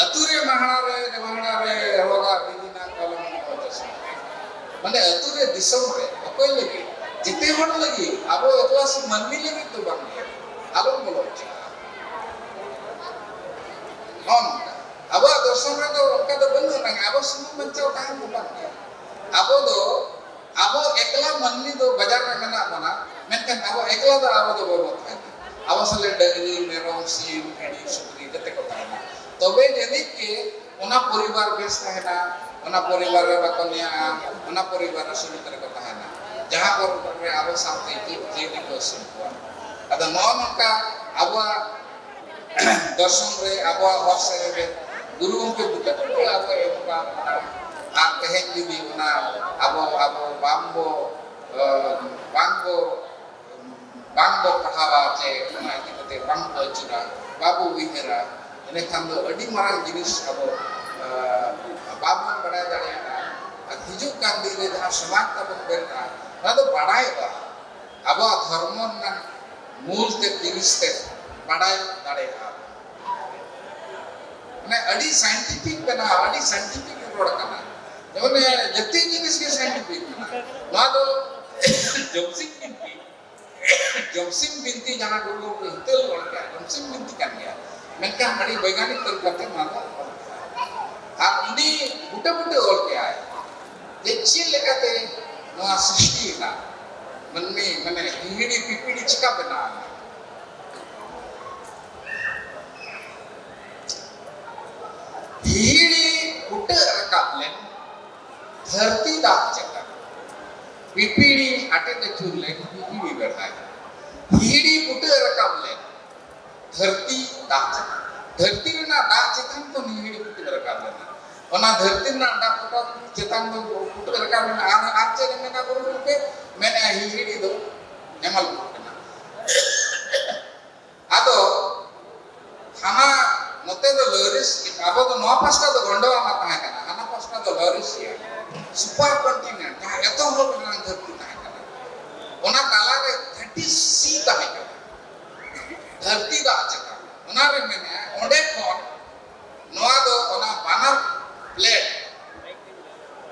ᱟᱹᱛᱩ ᱨᱮ ᱢᱟᱦᱲᱟ ᱨᱮ ᱢᱟᱦᱲᱟ ᱨᱮ ᱨᱚᱜᱟ ᱵᱤᱫᱤᱱᱟ ᱠᱚᱞᱚᱢ ᱵᱚᱞᱚ ᱦᱚᱪᱚ ᱥᱚᱲᱚ᱾ ᱢᱟᱱᱮ ᱟᱹᱛᱩ ᱨᱮ, ᱫᱤᱥᱚᱢ ᱨᱮ, ᱚᱠᱚᱭ ᱞᱟᱹᱜᱤᱫ? ᱡᱮᱛᱮ ᱦᱚᱲ ᱞᱟᱹᱜᱤᱫ, ᱟᱵᱚ ᱟᱹᱫᱤᱵᱟᱹᱥᱤ ᱢᱟᱹᱱᱢᱤ ᱞᱟᱹᱜᱤᱫ ᱫᱚ ᱵᱟᱝ ᱜᱮ, ᱟᱞᱚᱢ ᱵᱚᱞᱚ ᱦᱚᱪᱚ᱾ ᱱᱚᱜᱼᱚ ᱱᱚᱝᱠᱟ᱾ ᱟᱵᱚᱣᱟᱜ ᱫᱚᱨᱥᱚᱱ ᱨᱮᱫᱚ ᱚᱱᱠᱟ ᱫᱚ ᱵᱟᱹᱱᱩᱜ ᱟᱱᱟᱝ, ᱟᱵᱚ ᱥᱩᱢᱩᱝ ᱵᱟᱧᱪᱟᱣ ᱛᱟᱦᱮᱱ ᱫᱚ ᱵᱟᱝ ᱜᱮ᱾ ᱟᱵᱚ ᱫᱚ ᱟᱵᱚ ᱮᱠᱞᱟ ᱢᱟᱹᱱᱢᱤ ᱫᱚ ᱵᱟᱡᱟᱨ ᱨᱮ ᱢᱮᱱᱟᱜ ᱵᱚᱱᱟ, ᱢᱮᱱᱠᱷᱟᱱ ᱟᱵᱚ ᱮᱠᱞᱟ ᱫᱚ ᱟᱵᱚ ᱫᱚ ᱵᱟᱵᱚ ᱛᱟᱦᱮᱱᱟ᱾ ᱟᱵᱚ ᱥᱟᱞᱟᱜ ᱰᱟᱹᱝᱨᱤ, ᱢᱮᱨᱚᱢ, ᱥᱤᱢ, ᱵᱷᱤᱰᱤ, ᱥᱩᱠᱨᱤ ᱡᱚᱛᱚ ᱠᱚ ᱛᱟᱦᱮᱱᱟ᱾ ᱛᱚᱵᱮ ᱡᱟᱹᱱᱤᱡ ᱜᱮ ᱚᱱᱟ ᱯᱚᱨᱤᱵᱟᱨ ᱵᱮᱥ ᱛᱟᱦᱮᱱᱟ, ᱚᱱᱟ ᱯᱚᱨᱤᱵᱟᱨ ᱨᱮ ᱵᱟᱠᱚ ᱱᱮᱭᱟᱜᱼᱟ, ᱚᱱᱟ ᱯᱚᱨᱤᱵᱟᱨ ᱨᱮ ᱥᱩᱞᱩᱠ ᱨᱮᱠᱚ ᱛᱟᱦᱮᱱᱟ, ᱡᱟᱦᱟᱸ ᱯᱚᱨᱤᱵᱟᱨ ᱨᱮ ᱟᱵᱚ ᱥᱟᱶᱛᱮ ᱡᱤᱵᱽ ᱡᱤᱭᱟᱹᱞᱤ ᱠᱚ ᱟᱹᱥᱩᱞ ᱠᱚᱣᱟ᱾ ᱟᱫᱚ ᱱᱚᱜᱼᱚ ᱱᱚᱝᱠᱟ ᱟᱵᱚᱣᱟᱜ ᱫᱚᱨᱥᱚᱱ ᱨᱮ, ᱟᱵᱚᱣᱟᱜ ᱦᱚᱨ ᱥᱮᱨᱮᱧ ᱨᱮ ᱜᱩᱨᱩ ᱜᱚᱢᱠᱮ ᱵᱩᱴᱟᱹ ᱵᱩᱴᱟᱹ ᱟᱵᱚ ᱮᱢ ᱟᱠᱟᱫ ᱵᱚᱱᱟ᱾ ᱟᱨ ᱛᱮᱦᱮᱧ ᱡᱩᱫᱤ ᱚᱱᱟ ᱟᱵᱚ, ᱟᱵᱚ ᱵᱟᱝ ᱵᱚ, ᱮ, ᱵᱟᱝ ᱵᱚ, ᱵᱟᱝ ᱵᱚ ᱯᱟᱲᱦᱟᱣᱟ, ᱪᱮ ᱚᱱᱟ ᱤᱫᱤ ᱠᱟᱛᱮ ᱵᱟᱝ ᱵᱚ ᱟᱹᱪᱩᱨᱟ, ᱵᱟᱵᱚ ᱩᱭᱦᱟᱹᱨᱟ, ᱮᱸᱰᱮᱠᱷᱟᱱ ᱫᱚ ᱟᱹᱰᱤ ᱢᱟᱨᱟᱝ ᱡᱤᱱᱤᱥ ᱟᱵᱚ, ᱮ, ᱵᱟᱵᱚᱱ ᱵᱟᱲᱟᱭ ᱫᱟᱲᱮᱭᱟᱜᱼᱟ᱾ ᱟᱨ ᱦᱤᱡᱩᱜ ᱠᱟᱱ ᱫᱤᱱ ᱨᱮ ᱡᱟᱦᱟᱸ ᱥᱚᱢᱟᱡᱽ ᱛᱟᱵᱚᱱ ᱵᱮᱱᱟᱜᱼᱟ, ᱚᱱᱟ ᱫᱚ ᱵᱟᱲᱟᱭᱚᱜᱼᱟ᱾ ᱟᱵᱚᱣᱟᱜ ᱫᱷᱚᱨᱢᱚ ᱨᱮᱱᱟᱜ ᱢᱩᱞ ᱛᱮ ᱡᱤᱱᱤᱥ ᱛᱮ ᱵᱟᱰᱟᱭ ᱫᱟᱲᱮᱭᱟᱜᱼᱟ᱾ ᱢᱟᱱᱮ ᱟᱹᱰᱤ scientific ᱵᱮᱱᱟᱣ, ᱟᱹᱰᱤ scientific ᱨᱚᱲ ᱠᱟᱱᱟ᱾ ᱡᱮᱢᱚᱱ ᱡᱟᱹᱛᱤ ᱡᱤᱱᱤᱥ ᱜᱮ scientific ᱠᱟᱱᱟ᱾ ᱱᱚᱣᱟ ᱫᱚ ᱡᱚᱢᱥᱤᱢ ᱵᱤᱱᱛᱤ, ᱡᱚᱢᱥᱤᱢ ᱵᱤᱱᱛᱤ ᱡᱟᱦᱟᱸ ᱜᱩᱨᱩ ᱜᱚᱢᱠᱮ ᱦᱤᱛᱟᱹᱞ ᱚᱞ ᱠᱮᱜᱼᱟ, ᱡᱚᱢᱥᱤᱢ ᱵᱤᱱᱛᱤ ᱠᱟᱱ ᱜᱮᱭᱟ, ᱢᱮᱱᱠᱷᱟᱱ ᱟᱹᱰᱤ ᱵᱳᱭᱜᱟᱱᱤᱠ ᱛᱚᱨᱤᱠᱟ ᱛᱮ ᱱᱚᱣᱟ ᱫᱚ ᱚᱞ ᱠᱮᱜᱼᱟ᱾ ᱟᱨ ᱩᱱᱤ ᱵᱩᱴᱟᱹ ᱵᱩᱴᱟᱹ ᱚᱞ ᱠᱮᱜᱼᱟᱭ ᱡᱮ ᱪᱮᱫ ᱞᱮᱠᱟᱛᱮ ᱱᱚᱣᱟ ᱥᱨᱤᱥᱴᱤ ᱮᱱᱟ, ᱢᱟᱹᱱᱢᱤ ᱢᱟᱱᱮ ᱦᱤᱦᱤᱲᱤ ᱯᱤᱯᱤᱲᱤ ᱪᱤᱠᱟ ᱵᱮᱱᱟᱣ ᱮᱱᱟ? ᱦᱤᱦᱤᱲᱤ ᱯᱷᱩᱴᱟᱹᱜ ᱨᱟᱠᱟᱵ ᱞᱮᱱ ᱫᱷᱟᱹᱨᱛᱤ ᱫᱟᱜ ᱪᱮᱛᱟᱱ, ᱯᱤᱯᱤᱲᱤ ᱟᱴᱮᱫ ᱟᱹᱪᱩᱨ ᱞᱮᱱ ᱦᱤᱦᱤᱲᱤ ᱵᱮᱲᱦᱟᱭ᱾ ᱦᱤᱦᱤᱲᱤ ᱯᱷᱩᱴᱟᱹᱜ ᱨᱟᱠᱟᱵ ᱞᱮᱱ ᱫᱷᱟᱹᱨᱛᱤ ᱫᱟᱜ ᱪᱮᱛᱟᱱ, ᱫᱷᱟᱹᱨᱛᱤ ᱨᱮᱱᱟᱜ ᱫᱟᱜ ᱪᱮᱛᱟᱱ ᱠᱷᱚᱱ ᱦᱤᱦᱤᱲᱤ ᱯᱷᱩᱴᱟᱹᱜ ᱨᱟᱠᱟᱵ ᱞᱮᱱᱟ᱾ ᱚᱱᱟ ᱫᱷᱟᱹᱨᱛᱤ ᱨᱮᱱᱟᱜ ᱫᱟᱜ ᱯᱷᱩᱴᱟᱹᱜ ᱪᱮᱛᱟᱱ ᱫᱚ ᱯᱷᱩᱴᱟᱹᱜ ᱨᱟᱠᱟᱵ ᱞᱮᱱᱟ᱾ ᱟᱨ, ᱟᱨ ᱪᱮᱫ ᱮ ᱢᱮᱱᱟ ᱜᱩᱨᱩ ᱜᱚᱢᱠᱮ? ᱢᱮᱱᱮᱜᱼᱟ ᱦᱤᱦᱤᱲᱤ ᱫᱚ ᱦᱮᱢᱟᱞ ᱠᱚᱜ ᱠᱟᱱᱟ᱾ ᱟᱫᱚ ᱦᱟᱱᱟ ᱱᱚᱛᱮ ᱫᱚ ᱞᱟᱣᱨᱮᱥᱤᱭᱟ, ᱟᱵᱚ ᱫᱚ ᱱᱚᱣᱟ ᱯᱟᱥᱴᱟ ᱫᱚ ᱜᱚᱱᱰᱣᱟᱱᱟ ᱛᱟᱦᱮᱸ ᱠᱟᱱᱟ, ᱦᱟᱱᱟ ᱯᱟᱥᱴᱟ ᱫᱚ ᱞᱟᱣᱨᱮᱥᱤᱭᱟ, super continent, ᱡᱟᱦᱟᱸ ᱮᱛᱚᱦᱚᱵ ᱨᱮᱱᱟᱜ ᱫᱷᱟᱹᱨᱛᱤ ᱛᱟᱦᱮᱸ ᱠᱟᱱᱟ᱾ ᱚᱱᱟ ᱛᱟᱞᱟᱨᱮ ᱫᱷᱟᱹᱨᱛᱤ ᱥᱤ ᱛᱟᱦᱮᱸ ᱠᱟᱱᱟ, ᱫᱷᱟᱹᱨᱛᱤ ᱫᱟᱜ ᱪᱮᱛᱟᱱ᱾ ᱚᱱᱟᱨᱮ ᱢᱮᱱᱮᱜᱼᱟ, ᱚᱸᱰᱮ ᱠᱷᱚᱱ ᱱᱚᱣᱟ ᱫᱚ ᱚᱱᱟ ᱵᱟᱱᱟᱨ plate,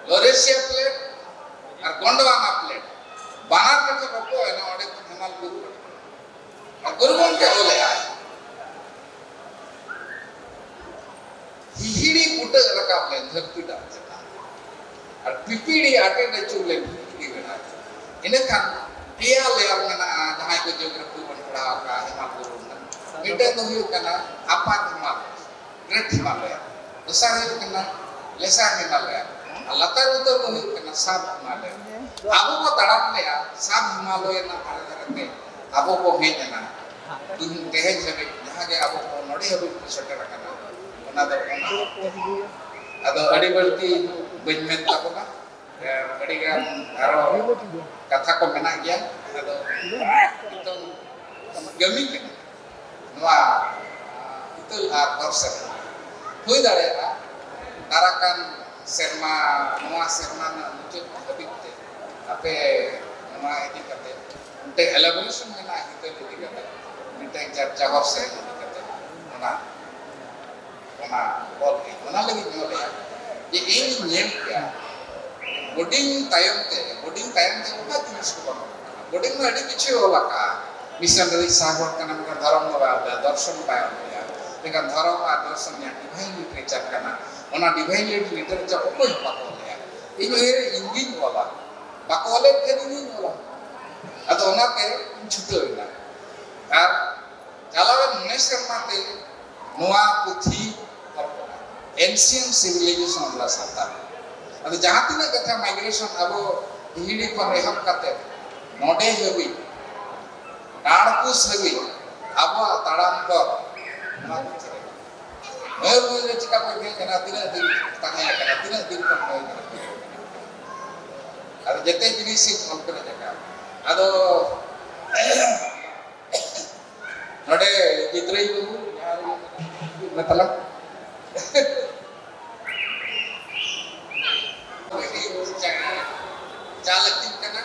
ᱞᱚᱨᱮᱥᱤᱭᱟ plate ᱟᱨ ᱜᱚᱱᱰᱣᱟᱱᱟ plate, ᱵᱟᱱᱟᱨ ᱨᱮᱠᱚ ᱨᱚᱯᱚᱜ ᱮᱱᱟ, ᱚᱸᱰᱮ ᱠᱷᱚᱱ ᱦᱮᱢᱟᱞ ᱵᱩᱨᱩ ᱨᱟᱠᱟᱵ᱾ ᱟᱨ ᱜᱩᱨᱩ ᱜᱚᱢᱠᱮ ᱚᱞᱮᱜᱼᱟᱭ, ᱦᱤᱦᱤᱲᱤ ᱯᱷᱩᱴᱟᱹᱜ ᱨᱟᱠᱟᱵ ᱞᱮᱱ ᱫᱷᱟᱹᱨᱛᱤ ᱫᱟᱜ ᱪᱮᱛᱟᱱ, ᱟᱨ ᱯᱤᱯᱤᱲᱤ ᱟᱴᱮᱫ ᱟᱹᱪᱩᱨ ᱞᱮᱱ ᱦᱤᱦᱤᱲᱤ ᱤᱱᱟᱹᱠᱷᱟᱱ ᱯᱮᱭᱟ ᱞᱮᱭᱟᱨ ᱢᱮᱱᱟᱜᱼᱟ, ᱡᱟᱦᱟᱸᱭ ᱠᱚ ᱡᱤᱭᱳᱜᱨᱟᱯᱷᱤ ᱵᱚᱱ ᱯᱟᱲᱦᱟᱣ ᱟᱠᱟᱫᱼᱟ, ᱦᱤᱢᱟᱞ ᱵᱩᱨᱩ ᱨᱮᱱᱟᱜ᱾ ᱢᱤᱫᱴᱮᱱ ᱫᱚ ᱦᱩᱭᱩᱜ ᱠᱟᱱᱟ ᱟᱯᱟᱨ ᱦᱤᱢᱟᱞᱚᱭ, ᱜᱨᱮᱴ ᱦᱤᱢᱟᱞᱚᱭᱟ᱾ ᱫᱚᱥᱟᱨ ᱦᱩᱭᱩᱜ ᱠᱟᱱᱟ ᱞᱮᱥᱟᱨ ᱦᱤᱢᱟᱞᱚᱭᱟ᱾ ᱟᱨ ᱞᱟᱛᱟᱨ ᱩᱛᱟᱹᱨ ᱫᱚ ᱦᱩᱭᱩᱜ ᱠᱟᱱᱟ ᱥᱟᱵ ᱦᱤᱢᱟᱞᱚᱭᱟ᱾ ᱟᱵᱚ ᱵᱚ ᱛᱟᱲᱟᱢ ᱞᱮᱜᱼᱟ ᱥᱟᱵ ᱦᱤᱢᱟᱞᱚᱭ ᱨᱮᱱᱟᱜ ᱫᱷᱟᱨᱮ ᱫᱷᱟᱨᱮ ᱛᱮ, ᱟᱵᱚ ᱵᱚ ᱦᱮᱡ ᱮᱱᱟ᱾ ᱛᱮᱦᱮᱧ ᱦᱟᱹᱵᱤᱡ ᱡᱟᱦᱟᱸ ᱜᱮ ᱟᱵᱚ ᱠᱚ ᱱᱚᱰᱮ ᱦᱟᱹᱵᱤᱡ ᱵᱚ ᱥᱮᱴᱮᱨ ᱟᱠᱟᱱᱟ, ᱚᱱᱟ ᱫᱚ ᱚᱱᱟ᱾ ᱟᱫᱚ ᱟᱹᱰᱤ ᱵᱟᱹᱲᱛᱤ ᱵᱟᱹᱧ ᱢᱮᱱ ᱛᱟᱵᱚᱱᱟ᱾ ᱟᱹᱰᱤᱜᱟᱱ ᱟᱨᱚ ᱠᱟᱛᱷᱟ ᱠᱚ ᱢᱮᱱᱟᱜ ᱜᱮᱭᱟ, ᱟᱫᱚ ᱱᱤᱛᱚᱝ ᱠᱟᱹᱢᱤ ᱠᱟᱱᱟ ᱱᱚᱣᱟ ᱦᱤᱛᱟᱹᱞ ᱟᱨ ᱦᱚᱨ ᱥᱮᱨᱢᱟ᱾ ᱦᱩᱭ ᱫᱟᱲᱮᱭᱟᱜᱼᱟ ᱫᱟᱨᱟᱠᱟᱱ ᱥᱮᱨᱢᱟ, ᱱᱚᱣᱟ ᱥᱮᱨᱢᱟ ᱨᱮᱱᱟᱜ ᱢᱩᱪᱟᱹᱫ ᱦᱟᱹᱵᱤᱡ ᱛᱮ ᱟᱯᱮ ᱱᱚᱣᱟ ᱤᱫᱤ ᱠᱟᱛᱮ ᱢᱤᱫᱴᱮᱱ ᱮᱞᱟᱵᱳᱨᱮᱥᱚᱱ ᱢᱮᱱᱟᱜᱼᱟ, ᱦᱤᱛᱟᱹᱞ ᱤᱫᱤ ᱠᱟᱛᱮ ᱢᱤᱫᱴᱮᱱ ᱪᱟᱨᱪᱟ ᱦᱚᱨ ᱥᱮᱨᱢᱟ ᱤᱫᱤ ᱠᱟᱛᱮ ᱚᱱᱟ ᱚᱱᱟ ᱚᱞ ᱦᱩᱭ, ᱚᱱᱟ ᱞᱟᱹᱜᱤᱫ ᱧᱮᱞᱮᱜᱼᱟ ᱡᱮ ᱤᱧ ᱧᱮᱞ ᱠᱮᱜᱼᱟ ᱦᱩᱰᱤᱧ ᱛᱟᱭᱚᱢ ᱛᱮ, ᱦᱩᱰᱤᱧ ᱛᱟᱭᱚᱢ ᱛᱮ ᱚᱠᱟ ᱡᱤᱱᱤᱥ ᱠᱚ ᱵᱟᱹᱱᱩᱜ ᱟᱠᱟᱫᱟ᱾ ᱦᱩᱰᱤᱧ ᱢᱟ ᱟᱹᱰᱤ ᱠᱤᱪᱷᱩ ᱚᱞ ᱟᱠᱟᱫᱼᱟ, ᱢᱤᱥᱚᱱᱟᱨᱤ ᱥᱟᱦᱮᱵ ᱦᱚᱲ ᱠᱟᱱᱟ, ᱢᱮᱱᱠᱷᱟᱱ ᱫᱷᱚᱨᱚᱢ ᱫᱚ ᱵᱟᱭ ᱚᱞ ᱞᱮᱫᱟ, ᱫᱚᱨᱥᱚᱱ ᱵᱟᱭ ᱚᱞ ᱞᱮᱫᱟ, ᱢᱮᱱᱠᱷᱟᱱ ᱫᱷᱚᱨᱚᱢ ᱟᱨ ᱫᱚᱨᱥᱚᱱ ᱨᱮᱭᱟᱜ ᱰᱤᱵᱷᱟᱭᱤᱱ ᱞᱤᱴᱟᱨᱮᱪᱟᱨ ᱠᱟᱱᱟ, ᱚᱱᱟ ᱰᱤᱵᱷᱟᱭᱤᱱ ᱞᱤᱴᱟᱨᱮᱪᱟᱨ ᱚᱠᱚᱭ ᱦᱚᱸ ᱵᱟᱠᱚ ᱚᱞ ᱞᱮᱫᱟ᱾ ᱤᱧ ᱩᱭᱦᱟᱹᱨ ᱤᱧ ᱜᱤᱧ ᱚᱞᱟ, ᱵᱟᱠᱚ ᱚᱞᱮᱫ ᱠᱷᱟᱱ ᱤᱧ ᱜᱤᱧ ᱚᱞᱟ᱾ ᱟᱫᱚ ᱚᱱᱟᱛᱮ ᱤᱧ ᱪᱷᱩᱴᱟᱹᱣ ᱮᱱᱟ᱾ ᱟᱨ ᱪᱟᱞᱟᱣᱮᱱ ᱢᱚᱬᱮ ᱥᱮᱨᱢᱟ ᱛᱮ ᱱᱚᱣᱟ ᱯᱩᱛᱷᱤ ᱚᱞ ᱠᱟᱱᱟ, Ancient Civilization of the Santal᱾ ᱟᱫᱚ ᱡᱟᱦᱟᱸ ᱛᱤᱱᱟᱹᱜ ᱠᱟᱛᱷᱟ ᱢᱟᱭᱜᱨᱮᱥᱚᱱ ᱟᱵᱚ ᱦᱤᱦᱤᱲᱤ ᱠᱷᱚᱱ ᱮᱦᱚᱵ ᱠᱟᱛᱮ ᱱᱚᱰᱮ ᱦᱟᱹᱵᱤᱡ, ᱰᱟᱸᱰᱵᱩᱥ ᱦᱟᱹᱵᱤᱡ ᱟᱵᱚᱣᱟᱜ ᱛᱟᱲᱟᱢ ᱰᱚᱦᱚᱨ ᱱᱚᱣᱟ ᱯᱩᱛᱷᱤ ᱨᱮ᱾ ᱢᱚᱭᱩᱨᱵᱷᱚᱸᱡᱽ ᱨᱮ ᱪᱤᱠᱟ ᱯᱮ ᱦᱮᱡ ᱠᱟᱱᱟ, ᱛᱤᱱᱟᱹᱜ ᱫᱤᱱ ᱛᱟᱦᱮᱸ ᱠᱟᱱᱟ, ᱛᱤᱱᱟᱹᱜ ᱫᱤᱱ ᱠᱷᱚᱱ ᱦᱩᱭ ᱠᱟᱱᱟ, ᱟᱫᱚ ᱡᱮᱛᱮ ᱡᱤᱱᱤᱥ ᱤᱧ ᱚᱞ ᱯᱮᱨᱮᱡ ᱟᱠᱟᱫ᱾ ᱟᱫᱚ ᱱᱚᱰᱮ ᱜᱤᱫᱽᱨᱟᱹ ᱵᱟᱹᱵᱩ ᱡᱟᱦᱟᱸ ᱨᱮ ᱢᱮᱛᱟᱞᱟᱝ᱾ ᱪᱟ ᱞᱟᱹᱠᱛᱤᱜ ᱠᱟᱱᱟ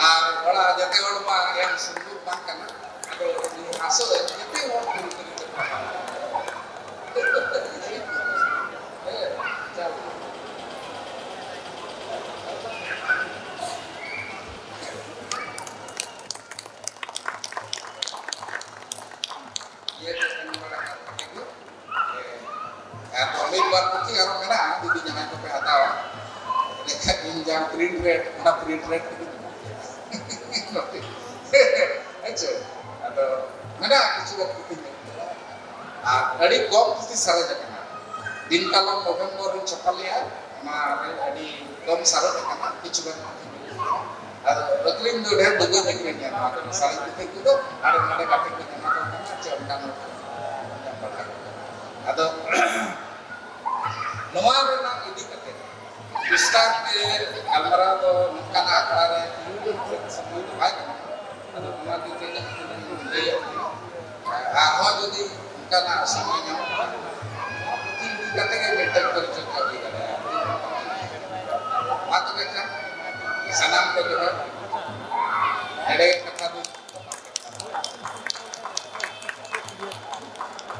ᱟᱨ ᱚᱲᱟᱜ ᱡᱮᱛᱮ ᱦᱚᱲ ᱢᱟ ᱮᱢ ᱥᱩᱢᱵᱷᱚᱵ ᱵᱟᱝ ᱠᱟᱱᱟ᱾ ᱟᱫᱚ ᱤᱧ ᱟᱥᱚᱜ ᱟᱹᱧ ᱡᱮᱛᱮ ᱦᱚᱲ ᱠᱩᱲᱤ ᱠᱩᱲᱤ ᱛᱮ ᱯᱟᱲᱦᱟᱣ᱾ ᱦᱮᱸ, ᱪᱟ᱾ ᱤᱭᱟᱹ ᱠᱚ ᱮᱢ ᱵᱟᱲᱟ ᱠᱟᱛᱮ ᱜᱮ, ᱮ, ᱟᱨ ᱢᱤᱫ ᱵᱟᱨ ᱯᱩᱛᱷᱤ ᱟᱨᱚ ᱢᱮᱱᱟᱜᱼᱟ, ᱡᱩᱫᱤ ᱡᱟᱦᱟᱸᱭ ᱠᱚᱯᱮ ᱦᱟᱛᱟᱣᱟ᱾ ᱤᱧ ᱡᱟᱦᱟᱸ ᱯᱨᱤᱱᱴ ᱨᱮ, ᱚᱱᱟ ᱯᱨᱤᱱᱴ ᱨᱮ ᱦᱮᱸ ᱪᱮ? ᱟᱫᱚ ᱢᱮᱱᱟᱜᱼᱟ ᱠᱤᱪᱷᱩ ᱜᱟᱱ ᱯᱩᱛᱷᱤ ᱧᱮᱞ ᱠᱚ᱾ ᱟᱨ ᱟᱹᱰᱤ ᱠᱚᱢ ᱯᱩᱛᱷᱤ ᱥᱟᱨᱮᱡ ᱟᱠᱟᱱᱟ᱾ ᱫᱤᱱ ᱠᱟᱞᱚᱢ ᱱᱚᱵᱷᱮᱢᱵᱚᱨ ᱨᱤᱧ ᱪᱷᱟᱯᱟ ᱞᱮᱜᱼᱟ, ᱚᱱᱟ ᱨᱮ ᱟᱹᱰᱤ ᱠᱚᱢ ᱥᱟᱨᱮᱡ ᱟᱠᱟᱱᱟ, ᱠᱤᱪᱷᱩ ᱜᱟᱱ ᱯᱩᱛᱷᱤ ᱢᱮᱱᱟᱜᱼᱟ᱾ ᱟᱫᱚ ᱟᱹᱠᱷᱨᱤᱧ ᱫᱚ ᱰᱷᱮᱨ ᱫᱚ ᱵᱟᱹᱧ ᱟᱹᱠᱷᱨᱤᱧᱟ ᱱᱚᱣᱟ ᱠᱚᱫᱚ, ᱥᱟᱨᱮᱡ ᱯᱩᱛᱷᱤ ᱠᱚᱫᱚ ᱦᱟᱸᱰᱮ ᱱᱟᱰᱮ ᱜᱟᱛᱮ ᱠᱚᱧ ᱮᱢᱟ ᱠᱚ ᱠᱟᱱᱟ, ᱪᱮ ᱚᱱᱠᱟᱱ ᱦᱚᱲ ᱠᱚ ᱧᱟᱢ ᱵᱟᱲᱟ ᱠᱚ ᱠᱟᱱᱟ᱾ ᱟᱫᱚ ᱱᱚᱣᱟ ᱨᱮᱱᱟᱜ ᱤᱫᱤ ᱠᱟᱛᱮ ᱵᱤᱥᱛᱟᱨ ᱛᱮ ᱜᱟᱞᱢᱟᱨᱟᱣ ᱫᱚ ᱱᱚᱝᱠᱟᱱᱟᱜ ᱟᱠᱷᱲᱟ ᱨᱮ ᱥᱚᱢᱚᱭ ᱫᱚ ᱵᱟᱭ ᱧᱟᱢᱚᱜᱼᱟ᱾ ᱟᱫᱚ ᱚᱱᱟ ᱤᱫᱤ ᱛᱮ ᱡᱟᱦᱟᱸ ᱛᱤᱱᱟᱹᱜ ᱤᱧ ᱞᱟᱹᱭᱮᱫ ᱠᱟᱱᱟ, ᱟᱨᱦᱚᱸ ᱡᱩᱫᱤ ᱚᱱᱠᱟᱱᱟᱜ ᱥᱚᱢᱚᱭ ᱧᱟᱢᱚᱜ ᱠᱷᱟᱱ, ᱱᱚᱣᱟ ᱯᱩᱛᱷᱤ ᱤᱫᱤ ᱠᱟᱛᱮ ᱜᱮ ᱢᱤᱫᱴᱮᱱ ᱯᱚᱨᱤᱪᱚᱨᱪᱟ ᱦᱩᱭ ᱫᱟᱲᱮᱭᱟᱜᱼᱟ᱾ ᱢᱟ ᱛᱚᱵᱮ ᱠᱷᱟᱱ ᱥᱟᱱᱟᱢ ᱠᱚ ᱡᱚᱦᱟᱨ᱾ ᱱᱚᱰᱮ ᱜᱮ ᱠᱟᱛᱷᱟ ᱫᱚ